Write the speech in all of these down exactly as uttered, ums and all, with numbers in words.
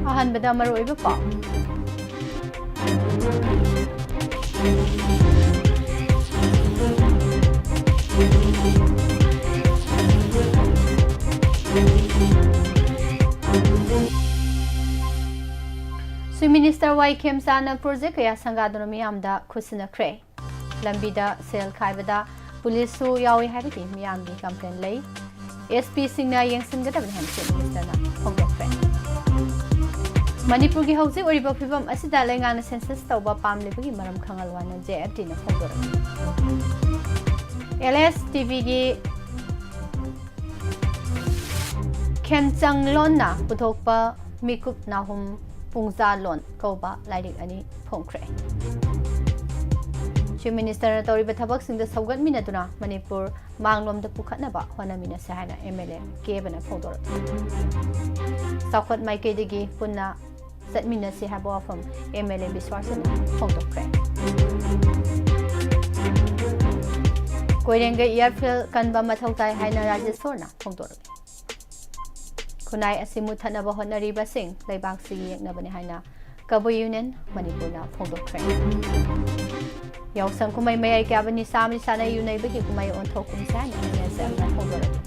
ꯑꯍꯥꯟꯕꯗ ꯃꯔꯨꯑꯣꯏꯕ ꯄꯥꯎ꯫ ꯆꯤꯐ ꯃꯤꯅꯤꯁꯇꯔ ꯋꯥꯏ ꯈꯦꯝꯆꯥꯅ ꯄ꯭ꯔꯣꯖꯦꯛ ꯀꯌꯥ ꯁꯪꯒꯥꯗꯨꯅ ꯃꯤꯌꯥꯝꯗ ꯈꯨꯠꯁꯤꯟꯅꯈ꯭ꯔꯦ꯫ ꯂꯝꯕꯤꯗ ꯁꯦꯜ ꯈꯥꯏꯕꯗ ꯄꯨꯂꯤꯁꯁꯨ ꯌꯥꯎꯏ ꯍꯥꯏꯕꯒꯤ ꯃꯤꯌꯥꯝꯒꯤ ꯀꯝꯄ꯭ꯂꯦꯟ ꯂꯩ꯫ ꯑꯦꯁ ꯄꯤꯁꯤꯡꯅ ꯌꯦꯡꯁꯤꯟꯒꯗꯕꯅꯤ ꯍꯥꯏꯅ ꯆꯤꯐ ꯃꯤꯅꯤꯁꯇꯔꯅ ꯐꯣꯡꯗꯣꯛꯈ꯭ꯔꯦ꯫ ꯃꯅꯤꯄꯨꯔꯒꯤ ꯍꯧꯖꯤꯛ ꯑꯣꯏꯔꯤꯕ ꯐꯤꯕꯝ ꯑꯁꯤꯗ ꯂꯩꯉꯥꯛꯅ ꯁꯦꯟꯁꯁ ꯇꯧꯕ ꯄꯥꯝꯂꯤꯕꯒꯤ ꯃꯔꯝ ꯈꯪꯍꯜꯂꯨ ꯍꯥꯏꯅ ꯖꯦ ꯑꯦꯐ ꯇꯤꯅ ꯐꯣꯡꯗꯣꯔꯛꯂꯤ꯫ ꯑꯦꯜ ꯑꯦꯁ ꯇꯤ ꯚꯤꯒꯤ ꯈꯦꯝꯆꯪꯂꯣꯟꯅ ꯄꯨꯊꯣꯛꯄ ꯃꯤꯀꯨꯞ ꯅꯥꯍꯨꯝ ꯄꯨꯡꯖꯥꯂꯣꯟ ꯀꯧꯕ ꯂꯥꯏꯔꯤꯛ ꯑꯅꯤ ꯐꯣꯡꯈ꯭ꯔꯦ꯫ ꯆꯤꯐ ꯃꯤꯅꯤꯁꯇꯔꯅ ꯇꯧꯔꯤꯕ ꯊꯕꯛꯁꯤꯡꯗ ꯁꯧꯒꯠꯃꯤꯟꯅꯗꯨꯅ ꯃꯅꯤꯄꯨꯔ ꯃꯥꯡꯂꯣꯝꯗ ꯄꯨꯈꯠꯅꯕ ꯍꯣꯠꯅꯃꯤꯟꯅꯁꯦ ꯍꯥꯏꯅ ꯑꯦꯝ ꯑꯦꯜ ꯑꯦ ꯀꯦꯕꯅ ꯐꯣꯡꯗꯣꯔꯛꯂꯤ꯫ ꯆꯥꯎꯈꯠ ꯃꯥꯏꯀꯩꯗꯒꯤ ꯄꯨꯟꯅ ꯆꯠꯃꯤꯟꯅꯁꯤ ꯍꯥꯏꯕ ꯋꯥꯐꯝ ꯑꯦꯝ ꯑꯦꯜ ꯑꯦ ꯕꯤꯁ꯭ꯋꯥꯁꯅ ꯐꯣꯡꯗꯣꯛꯈ꯭ꯔꯦ꯫ ꯀꯣꯏꯔꯦꯡꯒꯩ ꯏꯌꯥꯔꯐꯤꯜ ꯀꯟꯕ ꯃꯊꯧ ꯇꯥꯏ ꯍꯥꯏꯅ ꯔꯥꯖꯦꯁꯣꯔꯅ ꯐꯣꯡꯗꯣꯔꯛꯂꯤ꯫ ꯈꯨꯟꯅꯥꯏ ꯑꯁꯤ ꯃꯨꯠꯊꯠꯅꯕ ꯍꯣꯠꯅꯔꯤꯕꯁꯤꯡ ꯂꯩꯕꯥꯛꯁꯤꯒꯤ ꯌꯦꯛꯅꯕꯅꯤ ꯍꯥꯏꯅ ꯀꯕꯨꯏ ꯌꯨꯅꯤꯌꯟ ꯃꯅꯤꯄꯨꯔꯅ ꯐꯣꯡꯗꯣꯛꯈ꯭ꯔꯦ꯫ ꯌꯥꯎꯁꯪ ꯀꯨꯝꯍꯩ ꯃꯌꯥꯏ ꯀꯌꯥꯕ ꯅꯤꯁꯥ ꯑꯃꯗꯤ ꯁꯥꯟꯅ ꯌꯨ ꯅꯩꯕꯒꯤ ꯀꯨꯝꯍꯩ ꯑꯣꯟꯊꯣꯛꯀꯨꯝꯁꯦ ꯍꯥꯏꯅ ꯑꯦꯟ ꯑꯦꯁ ꯑꯦꯐꯅ ꯐꯣꯡꯗꯣꯔꯛꯂꯤ꯫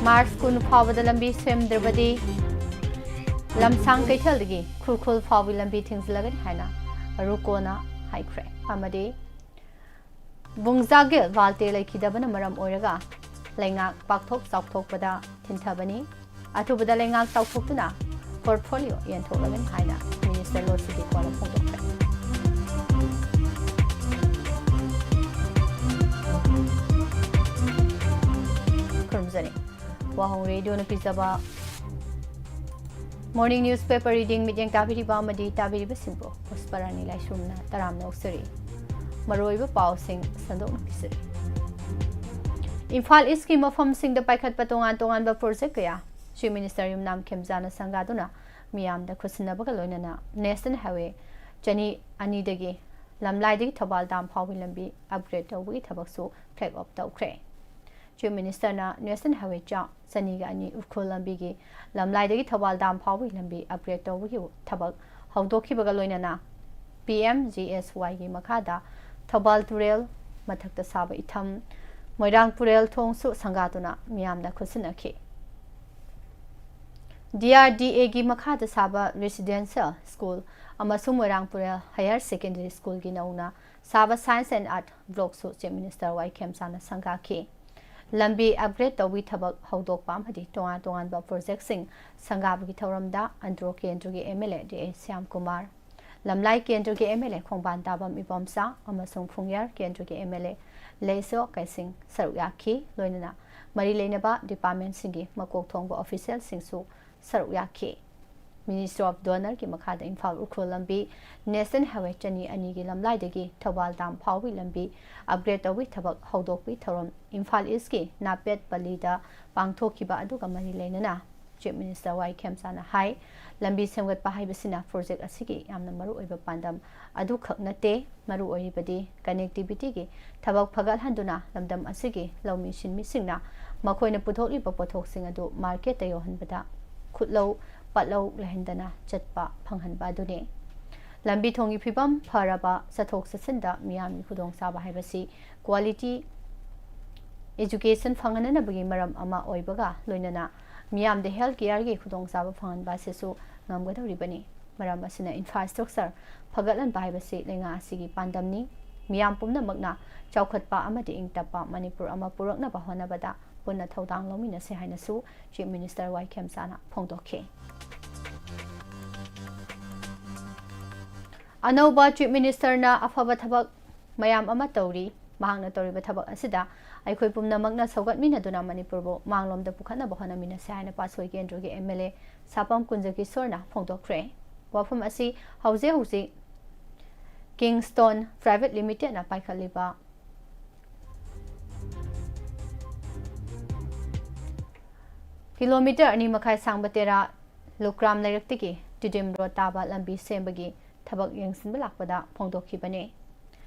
ꯃꯥꯔꯆ ꯀꯨꯟ ꯐꯥꯎꯕꯗ ꯂꯝꯕꯤ ꯁꯦꯝꯗ꯭ꯔꯕꯗꯤ ꯂꯝꯁꯥꯡ ꯀꯩꯊꯦꯜꯗꯒꯤ ꯈꯨꯔꯈꯨꯜ ꯐꯥꯎꯕꯒꯤ ꯂꯝꯕꯤ ꯊꯤꯡꯖꯤꯜꯂꯒꯅꯤ ꯍꯥꯏꯅ ꯔꯨꯀꯣꯅ ꯍꯥꯏꯈ꯭ꯔꯦ꯫ ꯑꯃꯗꯤ ꯕꯨꯡꯖꯥꯒꯤꯜ ꯕꯥꯜꯇꯦ ꯂꯩꯈꯤꯗꯕꯅ ꯃꯔꯝ ꯑꯣꯏꯔꯒ ꯂꯩꯉꯥꯛ ꯄꯥꯛꯊꯣꯛ ꯆꯥꯎꯊꯣꯛꯄꯗ ꯊꯤꯟꯊꯕꯅꯤ꯫ ꯑꯊꯨꯕꯗ ꯂꯩꯉꯥꯛ ꯆꯥꯎꯊꯣꯛꯇꯨꯅ ꯄꯣꯔꯠꯐꯣꯂꯤꯑꯣ ꯌꯦꯟꯊꯣꯛꯂꯒꯅꯤ ꯍꯥꯏꯅ ꯃꯤꯅꯤꯁꯇꯔ ꯂꯣꯁꯤꯗꯤꯀꯣꯅ ꯐꯣꯡꯗꯣꯛꯈ꯭ꯔꯦ꯫ ꯈꯨꯔꯨꯝꯖꯔꯤ꯫ ꯋꯥꯍꯣꯡ ꯔꯦꯗꯤꯑꯣꯅ ꯄꯤꯖꯕ morning newspaper reading ꯃꯤꯠꯌꯦꯡ ꯇꯥꯕꯤꯔꯤꯕ ꯑꯃꯗꯤ ꯇꯥꯕꯤꯔꯤꯕꯁꯤꯡꯕꯨ ꯄꯨꯁꯄꯔꯥꯅꯤ ꯂꯥꯏꯁ꯭ꯔꯝꯅ ꯇꯔꯥꯝꯅ ꯑꯣꯛꯆꯔꯤ꯫ ꯃꯔꯨꯑꯣꯏꯕ ꯄꯥꯎꯁꯤꯡ ꯁꯟꯗꯣꯛꯅ ꯄꯤꯖꯔꯤ꯫ ꯏꯝꯐꯥꯜ ꯏꯁꯀꯤ ꯃꯐꯝꯁꯤꯡꯗ ꯄꯥꯏꯈꯠꯄ ꯇꯣꯉꯥꯟ ꯇꯣꯉꯥꯟꯕ ꯄ꯭ꯔꯣꯖꯦꯛ ꯀꯌꯥ ꯆꯤꯐ ꯃꯤꯅꯤꯁꯇꯔ ꯌꯨꯝꯅꯥꯝ ꯈꯦꯝꯖꯥꯅ ꯁꯪꯒꯥꯗꯨꯅ ꯃꯤꯌꯥꯝꯗ ꯈꯨꯠꯁꯤꯟꯅꯕꯒ ꯂꯣꯏꯅꯅ ꯅꯦꯁꯅꯦꯜ ꯍꯥꯏꯋꯦ ꯆꯅꯤ ꯑꯅꯤꯗꯒꯤ ꯂꯝꯂꯥꯏꯗꯒꯤ ꯊꯧꯕꯥꯜ ꯗꯥꯝ ꯐꯥꯎꯕꯒꯤ ꯂꯝꯕꯤ ꯑꯞꯒ꯭ꯔꯦꯗ ꯇꯧꯕꯒꯤ ꯊꯕꯛꯁꯨ ꯐ꯭ꯂꯦꯒ ꯑꯣꯐ ꯇꯧꯈ꯭ꯔꯦ꯫ Chief Minister ꯅ National Highway ꯆꯥ ꯆꯅꯤꯒ ꯑꯅꯤ ꯎꯈ꯭ꯔꯨꯜ ꯂꯝꯕꯤꯒꯤ ꯂꯝꯂꯥꯏꯗꯒꯤ ꯊꯧꯕꯥꯜ ꯗꯥꯝ ꯐꯥꯎꯕꯒꯤ ꯂꯝꯕꯤ upgrade ꯇꯧꯕꯒꯤ ꯊꯕꯛ ꯍꯧꯗꯣꯛꯈꯤꯕꯒ ꯂꯣꯏꯅꯅ P M G S Y ꯒꯤ ꯃꯈꯥꯗ ꯊꯧꯕꯥꯜ ꯇꯨꯔꯦꯜ ꯃꯊꯛꯇ ꯁꯥꯕ ꯏꯊꯝ, ꯃꯣꯏꯔꯥꯡ ꯄꯨꯔꯦꯜ ꯊꯣꯡꯁꯨ ꯁꯪꯒꯥꯗꯨꯅ ꯃꯤꯌꯥꯝꯅ ꯈꯨꯠꯁꯤꯟꯅꯈꯤ꯫ D R D A ꯒꯤ ꯃꯈꯥꯗ ꯁꯥꯕ residential school ꯑꯃꯁꯨꯡ ꯃꯣꯏꯔꯥꯡ ꯄꯨꯔꯦꯜ Higher Secondary School ꯒꯤ ꯅꯧꯅ ꯁꯥꯕ Science and Art block ꯁꯨ Chief Minister Y ꯈꯦꯝꯆꯥꯅ ꯁꯪꯒꯥꯈꯤ꯫ ꯂꯝꯕꯤ upgrade ꯇꯧꯕꯒꯤ ꯊꯕꯛ ꯍꯧꯗꯣꯛꯄ ꯑꯃꯗꯤ ꯇꯣꯉꯥꯟ ꯇꯣꯉꯥꯟꯕ project ꯁꯤꯡ ꯁꯪꯒꯥꯕꯒꯤ ꯊꯧꯔꯝꯗ ꯑꯟꯗ꯭ꯔꯣ ꯀꯦꯟꯗ꯭ꯔꯒꯤ M L A D A Shyam Kumar, ꯂꯝꯂꯥꯏ ꯀꯦꯟꯗ꯭ꯔꯒꯤ M L A ꯈꯣꯡꯕꯥꯟ ꯇꯥꯕꯝ ꯏꯕꯣꯝꯆꯥ ꯑꯃꯁꯨꯡ ꯐꯨꯡꯌꯥꯔ ꯀꯦꯟꯗ꯭ꯔꯒꯤ M L A ꯂꯩꯁꯣ ꯀꯩꯁꯤꯡ ꯁꯔꯨꯛ ꯌꯥꯈꯤ꯫ ꯂꯣꯏꯅꯅ ꯃꯔꯤ ꯂꯩꯅꯕ department ꯁꯤꯡꯒꯤ ꯃꯀꯣꯛ ꯊꯣꯡꯕ official ꯁꯤꯡꯁꯨ ꯁꯔꯨꯛ ꯌꯥꯈꯤ꯫ Ministry of DoNER ꯒꯤ ꯃꯈꯥꯗ ꯏꯝꯐꯥꯜ ꯎꯈ꯭ꯔꯨꯜ ꯂꯝꯕꯤ National Highway ꯆꯅꯤ ꯑꯅꯤꯒꯤ ꯂꯝꯂꯥꯏꯗꯒꯤ ꯊꯧꯕꯥꯜ ꯗꯥꯝ ꯐꯥꯎꯕꯒꯤ ꯂꯝꯕꯤ upgrade ꯇꯧꯕꯒꯤ ꯊꯕꯛ ꯍꯧꯗꯣꯛꯄꯒꯤ ꯊꯧꯔꯝ ꯏꯝꯐꯥꯜ East ꯀꯤ ꯅꯥꯄꯦꯠ ꯄꯜꯂꯤꯗ ꯄꯥꯡꯊꯣꯛꯈꯤꯕ ꯑꯗꯨꯒ ꯃꯔꯤ ꯂꯩꯅꯅ Chief Minister Y ꯈꯦꯝꯆꯥꯅ ꯍꯥꯏ, ꯂꯝꯕꯤ ꯁꯦꯝꯒꯠꯄ ꯍꯥꯏꯕꯁꯤꯅ project ꯑꯁꯤꯒꯤ ꯌꯥꯝꯅ ꯃꯔꯨꯑꯣꯏꯕ ꯄꯥꯟꯗꯝ ꯑꯗꯨꯈꯛ ꯅꯠꯇꯦ, ꯃꯔꯨꯑꯣꯏꯔꯤꯕꯗꯤ connectivity ꯒꯤ ꯊꯕꯛ ꯐꯒꯠꯍꯟꯗꯨꯅ ꯂꯝꯗꯝ ꯑꯁꯤꯒꯤ ꯂꯧꯃꯤ ꯁꯤꯟꯃꯤꯁꯤꯡꯅ ꯃꯈꯣꯏꯅ ꯄꯨꯊꯣꯛꯂꯤꯕ ꯄꯣꯠꯊꯣꯛꯁꯤꯡ ꯑꯗꯨ market ꯇ ꯌꯧꯍꯟꯕꯗ ꯈꯨꯠꯂꯧ ꯄꯠꯂꯧ ꯂꯩꯍꯟꯗꯅ ꯆꯠꯄ ꯐꯪꯍꯟꯕ ꯑꯗꯨꯅꯤ꯫ ꯂꯝꯕꯤ ꯊꯣꯡꯒꯤ ꯐꯤꯕꯝ ꯐꯔꯕ ꯆꯠꯊꯣꯛ ꯆꯠꯁꯤꯟꯗ ꯃꯤꯌꯥꯝꯒꯤ ꯈꯨꯗꯣꯡꯆꯥꯕ ꯍꯥꯏꯕꯁꯤ quality education ꯐꯪꯍꯟꯅꯕꯒꯤ ꯃꯔꯝ ꯑꯃ ꯑꯣꯏꯕꯒ ꯂꯣꯏꯅꯅ ꯃꯤꯌꯥꯝꯗ health care ꯒꯤ ꯈꯨꯗꯣꯡꯆꯥꯕ ꯐꯪꯍꯟꯕ ꯑꯁꯤꯁꯨ ꯉꯝꯒꯗꯧꯔꯤꯕꯅꯤ꯫ ꯃꯔꯝ ꯑꯁꯤꯅ infrastructure ꯐꯒꯠꯍꯟꯕ ꯍꯥꯏꯕꯁꯤ ꯂꯩꯉꯥꯛ ꯑꯁꯤꯒꯤ ꯄꯥꯟꯗꯝꯅꯤ꯫ ꯃꯤꯌꯥꯝ ꯄꯨꯝꯅꯃꯛꯅ ꯆꯥꯎꯈꯠꯄ ꯑꯃꯗꯤ ꯏꯪ ꯇꯞꯄ ꯃꯅꯤꯄꯨꯔ ꯑꯃ ꯄꯨꯔꯛꯅꯕ ꯍꯣꯠꯅꯕꯗ ꯄꯨꯟꯅ ꯊꯧꯗꯥꯡ ꯂꯧꯃꯤꯟꯅꯁꯤ ꯍꯥꯏꯅꯁꯨ Chief Minister Y ꯈꯦꯝꯆꯥꯅ ꯐꯣꯡꯗꯣꯛꯈꯤ꯫ ꯑꯅꯧꯕ Chief Minister ꯅ ꯑꯐꯕ ꯊꯕꯛ ꯃꯌꯥꯝ ꯑꯃ ꯇꯧꯔꯤ꯫ ꯃꯍꯥꯛꯅ ꯇꯧꯔꯤꯕ ꯊꯕꯛ ꯑꯁꯤꯗ ꯑꯩꯈꯣꯏ ꯄꯨꯝꯅꯃꯛꯅ ꯁꯧꯒꯠꯃꯤꯟꯅꯗꯨꯅ ꯃꯅꯤꯄꯨꯔꯕꯨ ꯃꯥꯡꯂꯣꯝꯗ ꯄꯨꯈꯠꯅꯕ ꯍꯣꯠꯅꯃꯤꯟꯅꯁꯤ ꯍꯥꯏꯅ ꯄꯥꯠꯁꯣꯏ ꯀꯦꯟꯗ꯭ꯔꯒꯤ M L A ꯁꯥꯄꯝ ꯀꯨꯟꯖꯀꯤꯁꯣꯔꯅ ꯐꯣꯡꯗꯣꯛꯈ꯭ꯔꯦ꯫ ꯋꯥꯐꯝ ꯑꯁꯤ ꯍꯧꯖꯤꯛ ꯍꯧꯖꯤꯛ Kingston Private Limited ꯅ ꯄꯥꯏꯈꯠꯂꯤꯕ kilometre ꯑꯅꯤ ꯃꯈꯥꯏ ꯁꯥꯡꯕ ꯇꯦꯔꯥ ꯂꯨꯀ꯭ꯔꯥꯝ ꯂꯩꯔꯛꯇꯒꯤ ꯇꯤꯗꯤꯝ road ꯇꯥꯕ ꯂꯝꯕꯤ ꯁꯦꯝꯕꯒꯤ ꯊꯕꯛ ꯌꯦꯡꯁꯤꯟꯕ ꯂꯥꯛꯄꯗ ꯐꯣꯡꯗꯣꯛꯈꯤꯕꯅꯤ꯫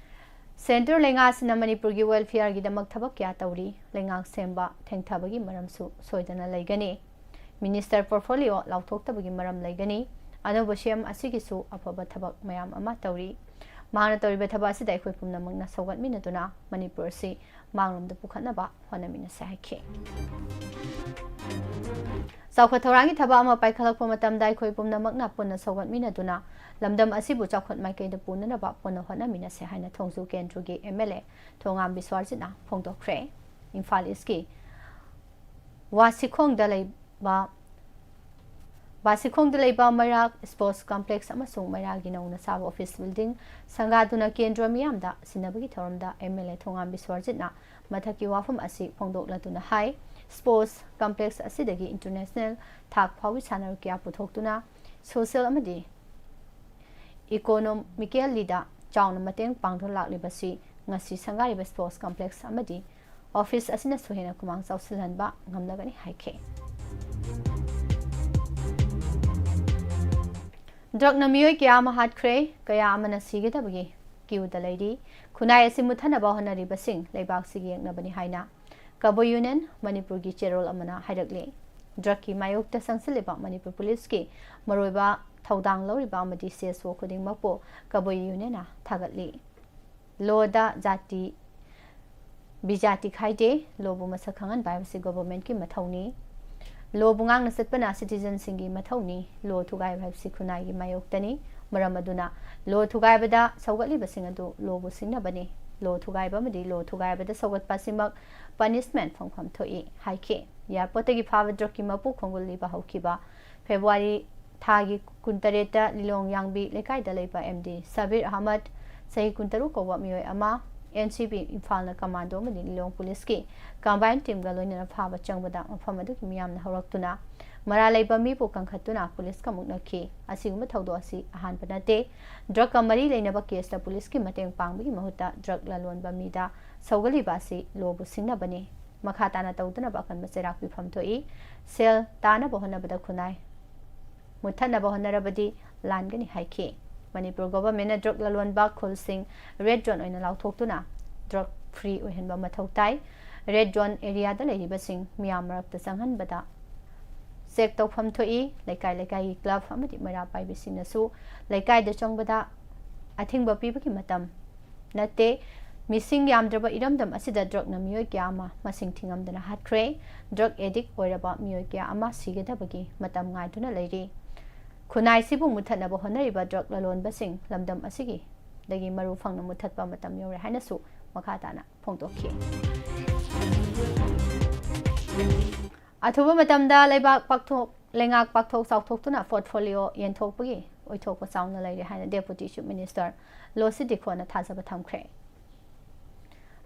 ꯁꯦꯟꯇꯔ ꯂꯩꯉꯥꯛꯁꯤꯅ ꯃꯅꯤꯄꯨꯔꯒꯤ welfareꯒꯤꯗꯃꯛ ꯊꯕꯛ ꯀꯌꯥ ꯇꯧꯔꯤ꯫ ꯂꯩꯉꯥꯛ ꯁꯦꯝꯕ ꯊꯦꯡꯊꯕꯒꯤ ꯃꯔꯝꯁꯨ ꯁꯣꯏꯗꯅ ꯂꯩꯒꯅꯤ꯫ Minister portfolio ꯂꯥꯎꯊꯣꯛꯇꯕꯒꯤ ꯃꯔꯝ ꯂꯩꯒꯅꯤ꯫ ꯑꯅꯧꯕ CM ꯑꯁꯤꯒꯤꯁꯨ ꯑꯐꯕ ꯊꯕꯛ ꯃꯌꯥꯝ ꯑꯃ ꯇꯧꯔꯤ꯫ ꯃꯍꯥꯛꯅ ꯇꯧꯔꯤꯕ ꯊꯕꯛ ꯑꯁꯤꯗ ꯑꯩꯈꯣꯏ ꯄꯨꯝꯅꯃꯛꯅ ꯁꯧꯒꯠꯃꯤꯟꯅꯗꯨꯅ ꯃꯅꯤꯄꯨꯔ ꯑꯁꯤ ꯃꯥꯡꯂꯣꯝꯗ ꯄꯨꯈꯠꯅꯕ ꯍꯣꯠꯅꯃꯤꯟꯅꯁꯦ ꯍꯥꯏꯈꯤ꯫ ꯆꯥꯎꯈꯠ ꯊꯧꯔꯥꯡꯒꯤ ꯊꯕꯛ ꯑꯃ ꯄꯥꯏꯈꯠꯂꯛꯄ ꯃꯇꯝꯗ ꯑꯩꯈꯣꯏ ꯄꯨꯝꯅꯃꯛꯅ ꯄꯨꯟꯅ ꯁꯧꯒꯠꯃꯤꯟꯅꯗꯨꯅ ꯂꯝꯗꯝ ꯑꯁꯤꯕꯨ ꯆꯥꯎꯈꯠ ꯃꯥꯏꯀꯩꯗ ꯄꯨꯅꯅꯕ ꯄꯨꯟꯅ ꯍꯣꯠꯅꯃꯤꯟꯅꯁꯦ ꯍꯥꯏꯅ ꯊꯣꯡꯖꯨ ꯀꯦꯟꯗ꯭ꯔꯒꯤ MLA ꯊꯣꯉꯥꯝ ꯕꯤꯁ꯭ꯋꯥꯔꯖꯤꯠꯅ ꯐꯣꯡꯗꯣꯛꯈ꯭ꯔꯦ꯫ ꯏꯝꯐꯥꯜ ꯏꯁꯀꯤ ꯋꯥꯁꯤꯈꯣꯡꯗ ꯂꯩꯕ ꯕꯥꯁꯤꯈꯣꯡꯗ ꯂꯩꯕ ꯃꯩꯔꯥ Sports Complex ꯑꯃꯁꯨꯡ ꯃꯩꯔꯥꯒꯤ ꯅꯧꯅ ꯁꯥꯕ office building ꯁꯪꯒꯥꯗꯨꯅ ꯀꯦꯟꯗ꯭ꯔ ꯃꯤꯌꯥꯝꯗ ꯁꯤꯟꯅꯕꯒꯤ ꯊꯧꯔꯝꯗ MLA ꯊꯣꯉꯥꯝ ꯕꯤꯁ꯭ꯋꯔꯖꯤꯠꯅ ꯃꯊꯛꯀꯤ ꯋꯥꯐꯝ ꯑꯁꯤ ꯐꯣꯡꯗꯣꯛꯂꯗꯨꯅ ꯍꯥꯏ, Sports Complex ꯑꯁꯤꯗꯒꯤ international ꯊꯥꯛ ꯐꯥꯎꯒꯤ ꯁꯥꯟꯅꯔꯣꯏ ꯀꯌꯥ ꯄꯨꯊꯣꯛꯇꯨꯅ social ꯑꯃꯗꯤ economicallyꯗ ꯆꯥꯎꯅ ꯃꯇꯦꯡ ꯄꯥꯡꯗꯨꯅ ꯂꯥꯛꯂꯤꯕꯁꯤ ꯉꯁꯤ ꯁꯪꯒꯥꯔꯤꯕ Sports Complex ꯑꯃꯗꯤ office ꯑꯁꯤꯅꯁꯨ ꯍꯦꯟꯅ ꯈꯨꯃꯥꯡ ꯆꯥꯎꯁꯤꯜꯍꯟꯕ ꯉꯝꯂꯒꯅꯤ ꯍꯥꯏꯈꯤ꯫ Drugꯅ ꯃꯤꯑꯣꯏ ꯀꯌꯥ ꯑꯃ ꯍꯥꯠꯈ꯭ꯔꯦ, ꯀꯌꯥ ꯑꯃꯅ ꯁꯤꯒꯗꯕꯒꯤ queueꯗ ꯂꯩꯔꯤ꯫ ꯈꯨꯟꯅꯥꯏ ꯑꯁꯤ ꯃꯨꯠꯊꯅꯕ ꯍꯣꯠꯅꯔꯤꯕꯁꯤꯡ ꯂꯩꯕꯥꯛꯁꯤꯒꯤ ꯌꯦꯛꯅꯕꯅꯤ ꯍꯥꯏꯅ ꯀꯕꯨꯏ Union ꯃꯅꯤꯄꯨꯔꯒꯤ ꯆꯦꯔꯣꯜ ꯑꯃꯅ ꯍꯥꯏꯔꯛꯂꯤ꯫ Drugꯀꯤ ꯃꯥꯌꯣꯛꯇ ꯆꯪꯁꯤꯜꯂꯤꯕ ꯃꯅꯤꯄꯨꯔ ꯄꯨꯂꯤꯁꯀꯤ ꯃꯔꯨꯑꯣꯏꯕ ꯊꯧꯗꯥꯡ ꯂꯧꯔꯤꯕ ꯑꯃꯗꯤ CSO ꯈꯨꯗꯤꯡꯃꯛꯄꯨ ꯀꯕꯨꯏ Unionꯅ ꯊꯥꯒꯠꯂꯤ꯫ Lawꯗ ꯖꯥꯇꯤ ꯕꯤꯖꯥꯇꯤ ꯈꯥꯏꯗꯦ꯫ Lawꯕꯨ ꯃꯁꯛ ꯈꯪꯍꯟꯕ ꯍꯥꯏꯕꯁꯤ governmentꯀꯤ ꯃꯊꯧꯅꯤ꯫ Lawꯕꯨ ꯉꯥꯛꯅ ꯆꯠꯄꯅ citizenꯁꯤꯡꯒꯤ ꯃꯊꯧꯅꯤ꯫ Law ꯊꯨꯒꯥꯏꯕ ꯍꯥꯏꯕꯁꯤ ꯈꯨꯟꯅꯥꯏꯒꯤ ꯃꯥꯌꯣꯛꯇꯅꯤ꯫ ꯃꯔꯝ ꯑꯗꯨꯅ law ꯊꯨꯒꯥꯏꯕꯗ ꯁꯧꯒꯠꯂꯤꯕꯁꯤꯡ ꯑꯗꯨ lawꯕꯨ ꯁꯤꯡꯅꯕꯅꯤ꯫ Law ꯊꯨꯒꯥꯏꯕ ꯑꯃꯗꯤ law ꯊꯨꯒꯥꯏꯕꯗ ꯁꯧꯒꯠꯄ ꯑꯁꯤꯃꯛ punishment ꯐꯪꯐꯝ ꯊꯣꯛꯏ ꯍꯥꯏꯈꯤ꯫ Airportꯇꯒꯤ ꯐꯥꯕ drugꯀꯤ ꯃꯄꯨ ꯈꯣꯡꯒꯨꯜ ꯂꯤꯕ ꯍꯧꯈꯤꯕ February ꯊꯥꯒꯤ ꯀꯨꯟꯇꯔꯦꯠꯇ ꯂꯤꯂꯣꯡ ꯌꯥꯡꯕꯤ ꯂꯩꯀꯥꯏꯗ ꯂꯩꯕ MD ꯁꯕꯤꯔ ꯑꯍꯃꯗ, ꯆꯍꯤ ꯀꯨꯟꯇꯔꯨꯛ ꯀꯧꯕ ꯃꯤꯑꯣꯏ ꯑꯃ, NCB ꯏꯝꯐꯥꯜꯅ commando ꯑꯃꯗꯤ ꯂꯤꯂꯣꯡ ꯄꯨꯂꯤꯁꯀꯤ combined teamꯒ ꯂꯣꯏꯅꯅ ꯐꯥꯕ ꯆꯪꯕꯗ ꯃꯐꯝ ꯑꯗꯨꯒꯤ ꯃꯤꯌꯥꯝꯅ ꯍꯧꯔꯛꯇꯨꯅ ꯃꯔꯥꯜ ꯂꯩꯕ ꯃꯤꯕꯨ ꯀꯟꯈꯠꯇꯨꯅ ꯄꯨꯂꯤꯁꯀ ꯃꯨꯛꯅꯈꯤ꯫ ꯑꯁꯤꯒꯨꯝꯕ ꯊꯧꯗꯣꯛ ꯑꯁꯤ ꯑꯍꯥꯟꯕ ꯅꯠꯇꯦ꯫ Drugꯀ ꯃꯔꯤ ꯂꯩꯅꯕ caseꯇ ꯄꯨꯂꯤꯁꯀꯤ ꯃꯇꯦꯡ ꯄꯥꯡꯕꯒꯤ ꯃꯍꯨꯠꯇ drug ꯂꯂꯣꯟꯕ ꯃꯤꯗ ꯁꯧꯒꯠꯂꯤꯕ ꯑꯁꯤ lawꯕꯨ ꯁꯤꯡꯅꯕꯅꯤ꯫ ꯃꯈꯥ ꯇꯥꯅ ꯇꯧꯗꯅꯕ ꯑꯀꯟꯕ ꯆꯩꯔꯥꯛ ꯄꯤꯐꯝ ꯊꯣꯛꯏ꯫ ꯁꯦꯜ ꯇꯥꯅꯕ ꯍꯣꯠꯅꯕꯗ ꯈꯨꯟꯅꯥꯏ ꯃꯨꯠꯊꯠꯅꯕ ꯍꯣꯠꯅꯔꯕꯗꯤ ꯂꯥꯟꯒꯅꯤ ꯍꯥꯏꯈꯤ꯫ ꯃꯅꯤꯄꯨꯔ ꯒꯣꯚꯔꯟꯃꯦꯟꯠꯅ ꯗ꯭ꯔꯒ ꯂꯂꯣꯟꯕ ꯈꯨꯜꯁꯤꯡ ꯔꯦꯗ ꯖꯣꯟ ꯑꯣꯏꯅ ꯂꯥꯎꯊꯣꯛꯇꯨꯅ ꯗ꯭ꯔꯒ ꯐ꯭ꯔꯤ ꯑꯣꯏꯍꯟꯕ ꯃꯊꯧ ꯇꯥꯏ꯫ ꯔꯦꯗ ꯖꯣꯟ ꯑꯦꯔꯤꯌꯥꯗ ꯂꯩꯔꯤꯕꯁꯤꯡ ꯃꯤꯌꯥꯝ ꯃꯔꯛꯇ ꯆꯪꯍꯟꯕꯗ ꯆꯦꯛ ꯇꯧꯐꯝ ꯊꯣꯛꯏ꯫ ꯂꯩꯀꯥꯏ ꯂꯩꯀꯥꯏꯒꯤ ꯀ꯭ꯂꯕ ꯑꯃꯗꯤ ꯃꯩꯔꯥ ꯄꯥꯏꯕꯤꯁꯤꯡꯅꯁꯨ ꯂꯩꯀꯥꯏꯗ ꯆꯪꯕꯗ ꯑꯊꯤꯡꯕ ꯄꯤꯕꯒꯤ ꯃꯇꯝ ꯅꯠꯇꯦ꯫ ꯃꯤꯁꯤꯡ ꯌꯥꯝꯗ꯭ꯔꯕ ꯏꯔꯝꯗꯝ ꯑꯁꯤꯗ ꯗ꯭ꯔꯒꯅ ꯃꯤꯑꯣꯏ ꯀꯌꯥ ꯑꯃ ꯃꯁꯤꯡ ꯊꯤꯉꯝꯗꯅ ꯍꯥꯠꯈ꯭ꯔꯦ꯫ ꯗ꯭ꯔꯒ ꯑꯦꯗꯤꯛ ꯑꯣꯏꯔꯕ ꯃꯤꯑꯣꯏ ꯀꯌꯥ ꯑꯃ ꯁꯤꯒꯗꯕꯒꯤ ꯃꯇꯝ ꯉꯥꯏꯗꯨꯅ ꯂꯩꯔꯤ꯫ ꯈꯨꯟꯅꯥꯏꯁꯤꯕꯨ ꯃꯨꯠꯊꯠꯅꯕ ꯍꯣꯠꯅꯔꯤꯕ ꯗ꯭ꯔꯒ ꯂꯂꯣꯟꯕꯁꯤꯡ ꯂꯝꯗꯝ ꯑꯁꯤꯒꯤꯗꯒꯤ ꯃꯔꯨ ꯐꯪꯅ ꯃꯨꯠꯊꯠꯄ ꯃꯇꯝ ꯌꯧꯔꯦ ꯍꯥꯏꯅꯁꯨ ꯃꯈꯥ ꯇꯥꯅ ꯐꯣꯡꯗꯣꯛꯈꯤ꯫ ꯑꯊꯨꯕ ꯃꯇꯝꯗ ꯂꯩꯕꯥꯛ ꯄꯥꯛꯊꯣꯛ, ꯂꯩꯉꯥꯛ ꯄꯥꯛꯊꯣꯛ ꯆꯥꯎꯊꯣꯛꯇꯨꯅ ꯄꯣꯔꯠꯐꯣꯂꯤꯑꯣ ꯌꯦꯟꯊꯣꯛꯄꯒꯤ ꯑꯣꯏꯊꯣꯛꯄ ꯆꯥꯎꯅ ꯂꯩꯔꯦ ꯍꯥꯏꯅ ꯗꯦꯄꯨꯇꯤ ꯆꯤꯐ ꯃꯤꯅꯤꯁꯇꯔ ꯂꯣꯁꯤ ꯗꯤꯈꯣꯅ ꯊꯥꯖꯕ ꯊꯝꯈ꯭ꯔꯦ꯫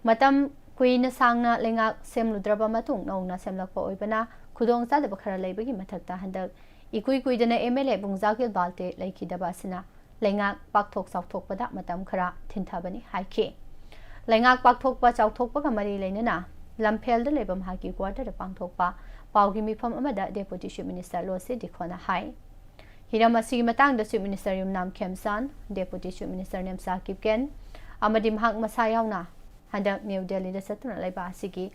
ꯃꯇꯝ ꯀꯨꯏꯅ ꯁꯥꯡꯅ ꯂꯩꯉꯥꯛ ꯁꯦꯝꯂꯨꯗ꯭ꯔꯕ ꯃꯇꯨꯡ ꯅꯧꯅ ꯁꯦꯝꯂꯛꯄ ꯑꯣꯏꯕꯅ ꯈꯨꯗꯣꯡꯆꯥꯗꯕ ꯈꯔ ꯂꯩꯕꯒꯤ ꯃꯊꯛꯇ ꯍꯟꯗꯛ ꯏꯀꯨꯏ ꯀꯨꯏꯗꯅ ꯑꯦꯝ ꯑꯦꯜ ꯑꯦ ꯕꯨꯡꯖꯥꯒꯤꯜ ꯕꯥꯜꯇꯦ ꯂꯩꯈꯤꯗꯕ ꯑꯁꯤꯅ ꯂꯩꯉꯥꯛ ꯄꯥꯛꯊꯣꯛ ꯆꯥꯎꯊꯣꯛꯄꯗ ꯃꯇꯝ ꯈꯔ ꯊꯤꯟꯊꯕꯅꯤ ꯍꯥꯏꯈꯤ꯫ ꯂꯩꯉꯥꯛ ꯄꯥꯛꯊꯣꯛꯄ ꯆꯥꯎꯊꯣꯛꯄꯒ ꯃꯔꯤ ꯂꯩꯅꯅ ꯂꯝꯐꯦꯜꯗ ꯂꯩꯕ ꯃꯍꯥꯛꯀꯤ ꯀ꯭ꯋꯥꯇꯔꯗ ꯄꯥꯡꯊꯣꯛꯄ ꯄꯥꯎꯒꯤ ꯃꯤꯐꯝ ꯑꯃꯗ ꯗꯦꯄꯨꯇꯤ ꯆꯤꯐ ꯃꯤꯅꯤꯁꯇꯔ ꯂꯣꯁꯤ ꯗꯤꯈꯣꯅ ꯍꯥꯏ꯫ ꯍꯤꯔꯝ ꯑꯁꯤꯒꯤ ꯃꯇꯥꯡꯗ ꯆꯤꯐ ꯃꯤꯅꯤꯁꯇꯔ ꯌꯨꯝꯅꯥꯝ ꯈꯦꯝꯆꯥꯟ, ꯗꯦꯄꯨꯇꯤ ꯆꯤꯐ ꯃꯤꯅꯤꯁꯇꯔ ꯅꯦꯝꯆꯥ ꯀꯤꯞꯒꯦꯟ ꯑꯃꯗꯤ ꯃꯍꯥꯛ ꯃꯁꯥ ꯌꯥꯎꯅ ꯍꯟꯗꯛ ꯅ꯭ꯌꯨ ꯗꯦꯜꯂꯤꯗ ꯆꯠꯇꯨꯅ ꯂꯩꯕ ꯑꯁꯤꯒꯤ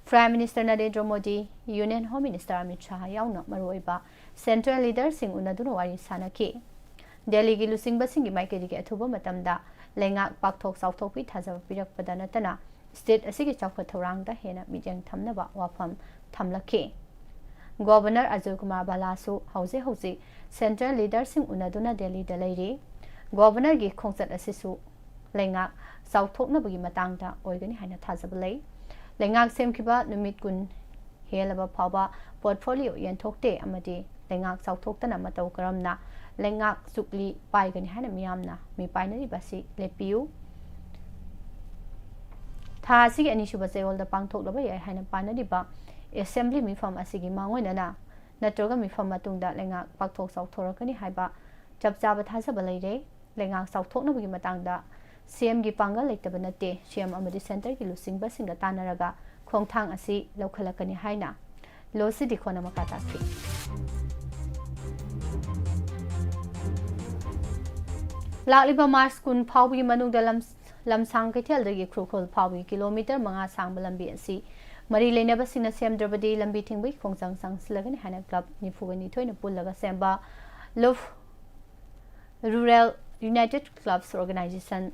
prime minister Narendra Modi, union home minister Amit Shah ꯌꯥꯎꯅ ꯃꯔꯨꯑꯣꯏꯕ ꯁꯦꯟꯇ꯭ꯔꯦꯜ ꯂꯤꯗꯔꯁꯤꯡ ꯎꯅꯗꯨꯅ ꯋꯥꯔꯤ ꯁꯥꯅꯈꯤ꯫ ꯗꯦꯜꯂꯤꯒꯤ ꯂꯨꯆꯤꯡꯕꯁꯤꯡꯒꯤ ꯃꯥꯏꯀꯩꯗꯒꯤ ꯑꯊꯨꯕ ꯃꯇꯝꯗ ꯂꯩꯉꯥꯛ ꯄꯥꯛꯊꯣꯛ ꯆꯥꯎꯊꯣꯛꯄꯒꯤ ꯊꯥꯖꯕ ꯄꯤꯔꯛꯄꯗ ꯅꯠꯇꯅ ꯁ꯭ꯇꯦꯠ ꯑꯁꯤꯒꯤ ꯆꯥꯎꯈꯠ ꯊꯧꯔꯥꯡꯗ ꯍꯦꯟꯅ ꯃꯤꯠꯌꯦꯡ ꯊꯝꯅꯕ ꯋꯥꯐꯝ ꯊꯝꯂꯛꯈꯤ꯫ ꯒꯣꯚꯔꯅꯔ ꯑꯖꯣꯏ ꯀꯨꯃꯥꯔ ꯚꯜꯂꯥꯁꯨ ꯍꯧꯖꯤꯛ ꯍꯧꯖꯤꯛ ꯁꯦꯟꯇ꯭ꯔꯦꯜ ꯂꯤꯗꯔꯁꯤꯡ ꯎꯅꯗꯨꯅ ꯗꯦꯜꯂꯤꯗ ꯂꯩꯔꯤ꯫ ꯒꯣꯚꯔꯅꯔꯒꯤ ꯈꯣꯡꯆꯠ ꯑꯁꯤꯁꯨ ꯂꯩꯉꯥꯛ ꯆꯥꯎꯊꯣꯛꯅꯕꯒꯤ ꯃꯇꯥꯡꯗ ꯑꯣꯏꯒꯅꯤ ꯍꯥꯏꯅ ꯊꯥꯖꯕ ꯂꯩ꯫ ꯂꯩꯉꯥꯛ ꯁꯦꯝꯈꯤꯕ ꯅꯨꯃꯤꯠ ꯀꯨꯟ ꯍꯦꯜꯂꯕ ꯐꯥꯎꯕ ꯄꯣꯔꯠꯐꯣꯂꯤꯑꯣ ꯌꯦꯟꯊꯣꯛꯇꯦ ꯑꯃꯗꯤ ꯂꯩꯉꯥꯛ ꯆꯥꯎꯊꯣꯛꯇꯅ ꯃꯇꯧ ꯀꯔꯝꯅ ꯂꯩꯉꯥꯛ ꯆꯨꯛꯂꯤ ꯄꯥꯏꯒꯅꯤ ꯍꯥꯏꯅ ꯃꯤꯌꯥꯝꯅ ꯃꯤ ꯄꯥꯏꯅꯔꯤꯕ ꯑꯁꯤ ꯂꯦꯞꯄꯤꯌꯨ꯫ ꯊꯥ ꯑꯁꯤꯒꯤ ꯑꯅꯤꯁꯨꯕ ꯆꯌꯣꯜꯗ ꯄꯥꯡꯊꯣꯛꯂꯕ ꯌꯥꯏ ꯍꯥꯏꯅ ꯄꯥꯅꯔꯤꯕ ꯑꯦꯁꯦꯝꯕ꯭ꯂꯤ ꯃꯤꯐꯝ ꯑꯁꯤꯒꯤ ꯃꯥꯡꯑꯣꯏꯅꯅ ꯅꯠꯇ꯭ꯔꯒ ꯃꯤꯐꯝ ꯃꯇꯨꯡꯗ ꯂꯩꯉꯥꯛ ꯄꯥꯛꯊꯣꯛ ꯆꯥꯎꯊꯣꯔꯛꯀꯅꯤ ꯍꯥꯏꯕ ꯆꯞ ꯆꯥꯕ ꯊꯥꯖꯕ ꯂꯩꯔꯦ꯫ ꯂꯩꯉꯥꯛ ꯆꯥꯎꯊꯣꯛꯅꯕꯒꯤ ꯃꯇꯥꯡꯗ ꯁꯤ ꯑꯦꯝꯒꯤ ꯄꯥꯡꯒꯜ ꯂꯩꯇꯕ ꯅꯠꯇꯦ, ꯁꯤ ꯑꯦꯝ ꯑꯃꯗꯤ ꯁꯦꯟꯇꯔꯒꯤ ꯂꯨꯆꯤꯡꯕꯁꯤꯡꯒ ꯇꯥꯟꯅꯔꯒ ꯈꯣꯡꯊꯥꯡ ꯑꯁꯤ ꯂꯧꯈꯠꯂꯛꯀꯅꯤ ꯍꯥꯏꯅ ꯂꯣꯁꯤ ꯗꯤꯈꯣꯅ ꯃꯈꯥ ꯇꯥꯈꯤ꯫ ꯂꯥꯛꯂꯤꯕ ꯃꯥꯔꯆ ꯀꯨꯟ ꯐꯥꯎꯕꯒꯤ ꯃꯅꯨꯡꯗ ꯂꯝ-, ꯂꯝꯁꯥꯡ ꯀꯩꯊꯦꯜꯗꯒꯤ ꯈꯨꯔꯈꯨꯜ ꯐꯥꯎꯕꯒꯤ ꯀꯤꯂꯣꯃꯤꯇꯔ ꯃꯉꯥ ꯁꯥꯡꯕ ꯂꯝꯕꯤ ꯑꯁꯤ ꯃꯔꯤ ꯂꯩꯅꯕꯁꯤꯡꯅ ꯁꯦꯝꯗ꯭ꯔꯕꯗꯤ ꯂꯝꯕꯤ ꯊꯤꯡꯕꯒꯤ ꯈꯣꯡꯖꯪ ꯆꯪꯁꯤꯜꯂꯒꯅꯤ ꯍꯥꯏꯅ ꯀ꯭ꯂꯕ ꯅꯤꯐꯨꯒ ꯅꯤꯊꯣꯏꯅ ꯄꯨꯜꯂꯒ ꯁꯦꯝꯕ ꯂꯨꯐ ꯔꯨꯔꯦꯜ ꯌꯨꯅꯥꯏꯇꯦꯗ ꯀ꯭ꯂꯕꯁ ꯑꯣꯔꯒꯅꯥꯏꯖꯦꯁꯟ,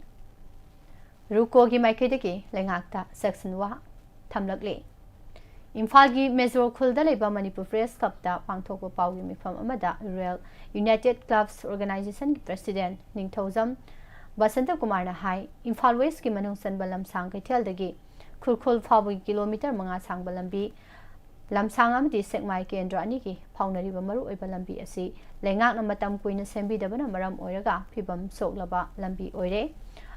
ꯔꯨꯀꯣꯒꯤ ꯃꯥꯏꯀꯩꯗꯒꯤ ꯂꯩꯉꯥꯛꯇ ꯁꯦꯛꯁꯟ ꯋꯥ ꯊꯝꯂꯛꯂꯤ꯫ ꯏꯝꯐꯥꯜꯒꯤ ꯃꯦꯖꯣꯔ ꯈꯨꯜꯗ ꯂꯩꯕ ꯃꯅꯤꯄꯨꯔ ꯄ꯭ꯔꯦꯁ ꯀ꯭ꯂꯕꯇ ꯄꯥꯡꯊꯣꯛꯄ ꯄꯥꯎꯒꯤ ꯃꯤꯐꯝ ꯑꯃꯗ ꯔꯨꯔꯦꯜ ꯌꯨꯅꯥꯏꯇꯦꯗ ꯀ꯭ꯂꯕꯁ ꯑꯣꯔꯒꯅꯥꯏꯖꯦꯁꯟꯒꯤ ꯄ꯭ꯔꯦꯁꯤꯗꯦꯟꯠ ꯅꯤꯡꯊꯧꯖꯝ ꯕꯁꯟꯇ ꯀꯨꯃꯥꯔꯅ ꯍꯥꯏ, ꯏꯝꯐꯥꯜ ꯋꯦꯁꯀꯤ ꯃꯅꯨꯡ ꯆꯟꯕ ꯂꯝꯁꯥꯡ ꯀꯩꯊꯦꯜꯗꯒꯤ ꯈꯨꯔꯈꯨꯜ ꯐꯥꯎꯕꯒꯤ ꯀꯤꯂꯣꯃꯤꯇꯔ ꯃꯉꯥ ꯁꯥꯡꯕ ꯂꯝꯕꯤ ꯂꯝꯁꯥꯡ ꯑꯃꯗꯤ ꯁꯦꯛꯃꯥꯏ ꯀꯦꯟꯗ꯭ꯔ ꯑꯅꯤꯒꯤ ꯐꯥꯎꯅꯔꯤꯕ ꯃꯔꯨꯑꯣꯏꯕ ꯂꯝꯕꯤ ꯑꯁꯤ ꯂꯩꯉꯥꯛꯅ ꯃꯇꯝ ꯀꯨꯏꯅ ꯁꯦꯝꯕꯤꯗꯕꯅ ꯃꯔꯝ ꯑꯣꯏꯔꯒ ꯐꯤꯕꯝ ꯁꯣꯛꯂꯕ ꯂꯝꯕꯤ ꯑꯣꯏꯔꯦ꯫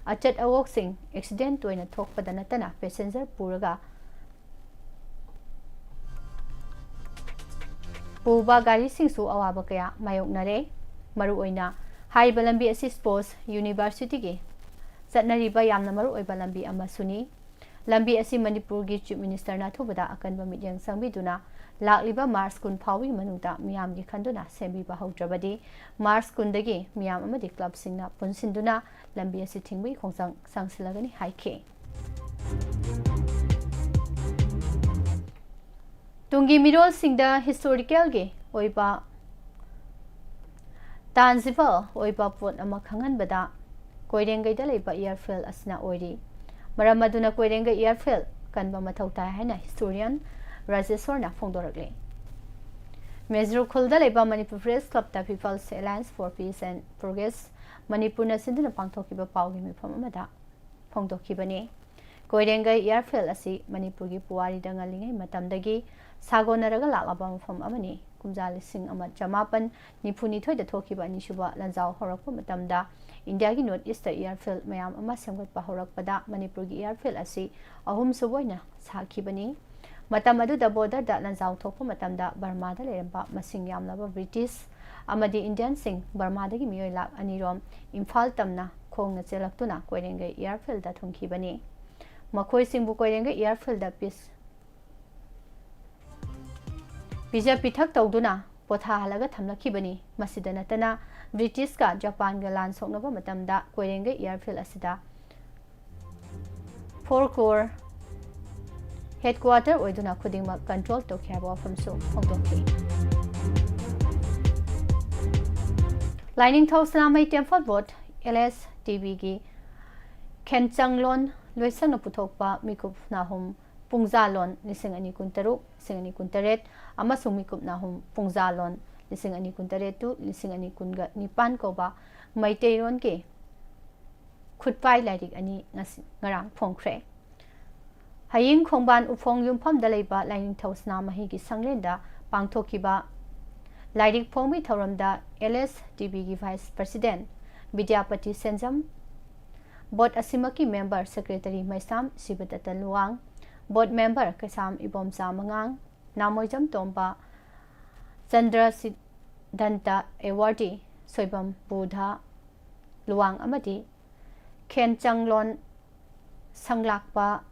ꯑꯆꯠ ꯑꯋꯣꯛꯁꯤꯡ ꯑꯦꯛꯁꯤꯗꯦꯟ ꯇꯣꯏꯅ ꯊꯣꯛꯄꯗ ꯅꯠꯇꯅ ꯄꯦꯁꯦꯟꯖꯔ ꯄꯨꯔꯒ ꯄꯨꯕ ꯒꯥꯔꯤꯁꯤꯡꯁꯨ ꯑꯋꯥꯕ ꯀꯌꯥ ꯃꯥꯌꯣꯛꯅꯔꯦ꯫ ꯃꯔꯨꯑꯣꯏꯅ ꯍꯥꯏꯔꯤꯕ ꯂꯝꯕꯤ ꯑꯁꯤ ꯁ꯭ꯄꯣꯔꯠꯁ ꯌꯨꯅꯤꯚꯔꯁꯤꯇꯤꯒꯤ ꯆꯠꯅꯔꯤꯕ ꯌꯥꯝꯅ ꯃꯔꯨꯑꯣꯏꯕ ꯂꯝꯕꯤ ꯑꯃꯁꯨꯅꯤ꯫ ꯂꯝꯕꯤ ꯑꯁꯤ ꯃꯅꯤꯄꯨꯔꯒꯤ ꯆꯤꯐ ꯃꯤꯅꯤꯁꯇꯔꯅ ꯑꯊꯨꯕꯗ ꯑꯀꯟꯕ ꯃꯤꯠꯌꯦꯡ ꯆꯪꯕꯤꯗꯨꯅ ꯂꯥꯛꯂꯤꯕ ꯃꯥꯔꯆ ꯀꯨꯟ ꯐꯥꯎꯕꯒꯤ ꯃꯅꯨꯡꯗ ꯃꯤꯌꯥꯝꯒꯤ ꯈꯟꯗꯨꯅ ꯁꯦꯝꯕꯤꯕ ꯍꯧꯗ꯭ꯔꯕꯗꯤ ꯃꯥꯔꯆ ꯀꯨꯟꯗꯒꯤ ꯃꯤꯌꯥꯝ ꯑꯃꯗꯤ ꯀ꯭ꯂꯕꯁꯤꯡꯅ ꯄꯨꯟꯁꯤꯟꯗꯨꯅ ꯂꯝꯕꯤ ꯑꯁꯤ ꯊꯤꯡꯕꯒꯤ ꯈꯣꯡꯖꯪ ꯆꯪꯁꯤꯜꯂꯒꯅꯤ ꯍꯥꯏꯈꯤ꯫ ꯇꯨꯡꯒꯤ ꯃꯤꯔꯣꯜꯁꯤꯡꯗ ꯍꯤꯁꯇꯣꯔꯤꯀꯦꯜꯒꯤ ꯑꯣꯏꯕ ꯇꯥꯟꯖꯤꯕꯜ ꯑꯣꯏꯕ ꯄꯣꯠ ꯑꯃ ꯈꯪꯍꯟꯕꯗ ꯀꯣꯏꯔꯦꯡꯒꯩꯗ ꯂꯩꯕ ꯏꯌꯥꯔꯐꯤꯜ ꯑꯁꯤꯅ ꯑꯣꯏꯔꯤ꯫ ꯃꯔꯝ ꯑꯗꯨꯅ ꯀꯣꯏꯔꯦꯡꯒꯩ ꯏꯌꯥꯔꯐꯤꯜ ꯀꯟꯕ ꯃꯊꯧ ꯇꯥꯏ ꯍꯥꯏꯅ ꯍꯤꯁꯇꯣꯔꯤꯌꯟ ꯔꯥꯖꯦꯁꯣꯔꯅ ꯐꯣꯡꯗꯣꯔꯛꯂꯤ꯫ ꯃꯦꯖꯨꯔ ꯈꯨꯜꯗ ꯂꯩꯕ ꯃꯅꯤꯄꯨꯔ ꯄ꯭ꯔꯦꯁ ꯀ꯭ꯂꯕꯇ People's Alliance for Peace and Progress ꯃꯅꯤꯄꯨꯔꯅ ꯁꯤꯟꯗꯨꯅ ꯄꯥꯡꯊꯣꯛꯈꯤꯕ ꯄꯥꯎꯒꯤ ꯃꯤꯐꯝ ꯑꯃꯗ ꯐꯣꯡꯗꯣꯛꯈꯤꯕꯅꯤ꯫ ꯀꯣꯏꯔꯦꯡꯒꯩ ꯏꯌꯥꯔꯐꯤꯜ ꯑꯁꯤ ꯃꯅꯤꯄꯨꯔꯒꯤ ꯄꯨꯋꯥꯔꯤꯗ ꯉꯜꯂꯤꯉꯩ ꯃꯇꯝꯗꯒꯤ ꯁꯥꯒꯣꯟꯅꯔꯒ ꯂꯥꯛꯂꯕ ꯃꯐꯝ ꯑꯃꯅꯤ꯫ ꯀꯨꯝꯖꯥ ꯂꯤꯁꯤꯡ ꯑꯃ ꯆꯃꯥꯄꯟ ꯅꯤꯐꯨ ꯅꯤꯊꯣꯏꯗ ꯊꯣꯛꯈꯤꯕ ꯑꯅꯤꯁꯨꯕ ꯂꯥꯟꯖꯥꯎ ꯍꯧꯔꯛꯄ ꯃꯇꯝꯗ ꯏꯟꯗꯤꯌꯥꯒꯤ ꯅꯣꯔꯠ ꯏꯁꯇ ꯏꯌꯥꯔꯐꯤꯜ ꯃꯌꯥꯝ ꯑꯃ ꯁꯦꯝꯒꯠꯄ ꯍꯧꯔꯛꯄꯗ ꯃꯅꯤꯄꯨꯔꯒꯤ ꯏꯌꯥꯔꯐꯤꯜ ꯑꯁꯤ ꯑꯍꯨꯝꯁꯨꯕ ꯑꯣꯏꯅ ꯁꯥꯈꯤꯕꯅꯤ꯫ ꯃꯇꯝ ꯑꯗꯨꯗ ꯕꯣꯔꯗꯔꯗ ꯂꯥꯟꯖꯥꯎ ꯊꯣꯛꯄ ꯃꯇꯝꯗ ꯕꯔꯃꯥꯗ ꯂꯩꯔꯝꯕ ꯃꯁꯤꯡ ꯌꯥꯝꯂꯕ ꯕ꯭ꯔꯤꯇꯤꯁ ꯑꯃꯗꯤ ꯏꯟꯗꯤꯌꯟꯁꯤꯡ ꯕꯔꯃꯥꯗꯒꯤ ꯃꯤꯑꯣꯏ ꯂꯥꯈ ꯑꯅꯤꯔꯣꯝ ꯏꯝꯐꯥꯜ ꯇꯝꯅ ꯈꯣꯡꯅ ꯆꯦꯜꯂꯛꯇꯨꯅ ꯀꯣꯏꯔꯦꯡꯒꯩ ꯏꯌꯥꯔꯐꯤꯜꯗ ꯊꯨꯡꯈꯤꯕꯅꯤ꯫ ꯃꯈꯣꯏꯁꯤꯡꯕꯨ ꯀꯣꯏꯔꯦꯡꯒꯩ ꯏꯌꯥꯔꯐꯤꯜꯗ ꯄꯤꯁ ꯄꯤꯖ ꯄꯤꯊꯛ ꯇꯧꯗꯨꯅ ꯄꯣꯊꯥꯍꯜꯂꯒ ꯊꯝꯂꯛꯈꯤꯕꯅꯤ꯫ ꯃꯁꯤꯗ ꯅꯠꯇꯅ ꯕ꯭ꯔꯤꯇꯤꯁꯀ ꯖꯄꯥꯟꯒ ꯂꯥꯟ ꯁꯣꯛꯅꯕ ꯃꯇꯝꯗ ꯀꯣꯏꯔꯦꯡꯒꯩ airfield ꯑꯁꯤꯗ four Corps headquarter ꯑꯣꯏꯗꯨꯅ ꯈꯨꯗꯤꯡꯃꯛ control ꯇꯧꯈꯤ ꯍꯥꯏꯕ ꯋꯥꯐꯝꯁꯨ ꯐꯣꯡꯗꯣꯛꯈꯤ꯫ ꯂꯥꯏꯅꯤꯡꯊꯧ ꯁꯅꯥꯃꯍꯤ Temple Board, L S T Bꯒꯤ ꯈꯦꯟꯆꯪꯂꯣꯟ ꯂꯣꯏꯁꯪꯅ ꯄꯨꯊꯣꯛꯄ ꯃꯤꯀꯨꯞ ꯅꯥꯍꯨꯝ ꯄꯨꯡꯖꯥꯂꯣꯟ ꯂꯤꯁꯤꯡ ꯑꯅꯤ ꯀꯨꯟꯇꯔꯨꯛ, ꯂꯤꯁꯤꯡ ꯑꯅꯤ ꯀꯨꯟꯇꯔꯦꯠ ꯑꯃꯁꯨꯡ ꯃꯤꯀꯨꯞ ꯅꯥꯍꯨꯝ ꯄꯨꯡꯖꯥꯂꯣꯟ ꯂꯤꯁꯤꯡ ꯑꯅꯤ ꯀꯨꯟꯇꯔꯦꯠ to ꯂꯤꯁꯤꯡ ꯑꯅꯤ ꯀꯨꯟꯒ ꯅꯤꯄꯥꯟ ꯀꯧꯕ ꯃꯩꯇꯩꯔꯣꯟꯒꯤ ꯈꯨꯠꯄꯥꯏ ꯂꯥꯏꯔꯤꯛ ꯑꯅꯤ ꯉꯁꯤ, ꯉꯔꯥꯡ ꯐꯣꯡꯈ꯭ꯔꯦ꯫ ꯍꯌꯤꯡ ꯈꯣꯡꯕꯥꯟ ꯎꯐꯣꯡ ꯌꯨꯝꯐꯝꯗ ꯂꯩꯕ ꯂꯥꯏꯅꯤꯡꯊꯧ ꯁꯅꯥꯃꯍꯤꯒꯤ ꯁꯪꯂꯦꯟꯗ ꯄꯥꯡꯊꯣꯛꯈꯤꯕ ꯂꯥꯏꯔꯤꯛ ꯐꯣꯡꯕꯒꯤ ꯊꯧꯔꯝꯗ L S T Bꯒꯤ Vice President Bidyapati ꯁꯦꯟꯖꯝ, Board ꯑꯁꯤꯃꯛꯀꯤ member secretary ꯃꯩꯁꯥꯝ ꯁꯤꯕꯗꯠꯇ Luwang, Board member ꯀꯩꯁꯥꯝ ꯏꯕꯣꯝꯆꯥ ꯃꯉꯥꯡ, ꯅꯥꯃꯣꯏꯖꯝ ꯇꯣꯝꯕ, ꯆꯟꯗ꯭ꯔ ꯁꯤꯗꯟꯇ awardee ꯁꯣꯏꯕꯝ ꯕꯨꯙ ꯂꯨꯋꯥꯡ ꯑꯃꯗꯤ ꯈꯦꯟꯆꯪꯂꯣꯟ ꯁꯪꯂꯥꯛꯄ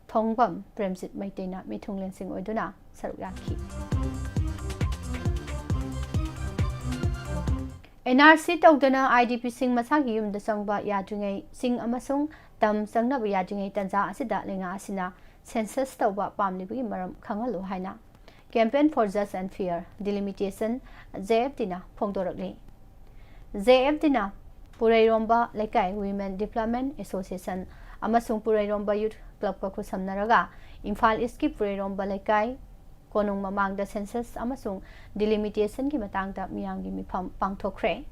ꯊꯣꯡꯕꯝ ꯄ꯭ꯔꯦꯝꯖꯤꯠ ꯃꯩꯇꯩꯅ ꯃꯤꯊꯨꯡꯂꯦꯟꯁꯤꯡ ꯑꯣꯏꯗꯨꯅ ꯁꯔꯨꯛ ꯌꯥꯈꯤ꯫ N R C ꯇꯧꯗꯅ I D Pꯁꯤꯡ ꯃꯁꯥꯒꯤ ꯌꯨꯝꯗ ꯆꯪꯕ ꯌꯥꯗ꯭ꯔꯤꯉꯩ, ꯆꯤꯡ ꯑꯃꯁꯨꯡ ꯇꯝ ꯆꯪꯅꯕ ꯌꯥꯗ꯭ꯔꯤꯉꯩ ꯇꯟꯖꯥ ꯑꯁꯤꯗ ꯂꯩꯉꯥꯛ ꯑꯁꯤꯅ census ꯇꯧꯕ ꯄꯥꯝꯂꯤꯕꯒꯤ ꯃꯔꯝ ꯈꯪꯍꯜꯂꯨ ꯍꯥꯏꯅ Campaign for Just and Fair Delimitation, J F D ꯅ ꯐꯣꯡꯗꯣꯔꯛꯂꯤ꯫ J F D ꯅ ꯄꯨꯔꯩꯔꯣꯝꯕ ꯂꯩꯀꯥꯏ Women Development Association ꯑꯃꯁꯨꯡ ꯄꯨꯔꯩꯔꯣꯝꯕ Youth Clubꯀ ꯈꯨꯠꯁꯝꯅꯔꯒ ꯏꯝꯐꯥꯜ Eastꯀꯤ ꯄꯨꯔꯩꯔꯣꯝꯕ ꯂꯩꯀꯥꯏ ꯀꯣꯅꯨꯡ ꯃꯃꯥꯡꯗ census ꯑꯃꯁꯨꯡ delimitationꯒꯤ ꯃꯇꯥꯡꯗ ꯃꯤꯌꯥꯝꯒꯤ ꯃꯤꯐꯝ ꯄꯥꯡꯊꯣꯛꯈ꯭ꯔꯦ꯫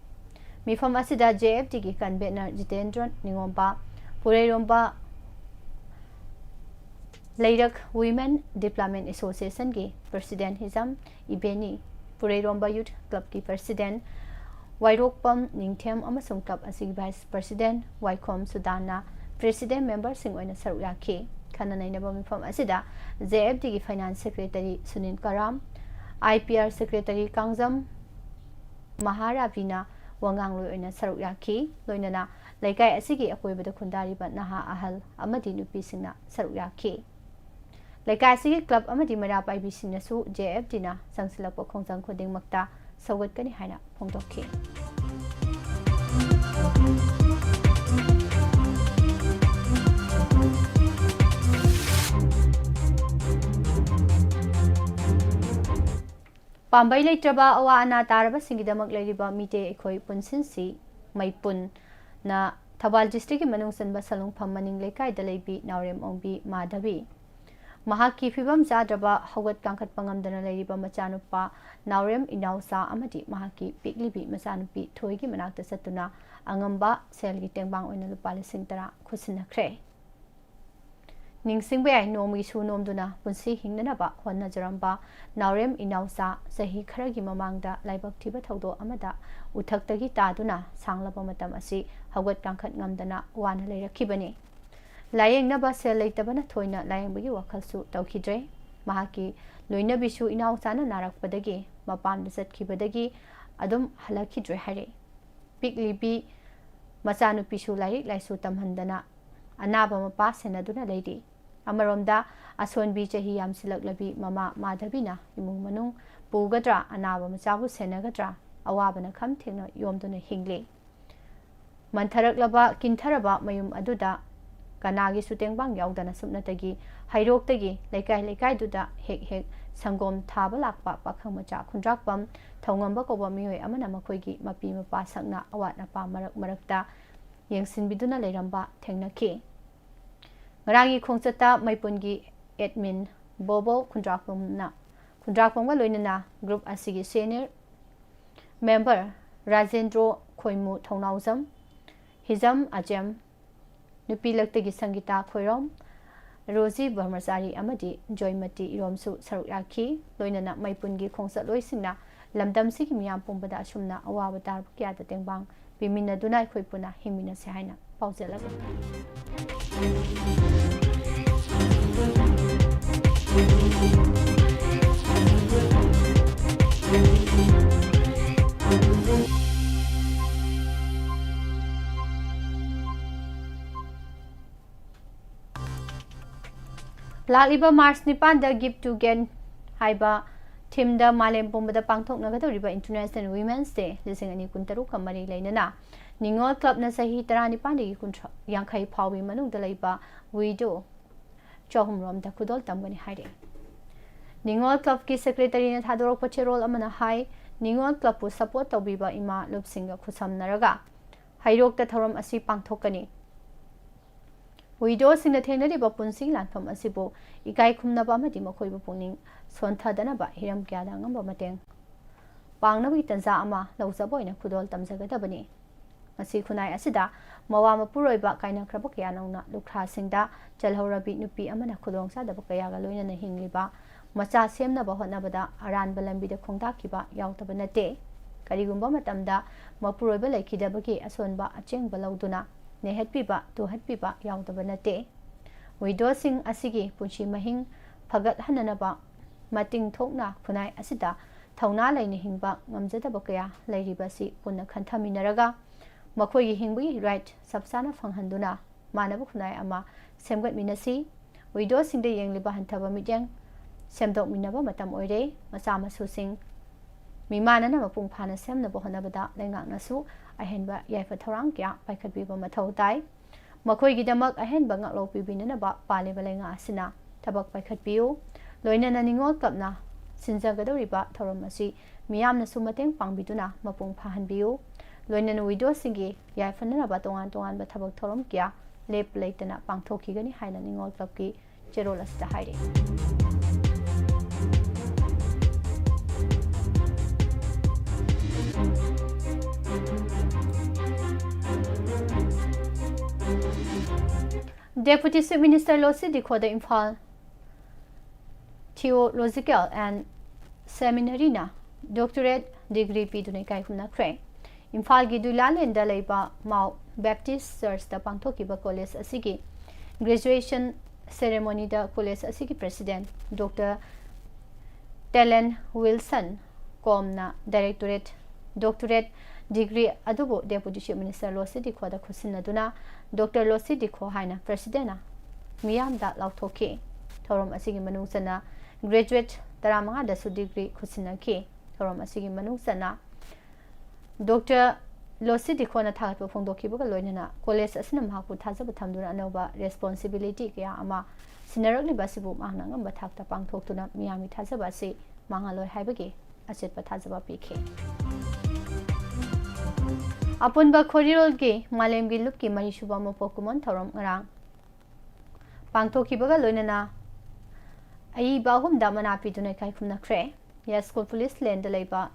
ꯃꯤꯐꯝ ꯑꯁꯤꯗ J F Dꯒꯤ convener ꯖꯤꯇꯦꯟꯗ꯭ꯔ ꯅꯤꯉꯣꯝꯕ, ꯄꯨꯔꯩꯔꯣꯝꯕ ꯂꯩꯔꯛ Women Development Associationꯒꯤ President ꯍꯤꯖꯝ ꯏꯕꯦꯅꯤ, ꯄꯨꯔꯩꯔꯣꯝꯕ Youth Clubꯀꯤ President ꯋꯥꯏꯔꯣꯛꯄꯝ ꯅꯤꯡꯊꯦꯝ ꯑꯃꯁꯨꯡ club ꯑꯁꯤꯒꯤ Vice President ꯋꯥꯏꯈꯣꯝ ꯁꯨꯗꯥꯟꯅ President memberꯁꯤꯡ ꯑꯣꯏꯅ ꯁꯔꯨꯛ ꯌꯥꯈꯤ꯫ ꯈꯟꯅ ꯅꯩꯅꯕ ꯃꯤꯐꯝ ꯑꯁꯤꯗ J F Dꯒꯤ Finance Secretary Sunil Karam, I P R Secretary Kangjam ꯃꯍꯥꯔꯥꯕꯤꯅ ꯋꯥꯉꯥꯡꯂꯣꯏ ꯑꯣꯏꯅ ꯁꯔꯨꯛ ꯌꯥꯈꯤ꯫ ꯂꯣꯏꯅꯅ ꯂꯩꯀꯥꯏ ꯑꯁꯤꯒꯤ ꯑꯀꯣꯏꯕꯗ ꯈꯨꯟꯗꯥꯔꯤꯕ ꯅꯍꯥ ꯑꯍꯜ ꯑꯃꯗꯤ ꯅꯨꯄꯤꯁꯤꯡꯅ ꯁꯔꯨꯛ ꯌꯥꯈꯤ꯫ ꯂꯩꯀꯥꯏ ꯑꯁꯤꯒꯤ club ꯑꯃꯗꯤ ꯃꯩꯔꯥ ꯄꯥꯏꯕꯤꯁꯤꯡꯅꯁꯨ J F Dꯅ ꯆꯪꯁꯤꯜꯂꯛꯄ ꯈꯣꯡꯖꯪ ꯈꯨꯗꯤꯡꯃꯛꯇ ꯁꯧꯒꯠꯀꯅꯤ ꯍꯥꯏꯅ ꯐꯣꯡꯗꯣꯛꯈꯤ꯫ ꯄꯥꯝꯕꯩ ꯂꯩꯇ꯭ꯔꯕ ꯑꯋꯥ ꯑꯅꯥ ꯇꯥꯔꯕꯁꯤꯡꯒꯤꯗꯃꯛ ꯂꯩꯔꯤꯕ ꯃꯤꯇꯩ ꯑꯩꯈꯣꯏ ꯄꯨꯟꯁꯤꯟꯁꯤ ꯃꯩꯄꯨꯟꯅ ꯊꯧꯕꯥꯜ districtꯀꯤ ꯃꯅꯨꯡ ꯆꯟꯕ ꯁꯂꯨꯡꯐꯝ ꯃꯅꯤꯡ ꯂꯩꯀꯥꯏꯗ ꯂꯩꯕꯤ ꯅꯥꯎꯔꯦꯝ ꯑꯣꯡꯕꯤ ꯃꯥꯙꯕꯤ꯫ ꯃꯍꯥꯛꯀꯤ ꯐꯤꯕꯝ ꯆꯥꯗ꯭ꯔꯕ, ꯍꯧꯒꯠ ꯀꯥꯡꯈꯠꯄ ꯉꯝꯗꯅ ꯂꯩꯔꯤꯕ ꯃꯆꯥꯅꯨꯄꯥ ꯅꯥꯎꯔꯦꯝ ꯏꯅꯥꯎꯆꯥ ꯑꯃꯗꯤ ꯃꯍꯥꯛꯀꯤ ꯄꯤꯛꯂꯤꯕꯤ ꯃꯆꯥꯅꯨꯄꯤ ꯊꯣꯏꯒꯤ ꯃꯅꯥꯛꯇ ꯆꯠꯇꯨꯅ ꯑꯉꯝꯕ ꯁꯦꯜꯒꯤ ꯇꯦꯡꯕꯥꯡ ꯑꯣꯏꯅ ꯂꯨꯄꯥ ꯂꯤꯁꯤꯡ ꯇꯔꯥ ꯈꯨꯠꯁꯤꯟꯅꯈ꯭ꯔꯦ꯫ ꯅꯤꯡꯁꯤꯡꯕ ꯌꯥꯏ, ꯅꯣꯡꯃꯒꯤ ꯁꯨ ꯅꯣꯝꯗꯨꯅ ꯄꯨꯟꯁꯤ ꯍꯤꯡꯅꯅꯕ ꯍꯣꯠꯅꯖꯔꯝꯕ ꯅꯥꯎꯔꯦꯝ ꯏꯅꯥꯎꯆꯥ ꯆꯍꯤ ꯈꯔꯒꯤ ꯃꯃꯥꯡꯗ ꯂꯥꯏꯕꯛ ꯊꯤꯕ ꯊꯧꯗꯣꯛ ꯑꯃꯗ ꯎꯊꯛꯇꯒꯤ ꯇꯥꯗꯨꯅ ꯁꯥꯡꯂꯕ ꯃꯇꯝ ꯑꯁꯤ ꯍꯧꯒꯠ ꯀꯥꯡꯈꯠ ꯉꯝꯗꯅ ꯋꯥꯅ ꯂꯩꯔꯛꯈꯤꯕꯅꯤ꯫ ꯂꯥꯌꯦꯡꯅꯕ ꯁꯦꯜ ꯂꯩꯇꯕꯅ ꯊꯣꯏꯅ ꯂꯥꯌꯦꯡꯕꯒꯤ ꯋꯥꯈꯜꯁꯨ ꯇꯧꯈꯤꯗ꯭ꯔꯦ꯫ ꯃꯍꯥꯛꯀꯤ ꯂꯣꯏꯅꯕꯤꯁꯨ ꯏꯅꯥꯎꯆꯥꯅ ꯅꯥꯔꯛꯄꯗꯒꯤ ꯃꯄꯥꯝꯗ ꯆꯠꯈꯤꯕꯗꯒꯤ ꯑꯗꯨꯝ ꯍꯜꯂꯛꯈꯤꯗ꯭ꯔꯦ ꯍꯥꯏꯔꯦ꯫ ꯄꯤꯛꯂꯤꯕꯤ ꯃꯆꯥꯅꯨꯄꯤꯁꯨ ꯂꯥꯏꯔꯤꯛ ꯂꯥꯏꯁꯨ ꯇꯝꯍꯟꯗꯅ ꯑꯅꯥꯕ ꯃꯄꯥ ꯁꯦꯟꯅꯗꯨꯅ ꯂꯩꯔꯤ꯫ ꯑꯃꯔꯣꯝꯗ ꯑꯁꯣꯟꯕꯤ ꯆꯍꯤ ꯌꯥꯝꯁꯤꯜꯂꯛꯂꯕꯤ ꯃꯃꯥ ꯃꯥꯙꯕꯤꯅ ꯏꯃꯨꯡ ꯃꯅꯨꯡ ꯄꯨꯒꯗ꯭ꯔꯥ, ꯑꯅꯥꯕ ꯃꯆꯥꯕꯨ ꯁꯦꯟꯅꯒꯗ꯭ꯔꯥ, ꯑꯋꯥꯕꯅ ꯈꯝ ꯊꯦꯡꯅ ꯌꯣꯝꯗꯨꯅ ꯍꯤꯡꯂꯤ꯫ ꯃꯟꯊꯔꯛꯂꯕ ꯀꯤꯟꯊꯔꯕ ꯃꯌꯨꯝ ꯑꯗꯨꯗ ꯀꯅꯥꯒꯤꯁꯨ ꯇꯦꯡꯕꯥꯡ ꯌꯥꯎꯗꯅ ꯁꯨꯞꯅꯇꯒꯤ ꯍꯩꯔꯣꯛꯇꯒꯤ ꯂꯩꯀꯥꯏ ꯂꯩꯀꯥꯏꯗꯨꯗ ꯍꯦꯛ ꯍꯦꯛ ꯁꯪꯒꯣꯝ ꯊꯥꯕ ꯂꯥꯛꯄ ꯄꯥꯈꯪ ꯃꯆꯥ ꯈꯨꯟꯗ꯭ꯔꯥꯛꯄꯝ ꯊꯧꯉꯝꯕ ꯀꯧꯕ ꯃꯤꯑꯣꯏ ꯑꯃꯅ ꯃꯈꯣꯏꯒꯤ ꯃꯄꯤ ꯃꯄꯥ ꯁꯛꯅ ꯑꯋꯥꯠ ꯑꯄꯥ ꯃꯔꯛ ꯃꯔꯛꯇ ꯌꯦꯡꯁꯤꯟꯕꯤꯗꯨꯅ ꯂꯩꯔꯝꯕ ꯊꯦꯡꯅꯈꯤ꯫ ꯉꯔꯥꯡꯒꯤ ꯈꯣꯡꯆꯠꯇ ꯃꯩꯄꯨꯟꯒꯤ admin ꯕꯣꯕꯣ ꯈꯨꯟꯗ꯭ꯔꯥꯛꯄꯝꯅ, ꯈꯨꯟꯗ꯭ꯔꯥꯛꯄꯝꯒ ꯂꯣꯏꯅꯅ group ꯑꯁꯤꯒꯤ senior member ꯔꯥꯖꯦꯟꯗ꯭ꯔꯣ ꯈꯣꯏꯃꯨ ꯊꯧꯅꯥꯎꯖꯝ, ꯍꯤꯖꯝ ꯑꯖꯦꯝ, ꯅꯨꯄꯤ ꯂꯛꯇꯒꯤ ꯁꯪꯒꯤꯇꯥ ꯈꯣꯏꯔꯣꯝ, ꯔꯣꯖꯤ ꯕ꯭ꯔꯍ꯭ꯃꯆꯥꯔꯤ ꯑꯃꯗꯤ ꯖꯣꯏꯃꯇꯤ ꯏꯔꯣꯝꯁꯨ ꯁꯔꯨꯛ ꯌꯥꯈꯤ꯫ ꯂꯣꯏꯅꯅ ꯃꯩꯄꯨꯟꯒꯤ ꯈꯣꯡꯆꯠꯂꯣꯏꯁꯤꯡꯅ ꯂꯝꯗꯝꯁꯤꯒꯤ ꯃꯤꯌꯥꯝ ꯄꯨꯝꯕꯗ ꯑꯁꯨꯝꯅ ꯑꯋꯥꯕ ꯇꯥꯔꯕ ꯀꯌꯥꯗ ꯇꯦꯡꯕꯥꯡ ꯄꯤꯃꯤꯟꯅꯗꯨꯅ ꯑꯩꯈꯣꯏ ꯄꯨꯟꯅ ꯍꯤꯡꯃꯤꯟꯅꯁꯦ ꯍꯥꯏꯅ ꯄꯥꯎꯖꯦꯜ ꯑꯃ꯫ ꯂꯥꯛꯂꯤꯕ March ꯅꯤꯄꯥꯟꯗ Give to Gain ꯍꯥꯏꯕ themeꯗ ꯃꯥꯂꯦꯝ ꯄꯨꯝꯕꯗ ꯄꯥꯡꯊꯣꯛꯅꯒꯗꯧꯔꯤꯕ International Women's Day ꯂꯤꯁꯤꯡ ꯑꯅꯤ ꯀꯨꯟꯇꯔꯨꯛꯀ ꯃꯔꯤ ꯂꯩꯅꯅ ꯅꯤꯉꯣꯜ ꯀ꯭ꯂꯕꯅ ꯆꯍꯤ ꯇꯔꯥꯅꯤꯄꯥꯟꯗꯒꯤ ꯀꯨꯟꯊ꯭ꯔꯥ ꯌꯥꯡꯈꯩ ꯐꯥꯎꯕꯤ ꯃꯅꯨꯡꯗ ꯂꯩꯕ ꯋꯤꯗꯣ ꯆꯍꯨꯝ ꯔꯣꯝꯗ ꯈꯨꯗꯣꯜ ꯇꯝꯒꯅꯤ ꯍꯥꯏꯔꯛꯏ꯫ ꯅꯤꯉꯣꯜ ꯀ꯭ꯂꯕꯀꯤ ꯁꯦꯀ꯭ꯔꯦꯇꯔꯤꯅ ꯊꯥꯗꯣꯔꯛꯄ ꯆꯦꯔꯣꯜ ꯑꯃꯅ ꯍꯥꯏ, ꯅꯤꯉꯣꯜ ꯀ꯭ꯂꯕꯄꯨ ꯁꯄꯣꯔꯠ ꯇꯧꯕꯤꯕ ꯏꯃꯥ ꯂꯨꯞꯁꯤꯡꯒ ꯈꯨꯠꯁꯝꯅꯔꯒ ꯍꯩꯔꯣꯛꯇ ꯊꯧꯔꯝ ꯑꯁꯤ ꯄꯥꯡꯊꯣꯛꯀꯅꯤ꯫ ꯋꯤꯗꯣꯁꯤꯡꯅ ꯊꯦꯡꯅꯔꯤꯕ ꯄꯨꯟꯁꯤ ꯂꯥꯟꯐꯝ ꯑꯁꯤꯕꯨ ꯏꯀꯥꯏ ꯈꯨꯝꯅꯕ ꯑꯃꯗꯤ ꯃꯈꯣꯏꯕꯨ ꯄꯨꯛꯅꯤꯡ ꯁꯣꯟꯊꯗꯅꯕ ꯍꯤꯔꯝ ꯀꯌꯥꯗ ꯑꯉꯝꯕ ꯃꯇꯦꯡ ꯄꯥꯡꯅꯕꯒꯤ ꯇꯥꯟꯖꯥ ꯑꯃ ꯂꯧꯖꯕ ꯑꯣꯏꯅ ꯈꯨꯗꯣꯜ ꯇꯝꯖꯒꯗꯕꯅꯤ꯫ ꯃꯁꯤ ꯈꯨꯟꯅꯥꯏ ꯑꯁꯤꯗ ꯃꯋꯥ ꯃꯄꯨꯔꯣꯏꯕ ꯀꯥꯏꯅꯈ꯭ꯔꯕ ꯀꯌꯥ ꯅꯧꯅ ꯂꯨꯈ꯭ꯔꯥꯁꯤꯡꯗ ꯆꯜꯍꯧꯔꯕꯤ ꯅꯨꯄꯤ ꯑꯃꯅ ꯈꯨꯗꯣꯡꯆꯥꯗꯕ ꯀꯌꯥꯒ ꯂꯣꯏꯅꯅ ꯍꯤꯡꯂꯤꯕ ꯃꯆꯥ ꯁꯦꯝꯅꯕ ꯍꯣꯠꯅꯕꯗ ꯑꯔꯥꯟꯕ ꯂꯝꯕꯤꯗ ꯈꯣꯡꯗꯥꯈꯤꯕ ꯌꯥꯎꯗꯕ ꯅꯠꯇꯦ꯫ ꯀꯔꯤꯒꯨꯝꯕ ꯃꯇꯝꯗ ꯃꯄꯨꯔꯣꯏꯕ ꯂꯩꯈꯤꯗꯕꯒꯤ ꯑꯁꯣꯟꯕ ꯑꯆꯦꯡꯕ ꯂꯧꯗꯨꯅ ꯅꯦꯍꯠꯄꯤꯕ, ꯇꯨꯍꯠꯄꯤꯕ ꯌꯥꯎꯗꯕ ꯅꯠꯇꯦ꯫ ꯋꯤꯗꯣꯁꯤꯡ ꯑꯁꯤꯒꯤ ꯄꯨꯟꯁꯤ ꯃꯍꯤꯡ ꯐꯒꯠꯍꯟꯅꯅꯕ ꯃꯇꯤꯡ ꯊꯣꯛꯅ ꯈꯨꯟꯅꯥꯏ ꯑꯁꯤꯗ ꯊꯧꯅꯥ ꯂꯩꯅ ꯍꯤꯡꯕ ꯉꯝꯖꯗꯕ ꯀꯌꯥ ꯂꯩꯔꯤꯕ ꯑꯁꯤ ꯄꯨꯟꯅ ꯈꯟꯊꯃꯤꯟꯅꯔꯒ ꯃꯈꯣꯏꯒꯤ ꯍꯤꯡꯕꯒꯤ ꯔꯥꯏꯠ ꯆꯞ ꯆꯥꯅ ꯐꯪꯍꯟꯗꯨꯅ ꯃꯥꯟꯅꯕ ꯈꯨꯟꯅꯥꯏ ꯑꯃ ꯁꯦꯝꯒꯠꯃꯤꯟꯅꯁꯤ꯫ ꯋꯤꯗꯣꯁꯤꯡꯗ ꯌꯦꯡꯂꯤꯕ ꯍꯟꯊꯕ ꯃꯤꯠꯌꯦꯡ ꯁꯦꯝꯗꯣꯛꯃꯤꯟꯅꯕ ꯃꯇꯝ ꯑꯣꯏꯔꯦ꯫ ꯃꯆꯥ ꯃꯁꯨꯁꯤꯡ ꯃꯤꯃꯥꯟꯅꯅ ꯃꯄꯨꯡ ꯐꯥꯅ ꯁꯦꯝꯅꯕ ꯍꯣꯠꯅꯕꯗ ꯂꯩꯉꯥꯛꯅꯁꯨ ꯑꯍꯦꯟꯕ ꯌꯥꯏꯐ ꯊꯧꯔꯥꯡ ꯀꯌꯥ ꯄꯥꯏꯈꯠꯄꯤꯕ ꯃꯊꯧ ꯇꯥꯏ꯫ ꯃꯈꯣꯏꯒꯤꯗꯃꯛ ꯑꯍꯦꯟꯕ ꯉꯥꯛꯂꯧ ꯄꯤꯕꯤꯅꯅꯕ ꯄꯥꯜꯂꯤꯕ ꯂꯩꯉꯥꯛ ꯑꯁꯤꯅ ꯊꯕꯛ ꯄꯥꯏꯈꯠꯄꯤꯌꯨ꯫ ꯂꯣꯏꯅꯅ ꯅꯤꯉꯣꯜ ꯀ꯭ꯂꯕꯅ ꯁꯤꯟꯖꯒꯗꯧꯔꯤꯕ ꯊꯧꯔꯝ ꯑꯁꯤ ꯃꯤꯌꯥꯝꯅꯁꯨ ꯃꯇꯦꯡ ꯄꯥꯡꯕꯤꯗꯨꯅ ꯃꯄꯨꯡ ꯐꯥꯍꯟꯕꯤꯌꯨ꯫ ꯂꯣꯏꯅꯅ ꯋꯤꯗꯣꯁꯤꯡꯒꯤ ꯌꯥꯏꯐꯅꯅꯕ ꯇꯣꯉꯥꯟ ꯇꯣꯉꯥꯟꯕ ꯊꯕꯛ ꯊꯧꯔꯝ ꯀꯌꯥ ꯂꯦꯞ ꯂꯩꯇꯅ ꯄꯥꯡꯊꯣꯛꯈꯤꯒꯅꯤ ꯍꯥꯏꯅ ꯅꯤꯉꯣꯜ ꯀ꯭ꯂꯕꯀꯤ ꯆꯦꯔꯣꯜ ꯑꯁꯤꯗ ꯍꯥꯏꯔꯤ꯫ Deputy Chief Minister ꯂꯣꯁꯤ ꯗꯤꯈꯣꯗ Imphal Theological and Seminary ꯅ doctorate degree ꯄꯤꯗꯨꯅ ꯏꯀꯥꯏ ꯈꯨꯝꯅꯈ꯭ꯔꯦ꯫ ꯏꯝꯐꯥꯜꯒꯤ ꯗꯨꯏꯂꯥꯂꯦꯟꯗ ꯂꯩꯕ Mount Baptist Church ꯇ ꯄꯥꯡꯊꯣꯛꯈꯤꯕ college ꯑꯁꯤꯒꯤ graduation ceremony ꯗ college ꯑꯁꯤꯒꯤ president Doctor Talent Wilson ꯀꯣꯝꯅ directorate, doctorate degree ꯑꯗꯨꯕꯨ Deputy Chief Minister ꯂꯣꯁꯤ ꯗꯤꯈꯣꯗ ꯈꯨꯠꯁꯤꯟꯅꯗꯨꯅ Doctor ꯂꯣꯁꯤ ꯗꯤꯈꯣ ꯍꯥꯏꯅ president ꯅ ꯃꯤꯌꯥꯝꯗ ꯂꯥꯎꯊꯣꯛꯈꯤ꯫ ꯊꯧꯔꯝ ꯑꯁꯤꯒꯤ ꯃꯅꯨꯡ ꯆꯟꯅ graduate ꯇꯔꯥꯃꯉꯥꯗꯁꯨ degree ꯈꯨꯠꯁꯤꯟꯅꯈꯤ꯫ ꯊꯧꯔꯝ ꯑꯁꯤꯒꯤ ꯃꯅꯨꯡ ꯆꯟꯅ Doctor ꯂꯣꯁꯤ ꯗꯤꯈꯣꯅ ꯊꯥꯒꯠꯄ ꯐꯣꯡꯗꯣꯛꯈꯤꯕꯒ ꯂꯣꯏꯅꯅ ꯀꯣꯂꯦꯖ ꯑꯁꯤꯅ ꯃꯍꯥꯛꯄꯨ ꯊꯥꯖꯕ ꯊꯝꯗꯨꯅ ꯑꯅꯧꯕ responsibility ꯀꯌꯥ ꯑꯃ ꯁꯤꯟꯅꯔꯛꯂꯤꯕ ꯑꯁꯤꯕꯨ ꯃꯍꯥꯛꯅ ꯑꯉꯝꯕ ꯊꯥꯛꯇ ꯄꯥꯡꯊꯣꯛꯇꯨꯅ ꯃꯤꯌꯥꯝꯒꯤ ꯊꯥꯖꯕ ꯑꯁꯤ ꯃꯥꯡꯍꯜꯂꯣꯏ ꯍꯥꯏꯕꯒꯤ ꯑꯆꯦꯠꯄ ꯊꯥꯖꯕ ꯄꯤꯈꯤ꯫ ꯑꯄꯨꯟꯕ ꯈꯣꯔꯤꯔꯣꯜꯒꯤ ꯃꯥꯂꯦꯝꯒꯤ ꯂꯨꯞꯀꯤ ꯃꯔꯤꯁꯨꯕ ꯃꯄꯣꯛ ꯀꯨꯝꯑꯣꯟ ꯊꯧꯔꯝ ꯉꯔꯥꯡ ꯄꯥꯡꯊꯣꯛꯈꯤꯕꯒ ꯂꯣꯏꯅꯅ ꯑꯏꯕ ꯑꯍꯨꯝꯗ ꯃꯅꯥ ꯄꯤꯗꯨꯅ ꯏꯀꯥꯏ ꯈꯨꯝꯅꯈ꯭ꯔꯦ꯫ ꯌꯥꯏꯁ꯭ꯀꯨꯜ ꯄꯨꯂꯤꯁ ꯂꯦꯟꯗ ꯂꯩꯕ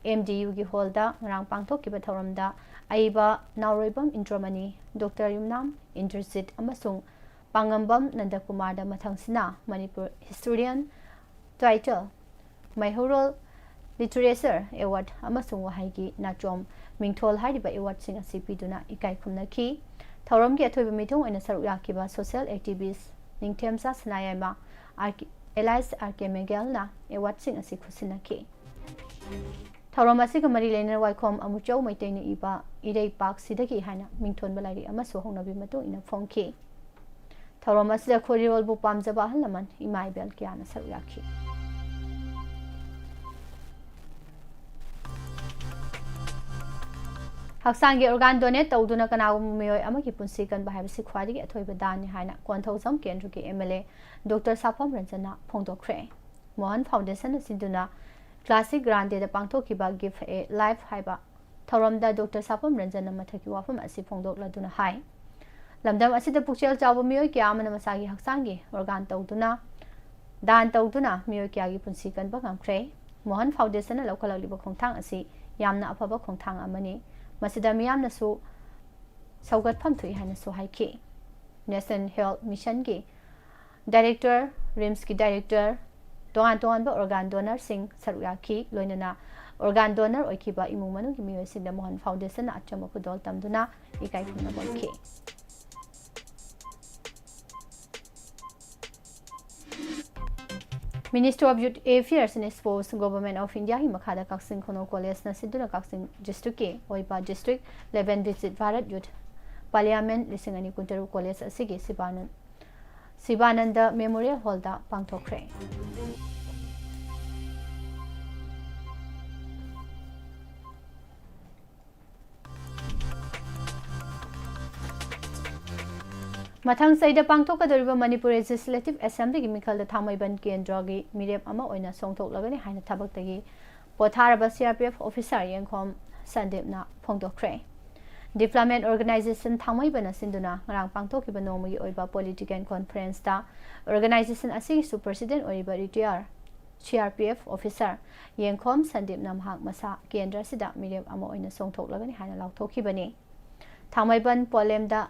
M D U ꯒꯤ ꯍꯣꯜꯗ ꯉꯔꯥꯡ ꯄꯥꯡꯊꯣꯛꯈꯤꯕ ꯊꯧꯔꯝꯗ ꯑꯏꯕ ꯅꯥꯎꯔꯣꯏꯕꯝ ꯏꯟꯗ꯭ꯔꯃꯅꯤ, ꯗꯣꯛꯇꯔ ꯌꯨꯝꯅꯥꯝ ꯏꯟꯗ꯭ꯔꯖꯤꯠ ꯑꯃꯁꯨꯡ ꯄꯥꯉꯝꯕꯝ ꯅꯟꯗꯀꯨꯃꯥꯔꯗ ꯃꯊꯪꯁꯤꯅ Manipur historian title, ꯃꯩꯍꯧꯔꯣꯜ literature award ꯑꯃꯁꯨꯡ ꯋꯥꯍꯩꯒꯤ ꯅꯥꯆꯣꯝ ꯃꯤꯡꯊꯣꯜ ꯍꯥꯏꯔꯤꯕ ꯑꯦꯋꯥꯔꯗꯁꯤꯡ ꯑꯁꯤ ꯄꯤꯗꯨꯅ ꯏꯀꯥꯏ ꯈꯨꯝꯅꯈꯤ꯫ ꯊꯧꯔꯝꯒꯤ ꯑꯊꯣꯏꯕ ꯃꯤꯊꯨꯡ ꯑꯣꯏꯅ ꯁꯔꯨꯛ ꯌꯥꯈꯤꯕ social activist ꯅꯤꯡꯊꯦꯝꯆꯥ ꯁꯅꯥꯌꯥꯏꯃ, ꯑꯥꯔ ꯀꯦ, alias R K ꯃꯦꯒꯦꯜꯅ ꯑꯦꯋꯥꯔꯗꯁꯤꯡ ꯑꯁꯤ ꯈꯨꯠꯁꯤꯟꯅꯈꯤ꯫ ꯊꯧꯔꯝ ꯑꯁꯤꯒ ꯃꯔꯤ ꯂꯩꯅꯅ ꯋꯥꯏꯈꯣꯝ ꯑꯃꯨꯆꯧ ꯃꯩꯇꯩꯅ ꯏꯕ ꯏꯔꯩꯄꯥꯛꯁꯤꯗꯒꯤ ꯍꯥꯏꯅ ꯃꯤꯡꯊꯣꯟꯕ ꯂꯥꯏꯔꯤꯛ ꯑꯃꯁꯨ ꯍꯧꯅꯕꯤ ꯃꯇꯨꯡ ꯏꯟꯅ ꯐꯣꯡꯈꯤ꯫ ꯊꯧꯔꯝ ꯑꯁꯤꯗ ꯈꯣꯔꯤꯔꯣꯜꯕꯨ ꯄꯥꯝꯖꯕ ꯑꯍꯜ ꯂꯃꯟ ꯏꯃꯥ ꯏꯕꯦꯜ ꯀꯌꯥꯅ ꯁꯔꯨꯛ ꯌꯥꯈꯤ꯫ ꯍꯛꯆꯥꯡꯒꯤ organ donate ꯇꯧꯗꯨꯅ ꯀꯅꯥꯒꯨꯝꯕ ꯃꯤꯑꯣꯏ ꯑꯃꯒꯤ ꯄꯨꯟꯁꯤ ꯀꯟꯕ ꯍꯥꯏꯕꯁꯤ ꯈ꯭ꯋꯥꯏꯗꯒꯤ ꯑꯊꯣꯏꯕ ꯗꯥꯟꯅꯤ ꯍꯥꯏꯅ ꯀꯣꯟꯊꯧꯖꯝ ꯀꯦꯟꯗ꯭ꯔꯒꯤ M L A doctor Sapam ꯔꯟꯖꯟꯅ ꯐꯣꯡꯗꯣꯛꯈ꯭ꯔꯦ꯫ ꯃꯣꯍꯟ ꯐꯥꯎꯟꯗꯦꯁꯟꯅ ꯁꯤꯟꯗꯨꯅ ꯀ꯭ꯂꯥꯁꯤꯛ ꯒ꯭ꯔꯥꯟꯗꯦꯗ ꯄꯥꯡꯊꯣꯛꯈꯤꯕ Give a Life ꯍꯥꯏꯕ ꯊꯧꯔꯝꯗ ꯗꯣꯛꯇꯔ ꯁꯥꯐꯝ ꯔꯟꯖꯟꯅ ꯃꯊꯛꯀꯤ ꯋꯥꯐꯝ ꯑꯁꯤ ꯐꯣꯡꯗꯣꯛꯂꯗꯨꯅ ꯍꯥꯏ, ꯂꯝꯗꯝ ꯑꯁꯤꯗ ꯄꯨꯛꯆꯦꯜ ꯆꯥꯎꯕ ꯃꯤꯑꯣꯏ ꯀꯌꯥ ꯑꯃꯅ ꯃꯁꯥꯒꯤ ꯍꯛꯆꯥꯡꯒꯤ organ ꯇꯧꯗꯨꯅ, ꯗꯥꯟ ꯇꯧꯗꯨꯅ ꯃꯤꯑꯣꯏ ꯀꯌꯥꯒꯤ ꯄꯨꯟꯁꯤ ꯀꯟꯕ ꯉꯝꯈ꯭ꯔꯦ꯫ ꯃꯣꯍꯟ ꯐꯥꯎꯟꯗꯦꯁꯟꯅ ꯂꯧꯈꯠꯂꯛꯂꯤꯕ ꯈꯣꯡꯊꯥꯡ ꯑꯁꯤ ꯌꯥꯝꯅ ꯑꯐꯕ ꯈꯣꯡꯊꯥꯡ ꯑꯃꯅꯤ꯫ ꯃꯁꯤꯗ ꯃꯤꯌꯥꯝꯅꯁꯨ ꯁꯧꯒꯠꯐꯝ ꯊꯣꯛꯏ ꯍꯥꯏꯅꯁꯨ ꯍꯥꯏꯈꯤ꯫ National Health Missionꯒꯤ director, RIMSꯀꯤ director, ꯇꯣꯉꯥꯟ ꯇꯣꯉꯥꯟꯕ organ donorꯁꯤꯡ ꯁꯔꯨꯛ ꯌꯥꯈꯤ꯫ ꯂꯣꯏꯅꯅ organ donor ꯑꯣꯏꯈꯤꯕ ꯏꯃꯨꯡ ꯃꯅꯨꯡꯒꯤ ꯃꯤꯑꯣꯏꯁꯤꯡꯗ ꯃꯣꯍꯟ ꯐꯥꯎꯟꯗꯦꯁꯟꯅ ꯑꯆꯝꯕ ꯈꯨꯗꯣꯜ ꯇꯝꯗꯨꯅ ꯏꯀꯥꯏ ꯈꯨꯝꯅꯕ ꯎꯠꯈꯤ꯫ Ministry of Youth Affairs and Sports, Government of Indiaꯒꯤ ꯃꯈꯥꯗ ꯀꯛꯆꯤꯡ ꯈꯨꯅꯧ ꯀꯣꯂꯦꯖꯅ ꯁꯤꯟꯗꯨꯅ ꯀꯛꯆꯤꯡ districtꯀꯤ ꯑꯣꯏꯕ District eleven Viksit Bharat Youth Parliament ꯂꯤꯁꯤꯡ ꯑꯅꯤ ꯀꯨꯟꯇꯔꯨꯛ ꯀꯣꯂꯦꯖ ꯑꯁꯤꯒꯤ ꯁꯤꯕꯥꯅꯟ-, ꯁꯤꯕꯥꯅꯟꯗ Memorial Hallꯗ ꯄꯥꯡꯊꯣꯛꯈ꯭ꯔꯦ꯫ ꯃꯊꯪ ꯆꯍꯤꯗ ꯄꯥꯡꯊꯣꯛꯀꯗꯧꯔꯤꯕ ꯃꯅꯤꯄꯨꯔ ꯂꯦꯖꯤꯁꯂꯦꯇꯤꯚ ꯑꯦꯁꯦꯝꯕ꯭ꯂꯤꯒꯤ ꯃꯤꯈꯜꯗ ꯊꯥꯡꯃꯩꯕꯟ ꯀꯦꯟꯗ꯭ꯔꯒꯤ ꯃꯤꯔꯦꯞ ꯑꯃ ꯑꯣꯏꯅ ꯆꯣꯡꯊꯣꯛꯂꯒꯅꯤ ꯍꯥꯏꯅ ꯊꯕꯛꯇꯒꯤ ꯄꯣꯊꯥꯔꯕ C R P F officer ꯌꯦꯡꯈꯣꯝ ꯁꯟꯗꯤꯞꯅ ꯐꯣꯡꯗꯣꯛꯈ꯭ꯔꯦ꯫ ꯗꯤꯕ꯭ꯂꯞꯃꯦꯟ ꯑꯣꯔꯒꯅꯥꯏꯖꯦꯁꯟ ꯊꯥꯡꯃꯩꯕꯟꯅ ꯁꯤꯟꯗꯨꯅ ꯉꯔꯥꯡ ꯄꯥꯡꯊꯣꯛꯈꯤꯕ ꯅꯣꯡꯃꯒꯤ ꯑꯣꯏꯕ ꯄꯣꯂꯤꯇꯤꯀꯦꯜ ꯀꯣꯟꯐꯔꯦꯟꯁꯇ ꯑꯣꯔꯒꯅꯥꯏꯖꯦꯁꯟ ꯑꯁꯤꯒꯤꯁꯨ ꯄ꯭ꯔꯁꯤꯗꯦꯟ ꯑꯣꯏꯔꯤꯕ retire C R P F officer ꯌꯦꯡꯈꯣꯝ ꯁꯟꯗꯤꯞꯅ ꯃꯍꯥꯛ ꯃꯁꯥ ꯀꯦꯟꯗ꯭ꯔ ꯑꯁꯤꯗ ꯃꯤꯔꯦꯞ ꯑꯃ ꯑꯣꯏꯅ ꯆꯣꯡꯊꯣꯛꯂꯒꯅꯤ ꯍꯥꯏꯅ ꯂꯥꯎꯊꯣꯛꯈꯤꯕꯅꯤ꯫ ꯊꯥꯡꯃꯩꯕꯟ ꯄꯣꯂꯦꯝꯗ,